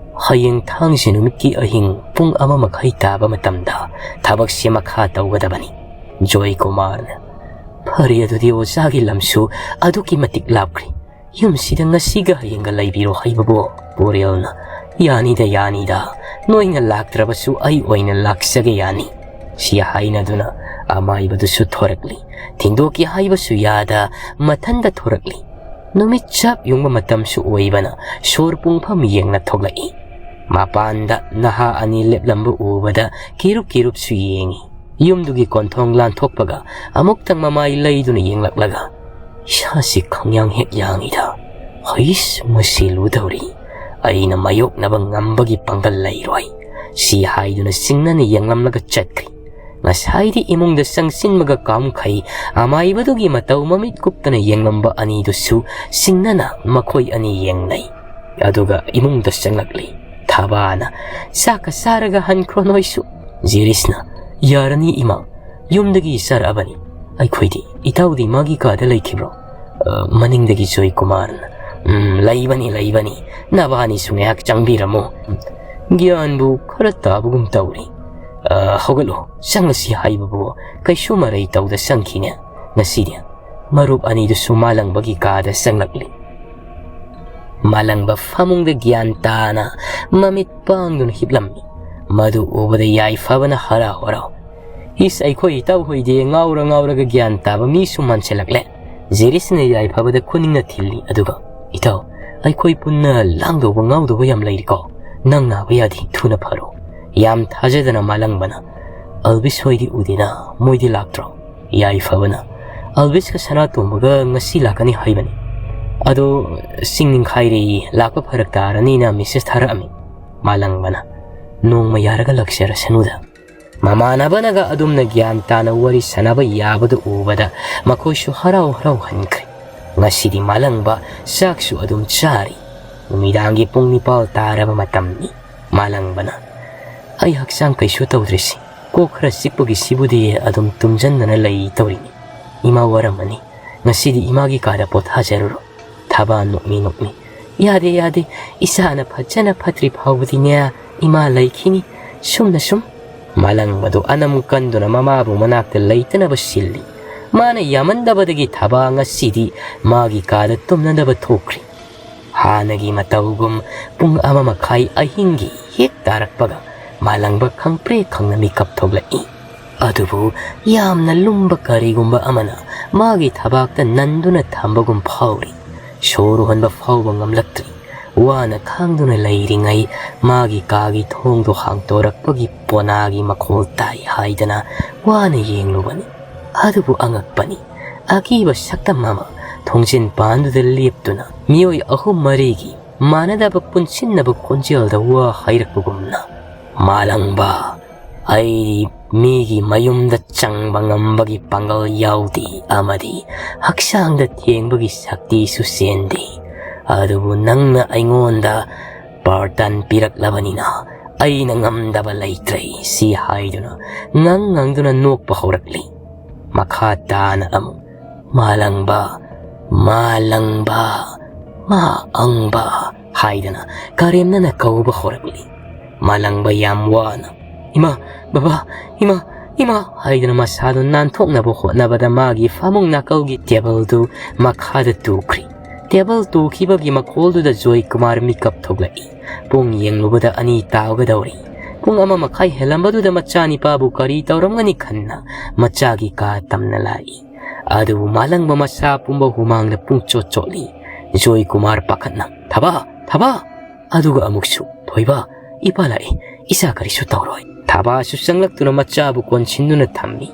"ꯍꯌꯦꯡ ꯊꯥꯡꯖ ꯅꯨꯃꯤꯠꯀꯤ ꯑꯍꯤꯡ ꯄꯨꯡ ꯑꯃ ꯃꯈꯥꯏ ꯇꯥꯕ ꯃꯇꯝꯗ ꯊꯕꯛꯁꯦ ꯃꯈꯥ ꯇꯧꯒꯗꯕꯅꯤ꯫" ꯖꯣꯏ ꯀꯨꯃꯥꯔꯅ, "ꯐꯔꯦ, ꯑꯗꯨꯗꯤ ꯑꯣꯖꯥꯒꯤ ꯂꯝꯁꯨ ꯑꯗꯨꯛꯀꯤ ꯃꯇꯤꯛ ꯂꯥꯞꯈ꯭ꯔꯦ꯫ ꯌꯨꯝꯁꯤꯗ ꯉꯁꯤꯒ ꯍꯌꯦꯡꯒ ꯂꯩꯕꯤꯔꯣ ꯍꯥꯏꯕꯕꯨ?" ꯄꯨꯔꯦꯜꯅ, "ꯌꯥꯅꯤꯗ, ꯌꯥꯅꯤꯗ꯫ ꯅꯣꯏꯅ ꯂꯥꯛꯇ꯭ꯔꯕꯁꯨ ꯑꯩ ꯑꯣꯏꯅ ꯂꯥꯛꯆꯒꯦ ꯌꯥꯅꯤ꯫" ꯁꯤ ꯍꯥꯏꯅꯗꯨꯅ ꯑꯃꯥꯏꯕꯗꯨꯁꯨ ꯊꯣꯔꯛꯂꯤ꯫ ꯊꯤꯟꯗꯣꯛꯀꯦ ꯍꯥꯏꯕꯁꯨ ꯌꯥꯗ ꯃꯊꯟꯇ ꯊꯣꯔꯛꯂꯤ꯫ ꯅꯨꯃꯤꯠ ꯆꯞ ꯌꯨꯡꯕ ꯃꯇꯝꯁꯨ ꯑꯣꯏꯕꯅ ꯁꯣꯔ ꯄꯨꯡꯐꯝ ꯌꯦꯡꯅ ꯊꯣꯛꯂꯛꯏ꯫ ꯃꯄꯥꯟꯗ ꯅꯍꯥ ꯑꯅꯤ ꯂꯦꯞꯂꯝꯕ ꯎꯕꯗ ꯀꯤꯔꯨꯞ ꯀꯤꯔꯨꯞꯁꯨ ꯌꯦꯡꯏ꯫ ꯌꯨꯝꯗꯨꯒꯤ ꯀꯣꯟꯊꯣꯡ ꯂꯥꯟꯊꯣꯛꯄꯒ ꯑꯃꯨꯛꯇꯪ ꯃꯃꯥꯏ ꯂꯩꯗꯨꯅ ꯌꯦꯡꯂꯛꯂꯒ, "ꯏꯁꯥꯁꯤ ꯈꯪꯌꯥꯡ ꯍꯦꯛ ꯌꯥꯡꯏꯗ꯫ ꯍꯩꯁ, ꯃꯁꯤ ꯂꯨꯗꯧꯔꯤ꯫" ꯑꯩꯅ ꯃꯥꯌꯣꯛꯅꯕ ꯉꯝꯕꯒꯤ ꯄꯥꯡꯒꯜ ꯂꯩꯔꯣꯏ," ꯁꯤ ꯍꯥꯏꯗꯨꯅ ꯁꯤꯡꯅꯅ ꯌꯦꯡꯂꯝꯂꯒ ꯆꯠꯈ꯭ꯔꯤ꯫ ꯉꯁꯥꯏꯗꯤ ꯏꯃꯨꯡꯗ ꯆꯪꯁꯤꯟꯕꯒ ꯀꯥꯝꯈꯩ ꯑꯃꯥꯏꯕꯗꯨꯒꯤ ꯃꯇꯧ ꯃꯃꯤꯠ ꯀꯨꯞꯇꯅ ꯌꯦꯡꯂꯝꯕ ꯑꯅꯤꯗꯨꯁꯨ ꯁꯤꯡꯅꯅ ꯃꯈꯣꯏ ꯑꯅꯤ ꯌꯦꯡꯅꯩ꯫ ꯑꯗꯨꯒ ꯏꯃꯨꯡꯗ ꯆꯪꯂꯛꯂꯤ꯫ ꯊꯕꯥꯅ, "ꯆꯥꯛꯀ ꯆꯥꯔꯒ ꯍꯟꯈ꯭ꯔꯣ ꯅꯣꯏꯁꯨ꯫" ꯖꯤꯔꯤꯁꯅ, "ꯌꯥꯔꯅꯤ ꯏꯃꯥ, ꯌꯨꯝꯗꯒꯤ ꯆꯥꯔꯛꯑꯕꯅꯤ ꯑꯩꯈꯣꯏꯗꯤ꯫ ꯏꯇꯥꯎꯗꯤ ꯃꯥꯒꯤ ꯀꯥꯗ ꯂꯩꯈꯤꯕ꯭ꯔꯣ?" ꯑ, ꯃꯅꯤꯡꯗꯒꯤ ꯖꯣꯏꯀꯨꯃꯥꯔꯅ, "ꯎꯝ, ꯂꯩꯕꯅꯤ, ꯂꯩꯕꯅꯤ꯫ ꯅꯕꯥꯅꯤꯁꯨ ꯉꯥꯏꯍꯥꯛ ꯆꯪꯕꯤꯔꯝꯃꯣ꯫ ꯒ꯭ꯌꯥꯟꯕꯨ ꯈꯔ ꯇꯥꯕꯒꯨꯝ ꯇꯧꯔꯤ꯫ ꯑ, ꯍꯧꯒꯠꯂꯣ, ꯆꯪꯂꯁꯤ ꯍꯥꯏꯕꯕꯨ ꯀꯩꯁꯨ ꯃꯔꯩ ꯇꯧꯗ ꯆꯪꯈꯤꯅꯦ ꯉꯁꯤꯗꯤ꯫" ꯃꯔꯨꯞ ꯑꯅꯤꯗꯨꯁꯨ ꯃꯥꯂꯪꯕꯒꯤ ꯀꯥꯗ ꯆꯪꯂꯛꯂꯤ꯫ ꯃꯥꯂꯪꯕ ꯐꯃꯨꯡꯗ ꯒ꯭ꯌꯥꯟ ꯇꯥꯅ ꯃꯃꯤꯠ ꯄꯥꯡꯗꯨꯅ ꯍꯤꯞꯂꯝꯃꯤ꯫ ꯃꯗꯨ ꯎꯕꯗ ꯌꯥꯏꯐꯕꯅ ꯍꯔꯥꯎ ꯍꯔꯥꯎ, "ꯏꯁ, ꯑꯩꯈꯣꯏ ꯏꯇꯥꯎ ꯍꯣꯏꯗꯤ ꯉꯥꯎꯔ ꯉꯥꯎꯔꯒ ꯒ꯭ꯌꯥꯟ ꯇꯥꯕ ꯃꯤꯁꯨ ꯃꯥꯟꯁꯤꯜꯂꯛꯂꯦ꯫" ꯖꯤꯔꯤꯁꯅ ꯌꯥꯏꯐꯕꯗ ꯈꯨꯅꯤꯡꯅ ꯊꯤꯜꯂꯤ, ꯑꯗꯨꯒ, "ꯏꯇꯥꯎ, ꯑꯩꯈꯣꯏ ꯄꯨꯟꯅ ꯂꯥꯡꯗꯧꯕ ꯉꯥꯎꯗꯧꯕ ꯌꯥꯝ ꯂꯩꯔꯤꯀꯣ꯫ ꯅꯪ ꯅꯥꯕ ꯌꯥꯗꯦ, ꯊꯨꯅ ꯐꯔꯣ꯫" ꯌꯥꯝ ꯊꯥꯖꯗꯅ ꯃꯥꯂꯪꯕꯅ, "ꯑꯜꯕꯤꯁ ꯍꯣꯏꯗꯤ ꯎꯗꯦꯅ, ꯃꯣꯏꯗꯤ ꯂꯥꯛꯇ꯭ꯔꯣ?" ꯌꯥꯏꯐꯕꯅ, "ꯑꯜꯕꯤꯁꯀ ꯁꯅꯥꯇꯣꯝꯕꯒ ꯉꯁꯤ ꯂꯥꯛꯀꯅꯤ ꯍꯥꯏꯕꯅꯤ꯫ ꯑꯗꯣ ꯆꯤꯡ ꯅꯤꯡꯈꯥꯏꯔꯦꯌꯦ, ꯂꯥꯛꯄ ꯐꯔꯛ ꯇꯥꯔꯅꯤꯅ ꯃꯦꯁꯦꯖ ꯊꯥꯔꯛꯑꯝꯃꯤ꯫" ꯃꯥꯂꯪꯕꯅ, "ꯅꯣꯡꯃ ꯌꯥꯔꯒ ꯂꯥꯛꯆꯔꯁꯅꯨꯗ꯫" ꯃꯃꯥꯟꯅꯕꯅꯒ ꯑꯗꯨꯝꯅ ꯒ꯭ꯌꯥꯟ ꯇꯥꯅ ꯋꯥꯔꯤ ꯁꯥꯟꯅꯕ ꯌꯥꯕꯗꯨ ꯎꯕꯗ ꯃꯈꯣꯏꯁꯨ ꯍꯔꯥꯎ ꯍꯔꯥꯎ ꯍꯟꯈ꯭ꯔꯦ꯫ ꯉꯁꯤꯗꯤ ꯃꯥꯂꯪꯕ ꯆꯥꯛꯁꯨ ꯑꯗꯨꯝ ꯆꯥꯔꯤ꯫ ꯅꯨꯃꯤꯗꯥꯡꯒꯤ ꯄꯨꯡ ꯅꯤꯄꯥꯜ ꯇꯥꯔꯕ ꯃꯇꯝꯅꯤ꯫ ꯃꯥꯂꯪꯕꯅ, "ꯑꯩ ꯍꯛꯆꯥꯡ ꯀꯩꯁꯨ ꯇꯧꯗ꯭ꯔꯤꯁꯤ, ꯀꯣꯛ ꯈꯔ ꯆꯤꯛꯄꯒꯤ ꯁꯤꯕꯨꯗꯤ ꯑꯗꯨꯝ ꯇꯨꯝꯖꯟꯗꯅ ꯂꯩ ꯇꯧꯔꯤꯅꯤ꯫ ꯏꯃꯥ ꯋꯥꯔꯝꯃꯅꯤ꯫ ꯉꯁꯤꯗꯤ ꯏꯃꯥꯒꯤ ꯀꯥꯗ ꯄꯣꯊꯥꯖꯔꯨꯔꯣ꯫" ꯊꯕꯥ ꯅꯣꯛꯃꯤ ꯅꯣꯛꯃꯤ, "ꯌꯥꯗꯦ, ꯌꯥꯗꯦ, ꯏꯆꯥꯅ ꯐꯖꯅ ꯐꯠꯇ꯭ꯔꯤ ꯐꯥꯎꯕꯗꯤꯅꯦ ꯏꯃꯥ ꯂꯩꯈꯤꯅꯤ꯫ ꯁꯨꯝꯅ ꯁꯨꯝ꯫" ꯃꯥꯂꯪꯕꯗꯨ ꯑꯅꯝ ꯀꯟꯗꯨꯅ ꯃꯃꯥꯕꯨ ꯃꯅꯥꯛꯇ ꯂꯩꯇꯅꯕ ꯁꯤꯜꯂꯤ꯫ ꯃꯥꯅ ꯌꯥꯃꯟꯗꯕꯗꯒꯤ ꯊꯕꯥ ꯉꯁꯤꯗꯤ ꯃꯥꯒꯤ ꯀꯥꯗ ꯇꯨꯝꯅꯅꯕ ꯊꯣꯛꯈ꯭ꯔꯤ꯫ ꯍꯥꯟꯅꯒꯤ ꯃꯇꯧꯒꯨꯝ ꯄꯨꯡ ꯑꯃ ꯃꯈꯥꯏ ꯑꯍꯤꯡꯒꯤ ꯍꯦꯛ ꯇꯥꯔꯛꯄꯒ ꯃꯥꯂꯪꯕ ꯈꯪꯄ꯭ꯔꯦꯛ ꯈꯪꯅ ꯃꯤꯀꯞ ꯊꯣꯛꯂꯛꯏ꯫ ꯑꯗꯨꯕꯨ ꯌꯥꯝꯅ ꯂꯨꯝꯕ ꯀꯔꯤꯒꯨꯝꯕ ꯑꯃꯅ ꯃꯥꯒꯤ ꯊꯕꯥꯛꯇ ꯅꯟꯗꯨꯅ ꯊꯝꯕꯒꯨꯝ ꯐꯥꯎꯔꯤ꯫ ꯁꯣꯔ ꯍꯣꯟꯕ ꯐꯥꯎꯕ ꯉꯝꯂꯛꯇ꯭ꯔꯤ꯫ ꯋꯥꯅ ꯈꯥꯡꯗꯨꯅ ꯂꯩꯔꯤꯉꯩ ꯃꯥꯒꯤ ꯀꯥꯒꯤ ꯊꯣꯡꯗꯣ ꯍꯥꯡꯇꯣꯔꯛꯄꯒꯤ ꯄꯣꯅꯥꯒꯤ ꯃꯈꯣꯜ ꯇꯥꯏ ꯍꯥꯏꯗꯅ ꯋꯥꯅ ꯌꯦꯡꯂꯨꯕꯅꯤ꯫ ꯑꯗꯨꯕꯨ ꯑꯉꯛꯄꯅꯤ, ꯑꯀꯤꯕ ꯁꯛꯇꯝ ꯑꯃ ꯊꯣꯡꯖꯤꯟ ꯄꯥꯟꯗꯨꯗ ꯂꯦꯞꯇꯨꯅ ꯃꯤꯑꯣꯏ ꯑꯍꯨꯝ ꯃꯔꯤꯒꯤ ꯃꯥꯟꯅꯗꯕ ꯄꯨꯟꯁꯤꯟꯅꯕ ꯈꯣꯟꯖꯦꯜꯗ ꯋꯥ ꯍꯥꯏꯔꯛꯄꯒꯨꯝꯅ, "ꯃꯥꯂꯪꯕ, ꯑꯩ ꯃꯤꯒꯤ ꯃꯌꯨꯝꯗ ꯆꯪꯕ ꯉꯝꯕꯒꯤ ꯄꯥꯡꯒꯜ ꯌꯥꯎꯗꯦ ꯑꯃꯗꯤ ꯍꯛꯆꯥꯡꯗ ꯊꯦꯡꯕꯒꯤ ꯁꯛꯇꯤꯁꯨ ꯆꯦꯟꯗꯦ꯫ ꯑꯗꯨꯕꯨ ꯅꯪꯅ ꯑꯩꯉꯣꯟꯗ ꯕꯥꯔꯇꯟ ꯄꯤꯔꯛꯂꯕꯅꯤꯅ ꯑꯩꯅ ꯉꯝꯗꯕ ꯂꯩꯇ꯭ꯔꯦ" ꯁꯤ ꯍꯥꯏꯗꯨꯅ ꯉꯪ ꯉꯪꯗꯨꯅ ꯅꯣꯛꯄ ꯍꯧꯔꯛꯂꯤ꯫ ꯃꯈꯥ ꯇꯥꯅ ꯑꯃꯨꯛ "ꯃꯥꯂꯪꯕ, ꯃꯥꯂꯪꯕ, ꯃꯥ ꯑꯪꯕ" ꯍꯥꯏꯗꯅ ꯀꯔꯦꯝꯅꯅ ꯀꯧꯕ ꯍꯧꯔꯛꯂꯤ꯫ ꯃꯥꯂꯪꯕ ꯌꯥꯝ ꯋꯥꯅ, "ꯏꯃꯥ, ꯕꯕꯥ, ꯏꯃꯥ, ꯏꯃꯥ" ꯍꯥꯏꯗꯅ ꯃꯁꯥꯗꯨ ꯅꯥꯟꯊꯣꯛꯅꯕ ꯍꯣꯠꯅꯕꯗ ꯃꯥꯒꯤ ꯐꯃꯨꯡ ꯅꯥꯀꯜꯒꯤ ꯇꯦꯕꯜꯗꯨ ꯃꯈꯥꯗ ꯇꯨꯈ꯭ꯔꯤ꯫ ꯇꯦꯕꯜ ꯇꯨꯈꯤꯕꯒꯤ ꯃꯈꯣꯜꯗꯨꯗ ꯖꯣꯏ ꯀꯨꯃꯥꯔ ꯃꯤꯀꯞ ꯊꯣꯛꯂꯛꯏ꯫ ꯄꯨꯡ ꯌꯦꯡꯂꯨꯕꯗ ꯑꯅꯤ ꯇꯥꯒꯗꯧꯔꯤ꯫ ꯄꯨꯡ ꯑꯃ ꯃꯈꯥꯏ ꯍꯦꯜꯂꯝꯕꯗꯨꯗ ꯃꯆꯥꯅꯤꯄꯥꯕꯨ ꯀꯔꯤ ꯇꯧꯔꯝꯒꯅꯤ ꯈꯟꯅ ꯃꯆꯥꯒꯤ ꯀꯥ ꯇꯝꯅ ꯂꯥꯛꯏ꯫ ꯑꯗꯨꯕꯨ ꯃꯥꯂꯪꯕ ꯃꯁꯥ ꯄꯨꯝꯕ ꯍꯨꯃꯥꯡꯅ ꯄꯨꯡꯆꯣꯠ ꯆꯣꯠꯂꯤ꯫ ꯖꯣꯏ ꯀꯨꯃꯥꯔ ꯄꯥꯈꯠꯅ, "ꯊꯕꯥ, ꯊꯕꯥ!" ꯑꯗꯨꯒ ꯑꯃꯨꯛꯁꯨ, "ꯊꯣꯏꯕ, ꯏꯄꯥ ꯂꯥꯛꯏ, ꯏꯆꯥ ꯀꯔꯤꯁꯨ ꯇꯧꯔꯣꯏ"꯫ ꯊꯕꯥꯁꯨ ꯆꯪꯂꯛꯇꯨꯅ ꯃꯆꯥꯕꯨ ꯀꯣꯟꯁꯤꯟꯗꯨꯅ ꯊꯝꯃꯤ꯫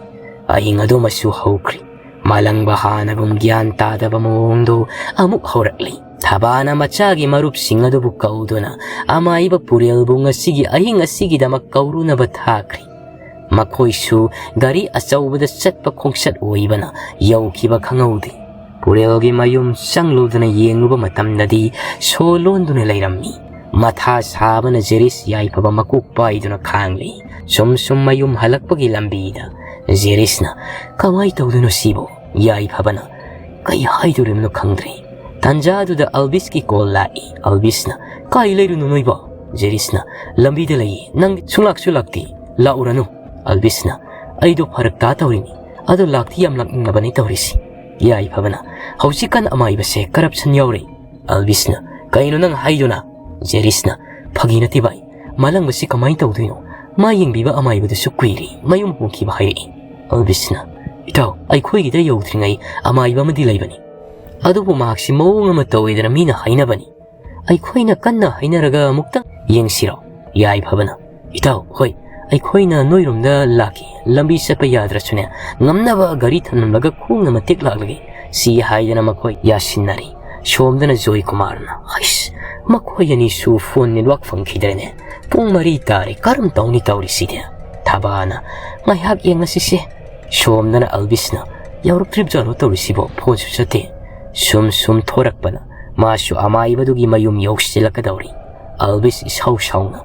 ꯑꯍꯤꯡ ꯑꯗꯨꯃꯁꯨ ꯍꯧꯈ꯭ꯔꯤ꯫ ꯃꯥꯂꯪꯕ ꯍꯥꯟꯅꯒꯨꯝ ꯒ꯭ꯌꯥꯟ ꯇꯥꯗꯕ ꯃꯑꯣꯡꯗꯨ ꯑꯃꯨꯛ ꯍꯧꯔꯛꯂꯤ꯫ ꯊꯕꯥꯅ ꯃꯆꯥꯒꯤ ꯃꯔꯨꯞꯁꯤꯡ ꯑꯗꯨꯕꯨ ꯀꯧꯗꯨꯅ ꯑꯃꯥꯏꯕ ꯄꯨꯔꯦꯜꯕꯨ ꯉꯁꯤꯒꯤ ꯑꯍꯤꯡ ꯑꯁꯤꯒꯤꯗꯃꯛ ꯀꯧꯔꯨꯅꯕ ꯊꯥꯈ꯭ꯔꯤ꯫ ꯃꯈꯣꯏꯁꯨ ꯒꯥꯔꯤ ꯑꯆꯧꯕꯗ ꯆꯠꯄ ꯈꯣꯡꯆꯠ ꯑꯣꯏꯕꯅ ꯌꯧꯈꯤꯕ ꯈꯪꯍꯧꯗꯦ꯫ ꯄꯨꯔꯦꯜꯒꯤ ꯃꯌꯨꯝ ꯆꯪꯂꯨꯗꯨꯅ ꯌꯦꯡꯂꯨꯕ ꯃꯇꯝꯗꯗꯤ ꯁꯣ ꯂꯣꯟꯗꯨꯅ ꯂꯩꯔꯝꯃꯤ꯫ ꯃꯊꯥ ꯁꯥꯕꯅ ꯖꯦꯔꯤꯁ ꯌꯥꯏꯐꯕ ꯃꯀꯣꯛ ꯄꯥꯏꯗꯨꯅ ꯈꯥꯡꯂꯤ꯫ ꯁꯨꯝ ꯁꯨꯝ ꯃꯌꯨꯝ ꯍꯜꯂꯛꯄꯒꯤ ꯂꯝꯕꯤꯗ ꯖꯦꯔꯤꯁꯅ, "ꯀꯃꯥꯏ ꯇꯧꯗꯣꯏꯅꯣ ꯁꯤꯕꯣ?" ꯌꯥꯏꯐꯕꯅ, "ꯀꯩ ꯍꯥꯏꯗꯣꯔꯤꯕꯅꯣ ꯈꯪꯗ꯭ꯔꯦ"꯫ ꯇꯥꯟꯖꯥꯗꯨꯗ ꯑꯜꯕꯤꯁꯀꯤ ꯀꯣꯜ ꯂꯥꯛꯏ꯫ ꯑꯜꯕꯤꯁꯅ, "ꯀꯥꯏ ꯂꯩꯔꯨꯅꯣ ꯅꯣꯏꯕꯣ?" ꯖꯦꯔꯤꯁꯅ, "ꯂꯝꯕꯤꯗ ꯂꯩꯌꯦ, ꯅꯪ ꯁꯨꯡꯂꯥꯛꯁꯨ ꯂꯥꯛꯇꯦ, ꯂꯥꯛꯎꯔꯅꯨ"꯫ ꯑꯜꯕꯤꯁꯅ, "ꯑꯩꯗꯣ ꯐꯔꯛ ꯇꯥ ꯇꯧꯔꯤꯅꯤ, ꯑꯗꯣ ꯂꯥꯛꯇꯤ ꯌꯥꯝ ꯂꯥꯛꯅꯤꯡꯉꯕꯅꯤ ꯇꯧꯔꯤꯁꯤ"꯫ ꯌꯥꯏꯐꯕꯅ, "ꯍꯧꯖꯤꯛꯀꯥꯟ ꯑꯃꯥꯏꯕꯁꯦ ꯀꯔꯞꯁꯟ ꯌꯥꯎꯔꯦ"꯫ ꯑꯜꯕꯤꯁꯅ, "ꯀꯩꯅꯣ ꯅꯪ ꯍꯥꯏꯗꯨꯅ?" ꯖꯦꯔꯤꯁꯅ, "ꯐꯥꯒꯤ ꯅꯠꯇꯦ ꯚꯥꯏ, ꯃꯥꯂꯪꯕꯁꯤ ꯀꯃꯥꯏꯅ ꯇꯧꯗꯣꯏꯅꯣ? ꯃꯥ ꯌꯦꯡꯕꯤꯕ ꯑꯃꯥꯏꯕꯗꯨꯁꯨ ꯀꯨꯏꯔꯦ, ꯃꯌꯨꯝ ꯍꯣꯡꯈꯤꯕ ꯍꯥꯏꯔꯛꯏ"꯫ ꯑꯜꯕꯤꯁꯅ, "ꯏꯇꯥꯎ, ꯑꯩꯈꯣꯏꯒꯤꯗ ꯌꯧꯗ꯭ꯔꯤꯉꯩ ꯑꯃꯥꯏꯕ ꯑꯃꯗꯤ ꯂꯩꯕꯅꯤ, ꯑꯗꯨꯕꯨ ꯃꯍꯥꯛꯁꯤ ꯃꯑꯣꯡ ꯑꯃ ꯇꯧꯋꯦꯗꯅ ꯃꯤꯅ ꯍꯥꯏꯅꯕꯅꯤ꯫ ꯑꯩꯈꯣꯏꯅ ꯀꯟꯅ ꯍꯥꯏꯅꯔꯒ ꯑꯃꯨꯛꯇꯪ ꯌꯦꯡꯁꯤꯔꯣ?" ꯌꯥꯏꯐꯕꯅ, "ꯏꯇꯥꯎ, ꯍꯣꯏ, ꯑꯩꯈꯣꯏꯅ ꯅꯣꯏꯔꯣꯝꯗ ꯂꯥꯛꯀꯦ, ꯂꯝꯕꯤ ꯆꯠꯄ ꯌꯥꯗ꯭ꯔꯁꯨꯅꯦ, ꯉꯝꯅꯕ ꯒꯥꯔꯤ ꯊꯝꯂꯝꯂꯒ ꯈꯣꯡꯅ ꯃꯇꯦꯛ ꯂꯥꯛꯂꯒꯦ"꯫ ꯁꯤ ꯍꯥꯏꯗꯅ ꯃꯈꯣꯏ ꯌꯥꯁꯤꯟꯅꯔꯤ꯫ ꯁꯣꯝꯗꯅ ꯖꯣꯏ ꯀꯨꯃꯥꯔꯅ, "ꯍꯩꯁ, ꯃꯈꯣꯏ ꯑꯅꯤꯁꯨ ꯐꯣꯟ ꯅꯦꯠꯋꯥꯛ ꯐꯪꯈꯤꯗ꯭ꯔꯦꯅꯦ꯫ ꯄꯨꯡ ꯃꯔꯤ ꯇꯥꯔꯦ, ꯀꯔꯝ ꯇꯧꯅꯤ ꯇꯧꯔꯤꯁꯤꯗꯤ? ꯊꯕꯥꯅ, "ꯉꯥꯏꯍꯥꯛ ꯌꯦꯡꯉꯁꯤꯁꯦ꯫ ꯁꯣꯝꯗꯅ ꯑꯜꯕꯤꯁꯅ ꯌꯧꯔꯛꯇ꯭ꯔꯤꯕꯖꯥꯠꯂꯣ ꯇꯧꯔꯤꯁꯤꯕꯣ? ꯐꯣꯟꯁꯨ ꯆꯠꯇꯦ꯫" ꯁꯨꯝ ꯁꯨꯝ ꯊꯣꯔꯛꯄꯅ ꯃꯥꯁꯨ ꯑꯃꯥꯏꯕꯗꯨꯒꯤ ꯃꯌꯨꯝ ꯌꯧꯁꯤꯜꯂꯛꯀꯗꯧꯔꯤ꯫ ꯑꯜꯕꯤꯁ ꯏꯁꯥꯎ ꯁꯥꯎꯅ,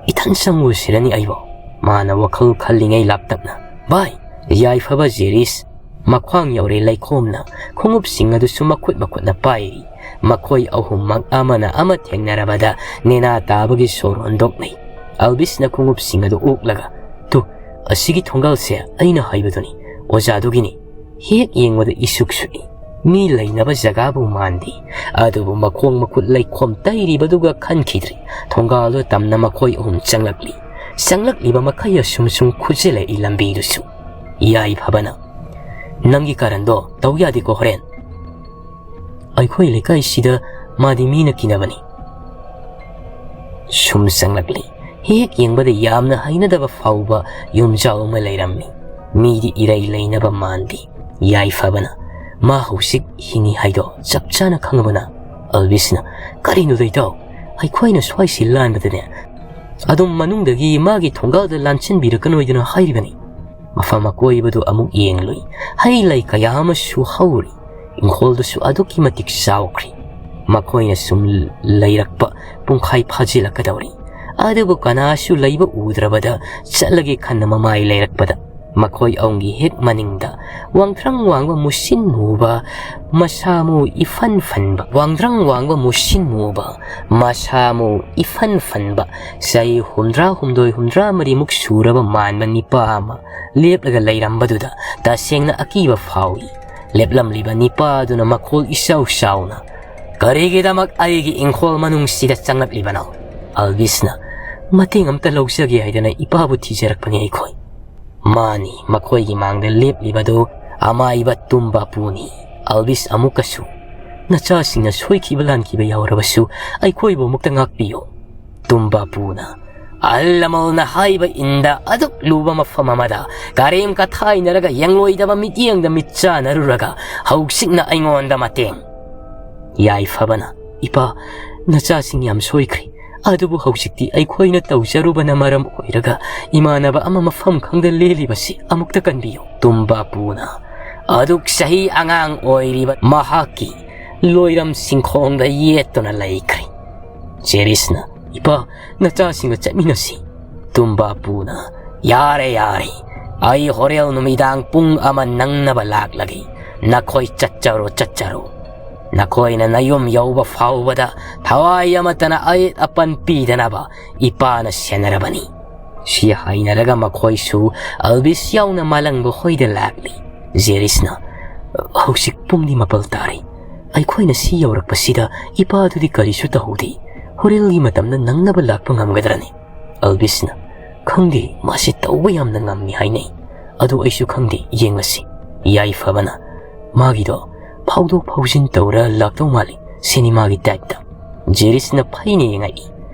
"ꯏꯊꯟ ꯆꯪꯉꯨꯁꯤꯔꯅꯤ ꯑꯩꯕꯣ?" ꯃꯥꯅ ꯋꯥꯈꯜ ꯈꯜꯂꯤꯉꯩ ꯂꯥꯞꯇꯛꯅ, "ꯚꯥꯏ!" ꯌꯥꯏꯐꯕ ꯖꯦꯔꯤꯁ ꯃꯈ꯭ꯋꯥꯡ ꯌꯧꯔꯦ ꯂꯩꯈꯣꯝꯅ ꯈꯣꯡꯎꯞꯁꯤꯡ ꯑꯗꯨꯁꯨ ꯃꯈꯨꯠ ꯃꯈꯨꯠꯅ ꯄꯥꯏꯔꯤ꯫ ꯃꯈꯣꯏ ꯑꯍꯨꯝꯃꯛ ꯑꯃꯅ ꯑꯃ ꯊꯦꯡꯅꯔꯕꯗ ꯅꯦꯅꯥ ꯇꯥꯕꯒꯤ ꯁꯣꯔ ꯍꯣꯟꯗꯣꯛꯅꯩ꯫ ꯑꯜꯕꯤꯁꯅ ꯈꯣꯡꯎꯞꯁꯤꯡ ꯑꯗꯨ ꯑꯣꯛꯂꯒ, "ꯇꯨ, ꯑꯁꯤꯒꯤ ꯊꯣꯡꯒꯥꯜꯁꯦ ꯑꯩꯅ ꯍꯥꯏꯕꯗꯨꯅꯤ, ꯑꯣꯖꯥꯗꯨꯒꯤꯅꯤ꯫ ꯍꯦꯛ ꯌꯦꯡꯕꯗ ꯏꯁꯨꯛ ꯁꯨꯛꯏ꯫ ꯃꯤ ꯂꯩꯅꯕ ꯖꯒꯥꯕꯨ ꯃꯥꯟꯗꯦ꯫" ꯑꯗꯨꯕꯨ ꯃꯈꯣꯡ ꯃꯈꯨꯠ ꯂꯩꯈꯣꯝ ꯇꯩꯔꯤꯕꯗꯨꯒ ꯈꯟꯈꯤꯗ꯭ꯔꯤ꯫ ꯊꯣꯡꯒꯥꯜꯗꯨ ꯇꯝꯅ ꯃꯈꯣꯏ ꯑꯍꯨꯝ ꯆꯪꯂꯛꯂꯤ꯫ ꯆꯪꯂꯛꯂꯤꯕ ꯃꯈꯩ ꯑꯁꯨꯝ ꯁꯨꯝ ꯈꯨꯖꯤꯜꯂꯛꯏ ꯂꯝꯕꯤꯗꯨꯁꯨ꯫ ꯌꯥꯏꯐꯕꯅ, "ꯅꯪꯒꯤ ꯀꯔꯟꯗꯣ ꯇꯧ ꯌꯥꯗꯦꯀꯣ ꯍꯣꯔꯦꯟ꯫ ꯑꯩꯈꯣꯏ ꯂꯩꯀꯥꯏꯁꯤꯗ ꯃꯥꯗꯤ ꯃꯤꯅ ꯀꯤꯅꯕꯅꯤ꯫" ꯁꯨꯝ ꯆꯪꯂꯛꯂꯤ꯫ ꯍꯦꯛ ꯌꯦꯡꯕꯗ ꯌꯥꯝꯅ ꯍꯩꯅꯗꯕ ꯐꯥꯎꯕ ꯌꯨꯝꯖꯥꯎ ꯑꯃ ꯂꯩꯔꯝꯃꯤ꯫ ꯃꯤꯗꯤ ꯏꯔꯩ ꯂꯩꯅꯕ ꯃꯥꯟꯗꯦ꯫ ꯌꯥꯏꯐꯕꯅ, "ꯃꯥ ꯍꯧꯖꯤꯛ ꯍꯤꯡꯉꯤ ꯍꯥꯏꯗꯣ ꯆꯞ ꯆꯥꯅ ꯈꯪꯉꯕꯅ?" ꯑꯜꯕꯤꯁꯅ, "ꯀꯔꯤꯅꯣꯗ ꯏꯇꯥꯎ? ꯑꯩꯈꯣꯏꯅ ꯁ꯭ꯋꯥꯏꯁꯤ ꯂꯥꯟꯕꯗꯅꯦ ꯑꯗꯨꯝ ꯃꯅꯨꯡꯗꯒꯤ ꯃꯥꯒꯤ ꯊꯣꯡꯒꯥꯜꯗ ꯂꯥꯟꯁꯤꯟꯕꯤꯔꯛꯀꯅꯣꯏꯗꯅ ꯍꯥꯏꯔꯤꯕꯅꯤ꯫" ꯃꯐꯝ ꯑꯀꯣꯏꯕꯗꯨ ꯑꯃꯨꯛ ꯌꯦꯡꯂꯨꯏ꯫ ꯍꯩ ꯂꯩ ꯀꯌꯥ ꯑꯃꯁꯨ ꯍꯧꯔꯤ꯫ ꯏꯪꯈꯣꯜꯗꯨꯁꯨ ꯑꯗꯨꯛꯀꯤ ꯃꯇꯤꯛ ꯆꯥꯎꯈ꯭ꯔꯤ꯫ ꯃꯈꯣꯏꯅ ꯁꯨꯝ ꯂꯩꯔꯛꯄ ꯄꯨꯡꯈꯥꯏ ꯐꯥꯖꯤꯜꯂꯛꯀꯗꯧꯔꯤ꯫ ꯑꯗꯨꯕꯨ ꯀꯅꯥꯁꯨ ꯂꯩꯕ ꯎꯗ꯭ꯔꯕꯗ ꯆꯠꯂꯒꯦ ꯈꯟꯅ ꯃꯃꯥꯏ ꯂꯩꯔꯛꯄꯗ ꯃꯈꯣꯏ ꯑꯍꯨꯝꯒꯤ ꯍꯦꯛ ꯃꯅꯤꯡꯗ ꯋꯥꯡꯊ꯭ꯔꯪ ꯋꯥꯡꯕ ꯃꯨꯁꯤꯟ ꯃꯨꯕ, ꯃꯁꯥ ꯃꯎ ꯏꯐꯟ ꯐꯟꯕ, ꯋꯥꯡꯊ꯭ꯔꯪ ꯋꯥꯡꯕ ꯃꯨꯁꯤꯟ ꯃꯨꯕ, ꯃꯁꯥ ꯃꯎ ꯏꯐꯟ ꯐꯟꯕ, ꯆꯍꯤ ꯍꯨꯝꯗ꯭ꯔꯥ ꯍꯨꯝꯗꯣꯏ ꯍꯨꯝꯗ꯭ꯔꯥ ꯃꯔꯤꯃꯨꯛ ꯁꯨꯔꯕ ꯃꯥꯟꯕ ꯅꯤꯄꯥ ꯑꯃ ꯂꯦꯞꯂꯒ ꯂꯩꯔꯝꯕꯗꯨꯗ ꯇꯁꯦꯡꯅ ꯑꯀꯤꯕ ꯐꯥꯎꯏ꯫ ꯂꯦꯞꯂꯝꯂꯤꯕ ꯅꯤꯄꯥ ꯑꯗꯨꯅ ꯃꯈꯣꯜ ꯏꯆꯥꯎ ꯆꯥꯎꯅ, "ꯀꯔꯤꯒꯤꯗꯃꯛ ꯑꯩꯒꯤ ꯏꯪꯈꯣꯜ ꯃꯅꯨꯡꯁꯤꯗ ꯆꯪꯂꯛꯂꯤꯕꯅꯣ?" ꯑꯜꯕꯤꯁꯅ, "ꯃꯇꯦꯡ ꯑꯝꯇ ꯂꯧꯖꯒꯦ ꯍꯥꯏꯗꯅ ꯏꯄꯥꯕꯨ ꯊꯤꯖꯔꯛꯄꯅꯤ ꯑꯩꯈꯣꯏ꯫" ꯃꯥꯅꯤ, ꯃꯈꯣꯏꯒꯤ ꯃꯥꯡꯗ ꯂꯦꯞꯂꯤꯕꯗꯨ ꯑꯃꯥꯏꯕ ꯇꯨꯝꯕꯥꯄꯨꯅꯤ꯫ ꯑꯜꯕꯤꯁ ꯑꯃꯨꯛꯀꯁꯨ, "ꯅꯆꯥꯁꯤꯡꯅ ꯁꯣꯏꯈꯤꯕ ꯂꯥꯟꯈꯤꯕ ꯌꯥꯎꯔꯕꯁꯨ ꯑꯩꯈꯣꯏꯕꯨ ꯑꯃꯨꯛꯇ ꯉꯥꯛꯄꯤꯌꯨ꯫" ꯇꯨꯝꯕꯥꯄꯨꯅ, "ꯑꯍꯜ ꯂꯃꯟꯅ ꯍꯥꯏꯕ ꯏꯟꯗ ꯑꯗꯨꯛ ꯂꯨꯕ ꯃꯐꯝ ꯑꯃꯗ ꯀꯔꯦꯝ ꯀꯊꯥꯏꯅꯔꯒ ꯌꯦꯡꯂꯣꯏꯗꯕ ꯃꯤꯠꯌꯦꯡꯗ ꯃꯤꯠ ꯆꯥꯟꯅꯔꯨꯔꯒ ꯍꯧꯖꯤꯛꯅ ꯑꯩꯉꯣꯟꯗ ꯃꯇꯦꯡ?" ꯌꯥꯏꯐꯕꯅ, "ꯏꯄꯥ, ꯅꯆꯥꯁꯤꯡ ꯌꯥꯝ ꯁꯣꯏꯈ꯭ꯔꯦ꯫ ꯑꯗꯨꯕꯨ ꯍꯧꯖꯤꯛꯇꯤ ꯑꯩꯈꯣꯏꯅ ꯇꯧꯖꯔꯨꯕꯅ ꯃꯔꯝ ꯑꯣꯏꯔꯒ ꯏꯃꯥꯟꯅꯕ ꯑꯃ ꯃꯐꯝ ꯈꯪꯗ ꯂꯦꯜꯂꯤꯕꯁꯤ ꯑꯃꯨꯛꯇ ꯀꯟꯕꯤꯌꯨ꯫" ꯇꯨꯝꯕꯥꯄꯨꯅ, ꯑꯗꯨꯛ ꯆꯍꯤ ꯑꯉꯥꯡ ꯑꯣꯏꯔꯤꯕ ꯃꯍꯥꯛꯀꯤ ꯂꯣꯏꯔꯝ ꯁꯤꯡꯈꯣꯡꯗ ꯌꯦꯠꯇꯨꯅ ꯂꯩꯈ꯭ꯔꯦ꯫ ꯖꯦꯔꯤꯁꯅ, "ꯏꯄꯥ, ꯅꯆꯥꯁꯤꯡꯒ ꯆꯠꯃꯤꯟꯅꯁꯤ꯫" ꯇꯨꯝꯕꯥꯄꯨꯅ, "ꯌꯥꯔꯦ, ꯌꯥꯔꯦ꯫ ꯑꯩ ꯍꯣꯔꯦꯟ ꯅꯨꯃꯤꯗꯥꯡ ꯄꯨꯡ ꯑꯃ ꯅꯪꯅꯕ ꯂꯥꯛꯂꯒꯦ꯫ ꯅꯈꯣꯏ ꯆꯠꯆꯔꯣ, ꯆꯠꯆꯔꯣ꯫ ꯅꯈꯣꯏꯅ ꯅꯌꯨꯝ ꯌꯧꯕ ꯐꯥꯎꯕꯗ ꯊꯋꯥꯏ ꯑꯃꯠꯇꯅ ꯑꯌꯦꯠ ꯑꯄꯟ ꯄꯤꯗꯅꯕ ꯏꯄꯥꯅ ꯁꯦꯟꯅꯔꯕꯅꯤ꯫" ꯁꯤ ꯍꯥꯏꯅꯔꯒ ꯃꯈꯣꯏꯁꯨ ꯑꯜꯕꯤꯁ ꯌꯥꯎꯅ ꯃꯥꯂꯪꯕ ꯍꯣꯏꯗ ꯂꯥꯛꯂꯤ꯫ ꯖꯦꯔꯤꯁꯅ, "ꯍꯧꯖꯤꯛ ꯄꯨꯡꯗꯤ ꯃꯥꯄꯜ ꯇꯥꯔꯦ꯫ ꯑꯩꯈꯣꯏꯅ ꯁꯤ ꯌꯧꯔꯛꯄꯁꯤꯗ ꯏꯄꯥꯗꯨꯗꯤ ꯀꯔꯤꯁꯨ ꯇꯧꯍꯧꯗꯦ꯫ ꯍꯣꯔꯦꯟꯒꯤ ꯃꯇꯝꯗ ꯅꯪꯅꯕ ꯂꯥꯛꯄ ꯉꯝꯒꯗ꯭ꯔꯅꯤ?" ꯑꯜꯕꯤꯁꯅ, "ꯈꯪꯗꯦ, ꯃꯥꯁꯤ ꯇꯧꯕ ꯌꯥꯝꯅ ꯉꯝꯃꯤ ꯍꯥꯏꯅꯩ꯫ ꯑꯗꯨ ꯑꯩꯁꯨ ꯈꯪꯗꯦ, ꯌꯦꯡꯂꯁꯤ꯫" ꯌꯥꯏꯐꯕꯅ, "ꯃꯥꯒꯤꯗꯣ ꯐꯥꯎꯗꯣꯛ ꯐꯥꯎꯖꯤꯟ ꯇꯧꯔ ꯂꯥꯛꯇꯧ ꯃꯥꯜꯂꯤ, ꯁꯤꯅꯤꯃꯥꯒꯤ ꯇꯥꯏꯞꯇ꯫" ꯖꯦꯔꯤꯁꯅ ꯐꯩꯅ ꯌꯦꯡꯉꯛꯏ꯫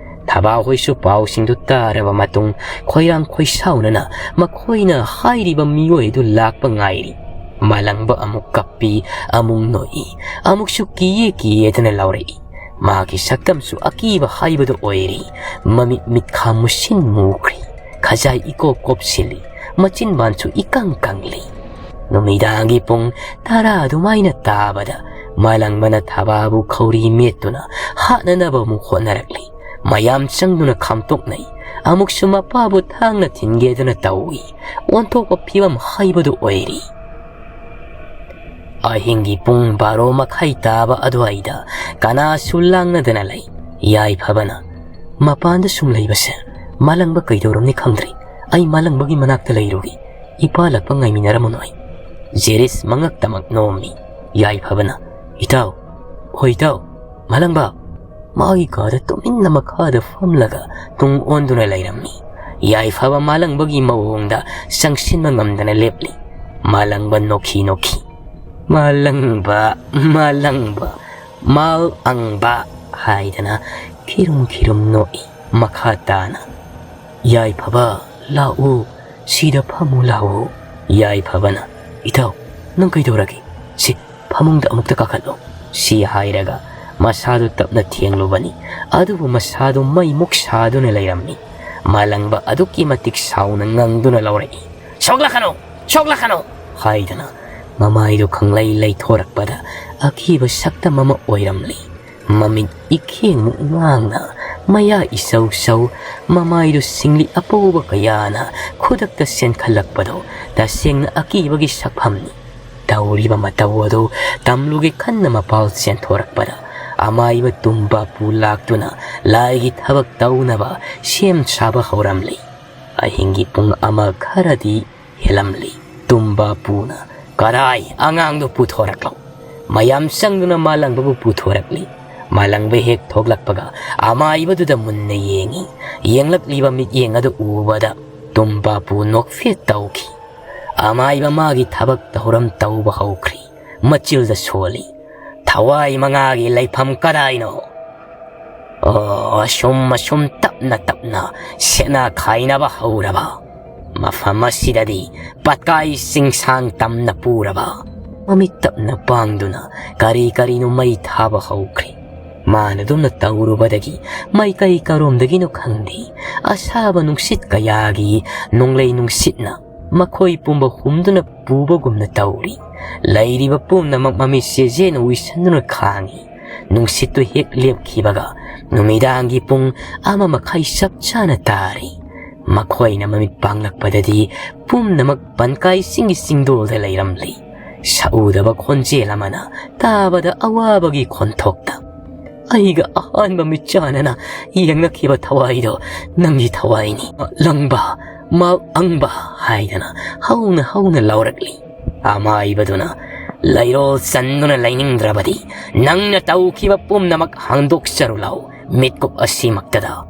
ꯊꯕꯥ ꯍꯣꯏꯁꯨ ꯄꯥꯎꯁꯤꯡꯗꯨ ꯇꯥꯔꯕ ꯃꯇꯨꯡ ꯈꯣꯏꯔꯥꯡ ꯈꯣꯏꯁꯥꯎꯅꯅ ꯃꯈꯣꯏꯅ ꯍꯥꯏꯔꯤꯕ ꯃꯤꯑꯣꯏ ꯑꯗꯨ ꯂꯥꯛꯄ ꯉꯥꯏꯔꯤ꯫ ꯃꯥꯂꯪꯕ ꯑꯃꯨꯛ ꯀꯞꯄꯤ, ꯑꯃꯨꯛ ꯅꯣꯛꯏ, ꯑꯃꯨꯛꯁꯨ ꯀꯤꯌꯦ ꯀꯤꯌꯦꯗꯅ ꯂꯥꯎꯔꯛꯏ꯫ ꯃꯥꯒꯤ ꯁꯛꯇꯝꯁꯨ ꯑꯀꯤꯕ ꯍꯥꯏꯕꯗꯨ ꯑꯣꯏꯔꯤ꯫ ꯃꯃꯤꯠ ꯃꯤꯠꯈꯥ ꯃꯨꯁꯤꯟ ꯃꯨꯈ꯭ꯔꯤ꯫ ꯈꯖꯥꯏ ꯏꯀꯣꯞ ꯀꯣꯞꯁꯤꯜꯂꯤ꯫ ꯃꯆꯤꯟꯕꯥꯟꯁꯨ ꯏꯀꯪ ꯀꯪꯂꯤ꯫ ꯅꯨꯃꯤꯗꯥꯡꯒꯤ ꯄꯨꯡ ꯇꯔꯥ ꯑꯗꯨꯃꯥꯏꯅ ꯇꯥꯕꯗ ꯃꯥꯂꯪꯕꯅ ꯊꯕꯥꯕꯨ ꯈꯧꯔꯤ ꯃꯦꯠꯇꯨꯅ ꯍꯥꯠꯅꯅꯕ ꯑꯃꯨꯛ ꯍꯣꯠꯅꯔꯛꯂꯤ꯫ ꯃꯌꯥꯝ ꯆꯪꯗꯨꯅ ꯈꯥꯝꯇꯣꯛꯅꯩ꯫ ꯑꯃꯨꯛꯁꯨ ꯃꯄꯥꯕꯨ ꯊꯥꯡꯅ ꯊꯤꯟꯒꯦꯗꯅ ꯇꯧꯏ꯫ ꯑꯣꯟꯊꯣꯛꯄ ꯐꯤꯕꯝ ꯍꯥꯏꯕꯗꯨ ꯑꯣꯏꯔꯤ꯫ ꯑꯍꯤꯡꯒꯤ ꯄꯨꯡ ꯕꯥꯔꯣ ꯃꯈꯥꯏ ꯇꯥꯕ ꯑꯗꯨꯋꯥꯏꯗ ꯀꯅꯥꯁꯨ ꯂꯥꯡꯅꯗꯅ ꯂꯩ꯫ ꯌꯥꯏꯐꯕꯅ, "ꯃꯄꯥꯟꯗ ꯁꯨꯝ ꯂꯩꯕꯁꯦ ꯃꯥꯂꯪꯕ ꯀꯩꯗꯧꯔꯝꯅꯤ ꯈꯪꯗ꯭ꯔꯤ꯫ ꯑꯩ ꯃꯥꯂꯪꯕꯒꯤ ꯃꯅꯥꯛꯇ ꯂꯩꯔꯨꯒꯦ꯫ ꯏꯄꯥ ꯂꯥꯛꯄ ꯉꯥꯏꯃꯤꯟꯅꯔꯝꯃꯅꯣꯏ꯫" ꯖꯦꯔꯤꯁ ꯃꯉꯛꯇꯃꯛ ꯅꯣꯝꯃꯤ꯫ ꯌꯥꯏꯐꯕꯅ, "ꯏꯇꯥꯎ, ꯍꯣꯏ ꯏꯇꯥꯎ, ꯃꯥꯂꯪꯕ!" ꯃꯥꯒꯤ ꯀꯥꯗ ꯇꯨꯃꯤꯟꯅ ꯃꯈꯥꯗ ꯐꯝꯂꯒ ꯇꯨꯡ ꯑꯣꯟꯗꯨꯅ ꯂꯩꯔꯝꯃꯤ꯫ ꯌꯥꯏꯐꯕ ꯃꯥꯂꯪꯕꯒꯤ ꯃꯑꯣꯡꯗ ꯆꯪꯁꯤꯟꯕ ꯉꯝꯗꯅ ꯂꯦꯞꯂꯤ꯫ ꯃꯥꯂꯪꯕ ꯅꯣꯛꯈꯤ ꯅꯣꯛꯈꯤ꯫ "ꯃꯥꯂꯪꯕ, ꯃꯥꯂꯪꯕ, ꯃꯥꯜ ꯑꯪꯕ" ꯍꯥꯏꯗꯅ ꯈꯤꯔꯨꯝ ꯈꯤꯔꯨꯝ ꯅꯣꯛꯏ꯫ ꯃꯈꯥ ꯇꯥꯅ, "ꯌꯥꯏꯐꯕ, ꯂꯥꯛꯎ, ꯁꯤꯗ ꯐꯝꯃꯨ ꯂꯥꯛꯎ꯫" ꯌꯥꯏꯐꯕꯅ, "ꯏꯇꯥꯎ, ꯅꯪ ꯀꯩꯗꯧꯔꯒꯦ? ꯁꯤ ꯐꯃꯨꯡꯗ ꯑꯃꯨꯛꯇ ꯀꯥꯈꯠꯂꯣ꯫" ꯁꯤ ꯍꯥꯏꯔꯒ ꯃꯁꯥꯗꯨ ꯇꯞꯅ ꯊꯦꯡꯂꯨꯕꯅꯤ꯫ ꯑꯗꯨꯕꯨ ꯃꯁꯥꯗꯨ ꯃꯩꯃꯨꯛ ꯁꯥꯗꯨꯅ ꯂꯩꯔꯝꯃꯤ꯫ ꯃꯥꯂꯪꯕ ꯑꯗꯨꯛꯀꯤ ꯃꯇꯤꯛ ꯁꯥꯎꯅ ꯉꯪꯗꯨꯅ ꯂꯧꯔꯛꯏ꯫ "ꯁꯣꯛꯂꯛꯀꯅꯨ! ꯁꯣꯛꯂꯛꯀꯅꯨ!" ꯍꯥꯏꯗꯨꯅ ꯃꯃꯥꯏꯗꯨ ꯈꯪꯂꯩ ꯂꯩꯊꯣꯔꯛꯄꯗ ꯑꯀꯤꯕ ꯁꯛꯇꯝ ꯑꯃ ꯑꯣꯏꯔꯝꯂꯤ꯫ ꯃꯃꯤꯠ ꯏꯈꯦꯡꯃꯨꯛ ꯉꯥꯡꯅ, ꯃꯌꯥ ꯏꯁꯧ ꯁꯧ, ꯃꯃꯥꯏꯗꯨ ꯁꯤꯡꯂꯤ ꯑꯄꯧꯕ ꯀꯌꯥꯅ ꯈꯨꯗꯛꯇ ꯆꯦꯟꯈꯠꯂꯛꯄꯗꯨ ꯇꯁꯦꯡꯅ ꯑꯀꯤꯕꯒꯤ ꯁꯛꯐꯝꯅꯤ꯫ ꯇꯧꯔꯤꯕ ꯃꯇꯧ ꯑꯗꯨ ꯇꯝꯂꯨꯒꯦ ꯈꯟꯅ ꯃꯄꯥꯜ ꯆꯦꯟꯊꯣꯔꯛꯄꯗ ꯑꯃꯥꯏꯕ ꯇꯨꯝꯕꯥꯄꯨ ꯂꯥꯛꯇꯨꯅ ꯂꯥꯏꯒꯤ ꯊꯕꯛ ꯇꯧꯅꯕ ꯁꯦꯝ ꯁꯥꯕ ꯍꯧꯔꯝꯂꯤ꯫ ꯑꯍꯤꯡꯒꯤ ꯄꯨꯡ ꯑꯃ ꯈꯔꯗꯤ ꯍꯦꯜꯂꯝꯂꯤ꯫ ꯇꯨꯝꯕꯥꯄꯨꯅ, "ꯀꯔꯥꯏ, ꯑꯉꯥꯡꯗꯨ ꯄꯨꯊꯣꯔꯛꯂꯣ!" ꯃꯌꯥꯝ ꯆꯪꯗꯨꯅ ꯃꯥꯂꯪꯕꯕꯨ ꯄꯨꯊꯣꯔꯛꯂꯤ꯫ ꯃꯥꯂꯪꯕ ꯍꯦꯛ ꯊꯣꯛꯂꯛꯄꯒ ꯑꯃꯥꯏꯕꯗꯨꯗ ꯃꯨꯟꯅ ꯌꯦꯡꯏ꯫ ꯌꯦꯡꯂꯛꯂꯤꯕ ꯃꯤꯠꯌꯦꯡ ꯑꯗꯨ ꯎꯕꯗ ꯇꯨꯝꯕꯥꯄꯨ ꯅꯣꯛꯐꯦꯠ ꯇꯧꯈꯤ꯫ ꯑꯃꯥꯏꯕ ꯃꯥꯒꯤ ꯊꯕꯛ ꯊꯧꯔꯝ ꯇꯧꯕ ꯍꯧꯈ꯭ꯔꯤ꯫ ꯃꯆꯤꯜꯗ ꯁꯣꯜꯂꯤ꯫ "ꯊꯋꯥꯏ ꯃꯉꯥꯒꯤ ꯂꯩꯐꯝ ꯀꯗꯥꯏꯅꯣ?" "ꯑꯣ, ꯑꯁꯨꯝ ꯑꯁꯨꯝ ꯇꯞꯅ ꯇꯞꯅ ꯁꯦꯠꯅ ꯈꯥꯏꯅꯕ ꯍꯧꯔꯕ꯫ ꯃꯐꯝ ꯑꯁꯤꯗꯗꯤ ꯄꯠꯀꯥꯏ ꯆꯤꯡꯁꯥꯡ ꯇꯝꯅ ꯄꯨꯔꯕ꯫" ꯃꯃꯤꯠ ꯇꯞꯅ ꯄꯥꯡꯗꯨꯅ ꯀꯔꯤ ꯀꯔꯤꯅꯣ ꯃꯩ ꯊꯥꯕ ꯍꯧꯈ꯭ꯔꯦ꯫ ꯃꯥꯅ ꯑꯗꯨꯝꯅ ꯇꯧꯔꯨꯕꯗꯒꯤ ꯃꯥꯏꯀꯩ ꯀꯔꯣꯝꯗꯒꯤꯅꯣ ꯈꯪꯗꯦ, ꯑꯁꯥꯕ ꯅꯨꯡꯁꯤꯠ ꯀꯌꯥꯒꯤ ꯅꯣꯡꯂꯩ ꯅꯨꯡꯁꯤꯠꯅ ꯃꯈꯣꯏ ꯄꯨꯝꯕ ꯍꯨꯝꯗꯨꯅ ꯄꯨꯕꯒꯨꯝꯅ ꯇꯧꯔꯤ꯫ ꯂꯩꯔꯤꯕ ꯄꯨꯝꯅꯃꯛ ꯃꯃꯤꯠ ꯆꯦꯖꯦꯅ ꯎꯏꯁꯟꯗꯨꯅ ꯈꯥꯡꯏ꯫ ꯅꯨꯡꯁꯤꯠꯇꯨ ꯍꯦꯛ ꯂꯦꯞꯈꯤꯕꯒ ꯅꯨꯃꯤꯗꯥꯡꯒꯤ ꯄꯨꯡ ꯑꯃ ꯃꯈꯥꯏ ꯆꯞ ꯆꯥꯅ ꯇꯥꯔꯤ꯫ ꯃꯈꯣꯏꯅ ꯃꯃꯤꯠ ꯄꯥꯡꯂꯛꯄꯗꯗꯤ ꯄꯨꯝꯅꯃꯛ ꯄꯟꯀꯥꯏꯁꯤꯡꯒꯤ ꯆꯤꯡꯗꯣꯜꯗ ꯂꯩꯔꯝꯂꯤ꯫ ꯁꯛꯎꯗꯕ ꯈꯣꯟꯖꯦꯜ ꯑꯃꯅ ꯇꯥꯕꯗ ꯑꯋꯥꯕꯒꯤ ꯈꯣꯟꯊꯣꯛꯇ, "ꯑꯩꯒ ꯑꯍꯥꯟꯕ ꯃꯤꯠꯆꯥꯟꯅꯅ ꯌꯦꯡꯅꯈꯤꯕ ꯊꯋꯥꯏꯗꯣ ꯅꯪꯒꯤ ꯊꯋꯥꯏꯅꯤ, ꯂꯪꯕ, ꯃꯥꯜ ꯑꯪꯕ" ꯍꯥꯏꯗꯅ ꯍꯧꯅ ꯍꯧꯅ ꯂꯥꯎꯔꯛꯂꯤ꯫ ꯑꯃꯥꯏꯕꯗꯨꯅ, "ꯂꯩꯔꯣꯜ ꯆꯟꯗꯨꯅ ꯂꯩꯅꯤꯡꯗ꯭ꯔꯕꯗꯤ ꯅꯪꯅ ꯇꯧꯈꯤꯕ ꯄꯨꯝꯅꯃꯛ ꯍꯥꯡꯗꯣꯛꯆꯔꯨ ꯂꯥꯎ, ꯃꯤꯠꯀꯨꯞ ꯑꯁꯤꯃꯛꯇꯗ꯫"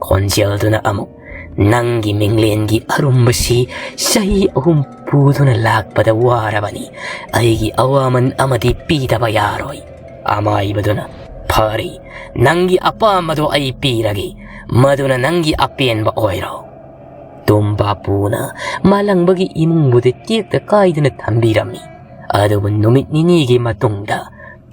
ꯈꯣꯟꯖꯦꯜꯗꯨꯅ ꯑꯃꯨꯛ, "ꯅꯪꯒꯤ ꯃꯤꯡꯂꯦꯟꯒꯤ ꯑꯔꯨꯝꯕꯁꯤ ꯆꯍꯤ ꯑꯍꯨꯝ ꯄꯨꯗꯨꯅ ꯂꯥꯛꯄꯗ ꯋꯥꯔꯕꯅꯤ꯫ ꯑꯩꯒꯤ ꯑꯋꯥꯃꯟ ꯑꯃꯗꯤ ꯄꯤꯗꯕ ꯌꯥꯔꯣꯏ꯫" ꯑꯃꯥꯏꯕꯗꯨꯅ, "ꯐꯔꯦ, ꯅꯪꯒꯤ ꯑꯄꯥꯝꯕꯗꯣ ꯑꯩ ꯄꯤꯔꯒꯦ, ꯃꯗꯨꯅ ꯅꯪꯒꯤ ꯑꯄꯦꯟꯕ ꯑꯣꯏꯔꯣ꯫" ꯇꯨꯝꯕꯥꯄꯨꯅ ꯃꯥꯂꯪꯕꯒꯤ ꯏꯃꯨꯡꯕꯨꯗꯤ ꯇꯦꯛꯇ ꯀꯥꯏꯗꯅ ꯊꯝꯕꯤꯔꯝꯃꯤ꯫ ꯑꯗꯨꯕꯨ ꯅꯨꯃꯤꯠ ꯅꯤꯅꯤꯒꯤ ꯃꯇꯨꯡꯗ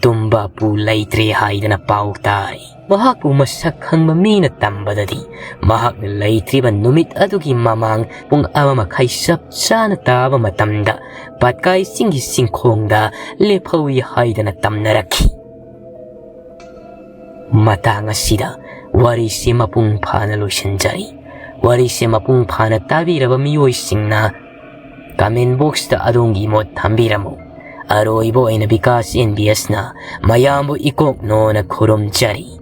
ꯇꯨꯝꯕ ꯄꯨ ꯂꯩꯇ꯭ꯔꯦ ꯍꯥꯏꯗꯅ ꯄꯥꯎ ꯇꯥꯏ꯫ ꯃꯍꯥꯛꯄꯨ ꯃꯁꯛ ꯈꯪꯕ ꯃꯤꯅ ꯇꯝꯕꯗꯗꯤ, ꯃꯍꯥꯛꯅ ꯂꯩꯇ꯭ꯔꯤꯕ ꯅꯨꯃꯤꯠ ꯑꯗꯨꯒꯤ ꯃꯃꯥꯡ ꯄꯨꯡ ꯑꯃ ꯃꯈꯥꯏ ꯆꯞ ꯆꯥꯅ ꯇꯥꯕ ꯃꯇꯝꯗ ꯄꯥꯠꯀꯥꯏ ꯆꯤꯡꯒꯤ ꯆꯤꯡꯈꯣꯡꯗ ꯂꯦꯞꯍꯧꯏ ꯍꯥꯏꯗꯅ ꯇꯝꯅꯔꯛꯈꯤ꯫ ꯃꯇꯥꯡ ꯑꯁꯤꯗ ꯋꯥꯔꯤꯁꯤ ꯃꯄꯨꯡ ꯐꯥꯅ ꯂꯣꯏꯁꯤꯟꯖꯔꯤ꯫ ꯋꯥꯔꯤꯁꯦ ꯃꯄꯨꯡ ꯐꯥꯅ ꯇꯥꯕꯤꯔꯕ ꯃꯤꯑꯣꯏꯁꯤꯡꯅ comment boxꯇ ꯑꯗꯣꯝꯒꯤ ꯃꯣꯠ ꯊꯝꯕꯤꯔꯝꯃꯨ꯫ ꯑꯔꯣꯏꯕ ꯑꯣꯏꯅ ꯕꯤꯀꯥꯁ ꯑꯦꯟ ꯕꯤ ꯑꯦꯁꯅ ꯃꯌꯥꯝꯕꯨ ꯏꯀꯣꯛꯅꯣꯅ ꯈꯨꯔꯨꯝꯖꯔꯤ꯫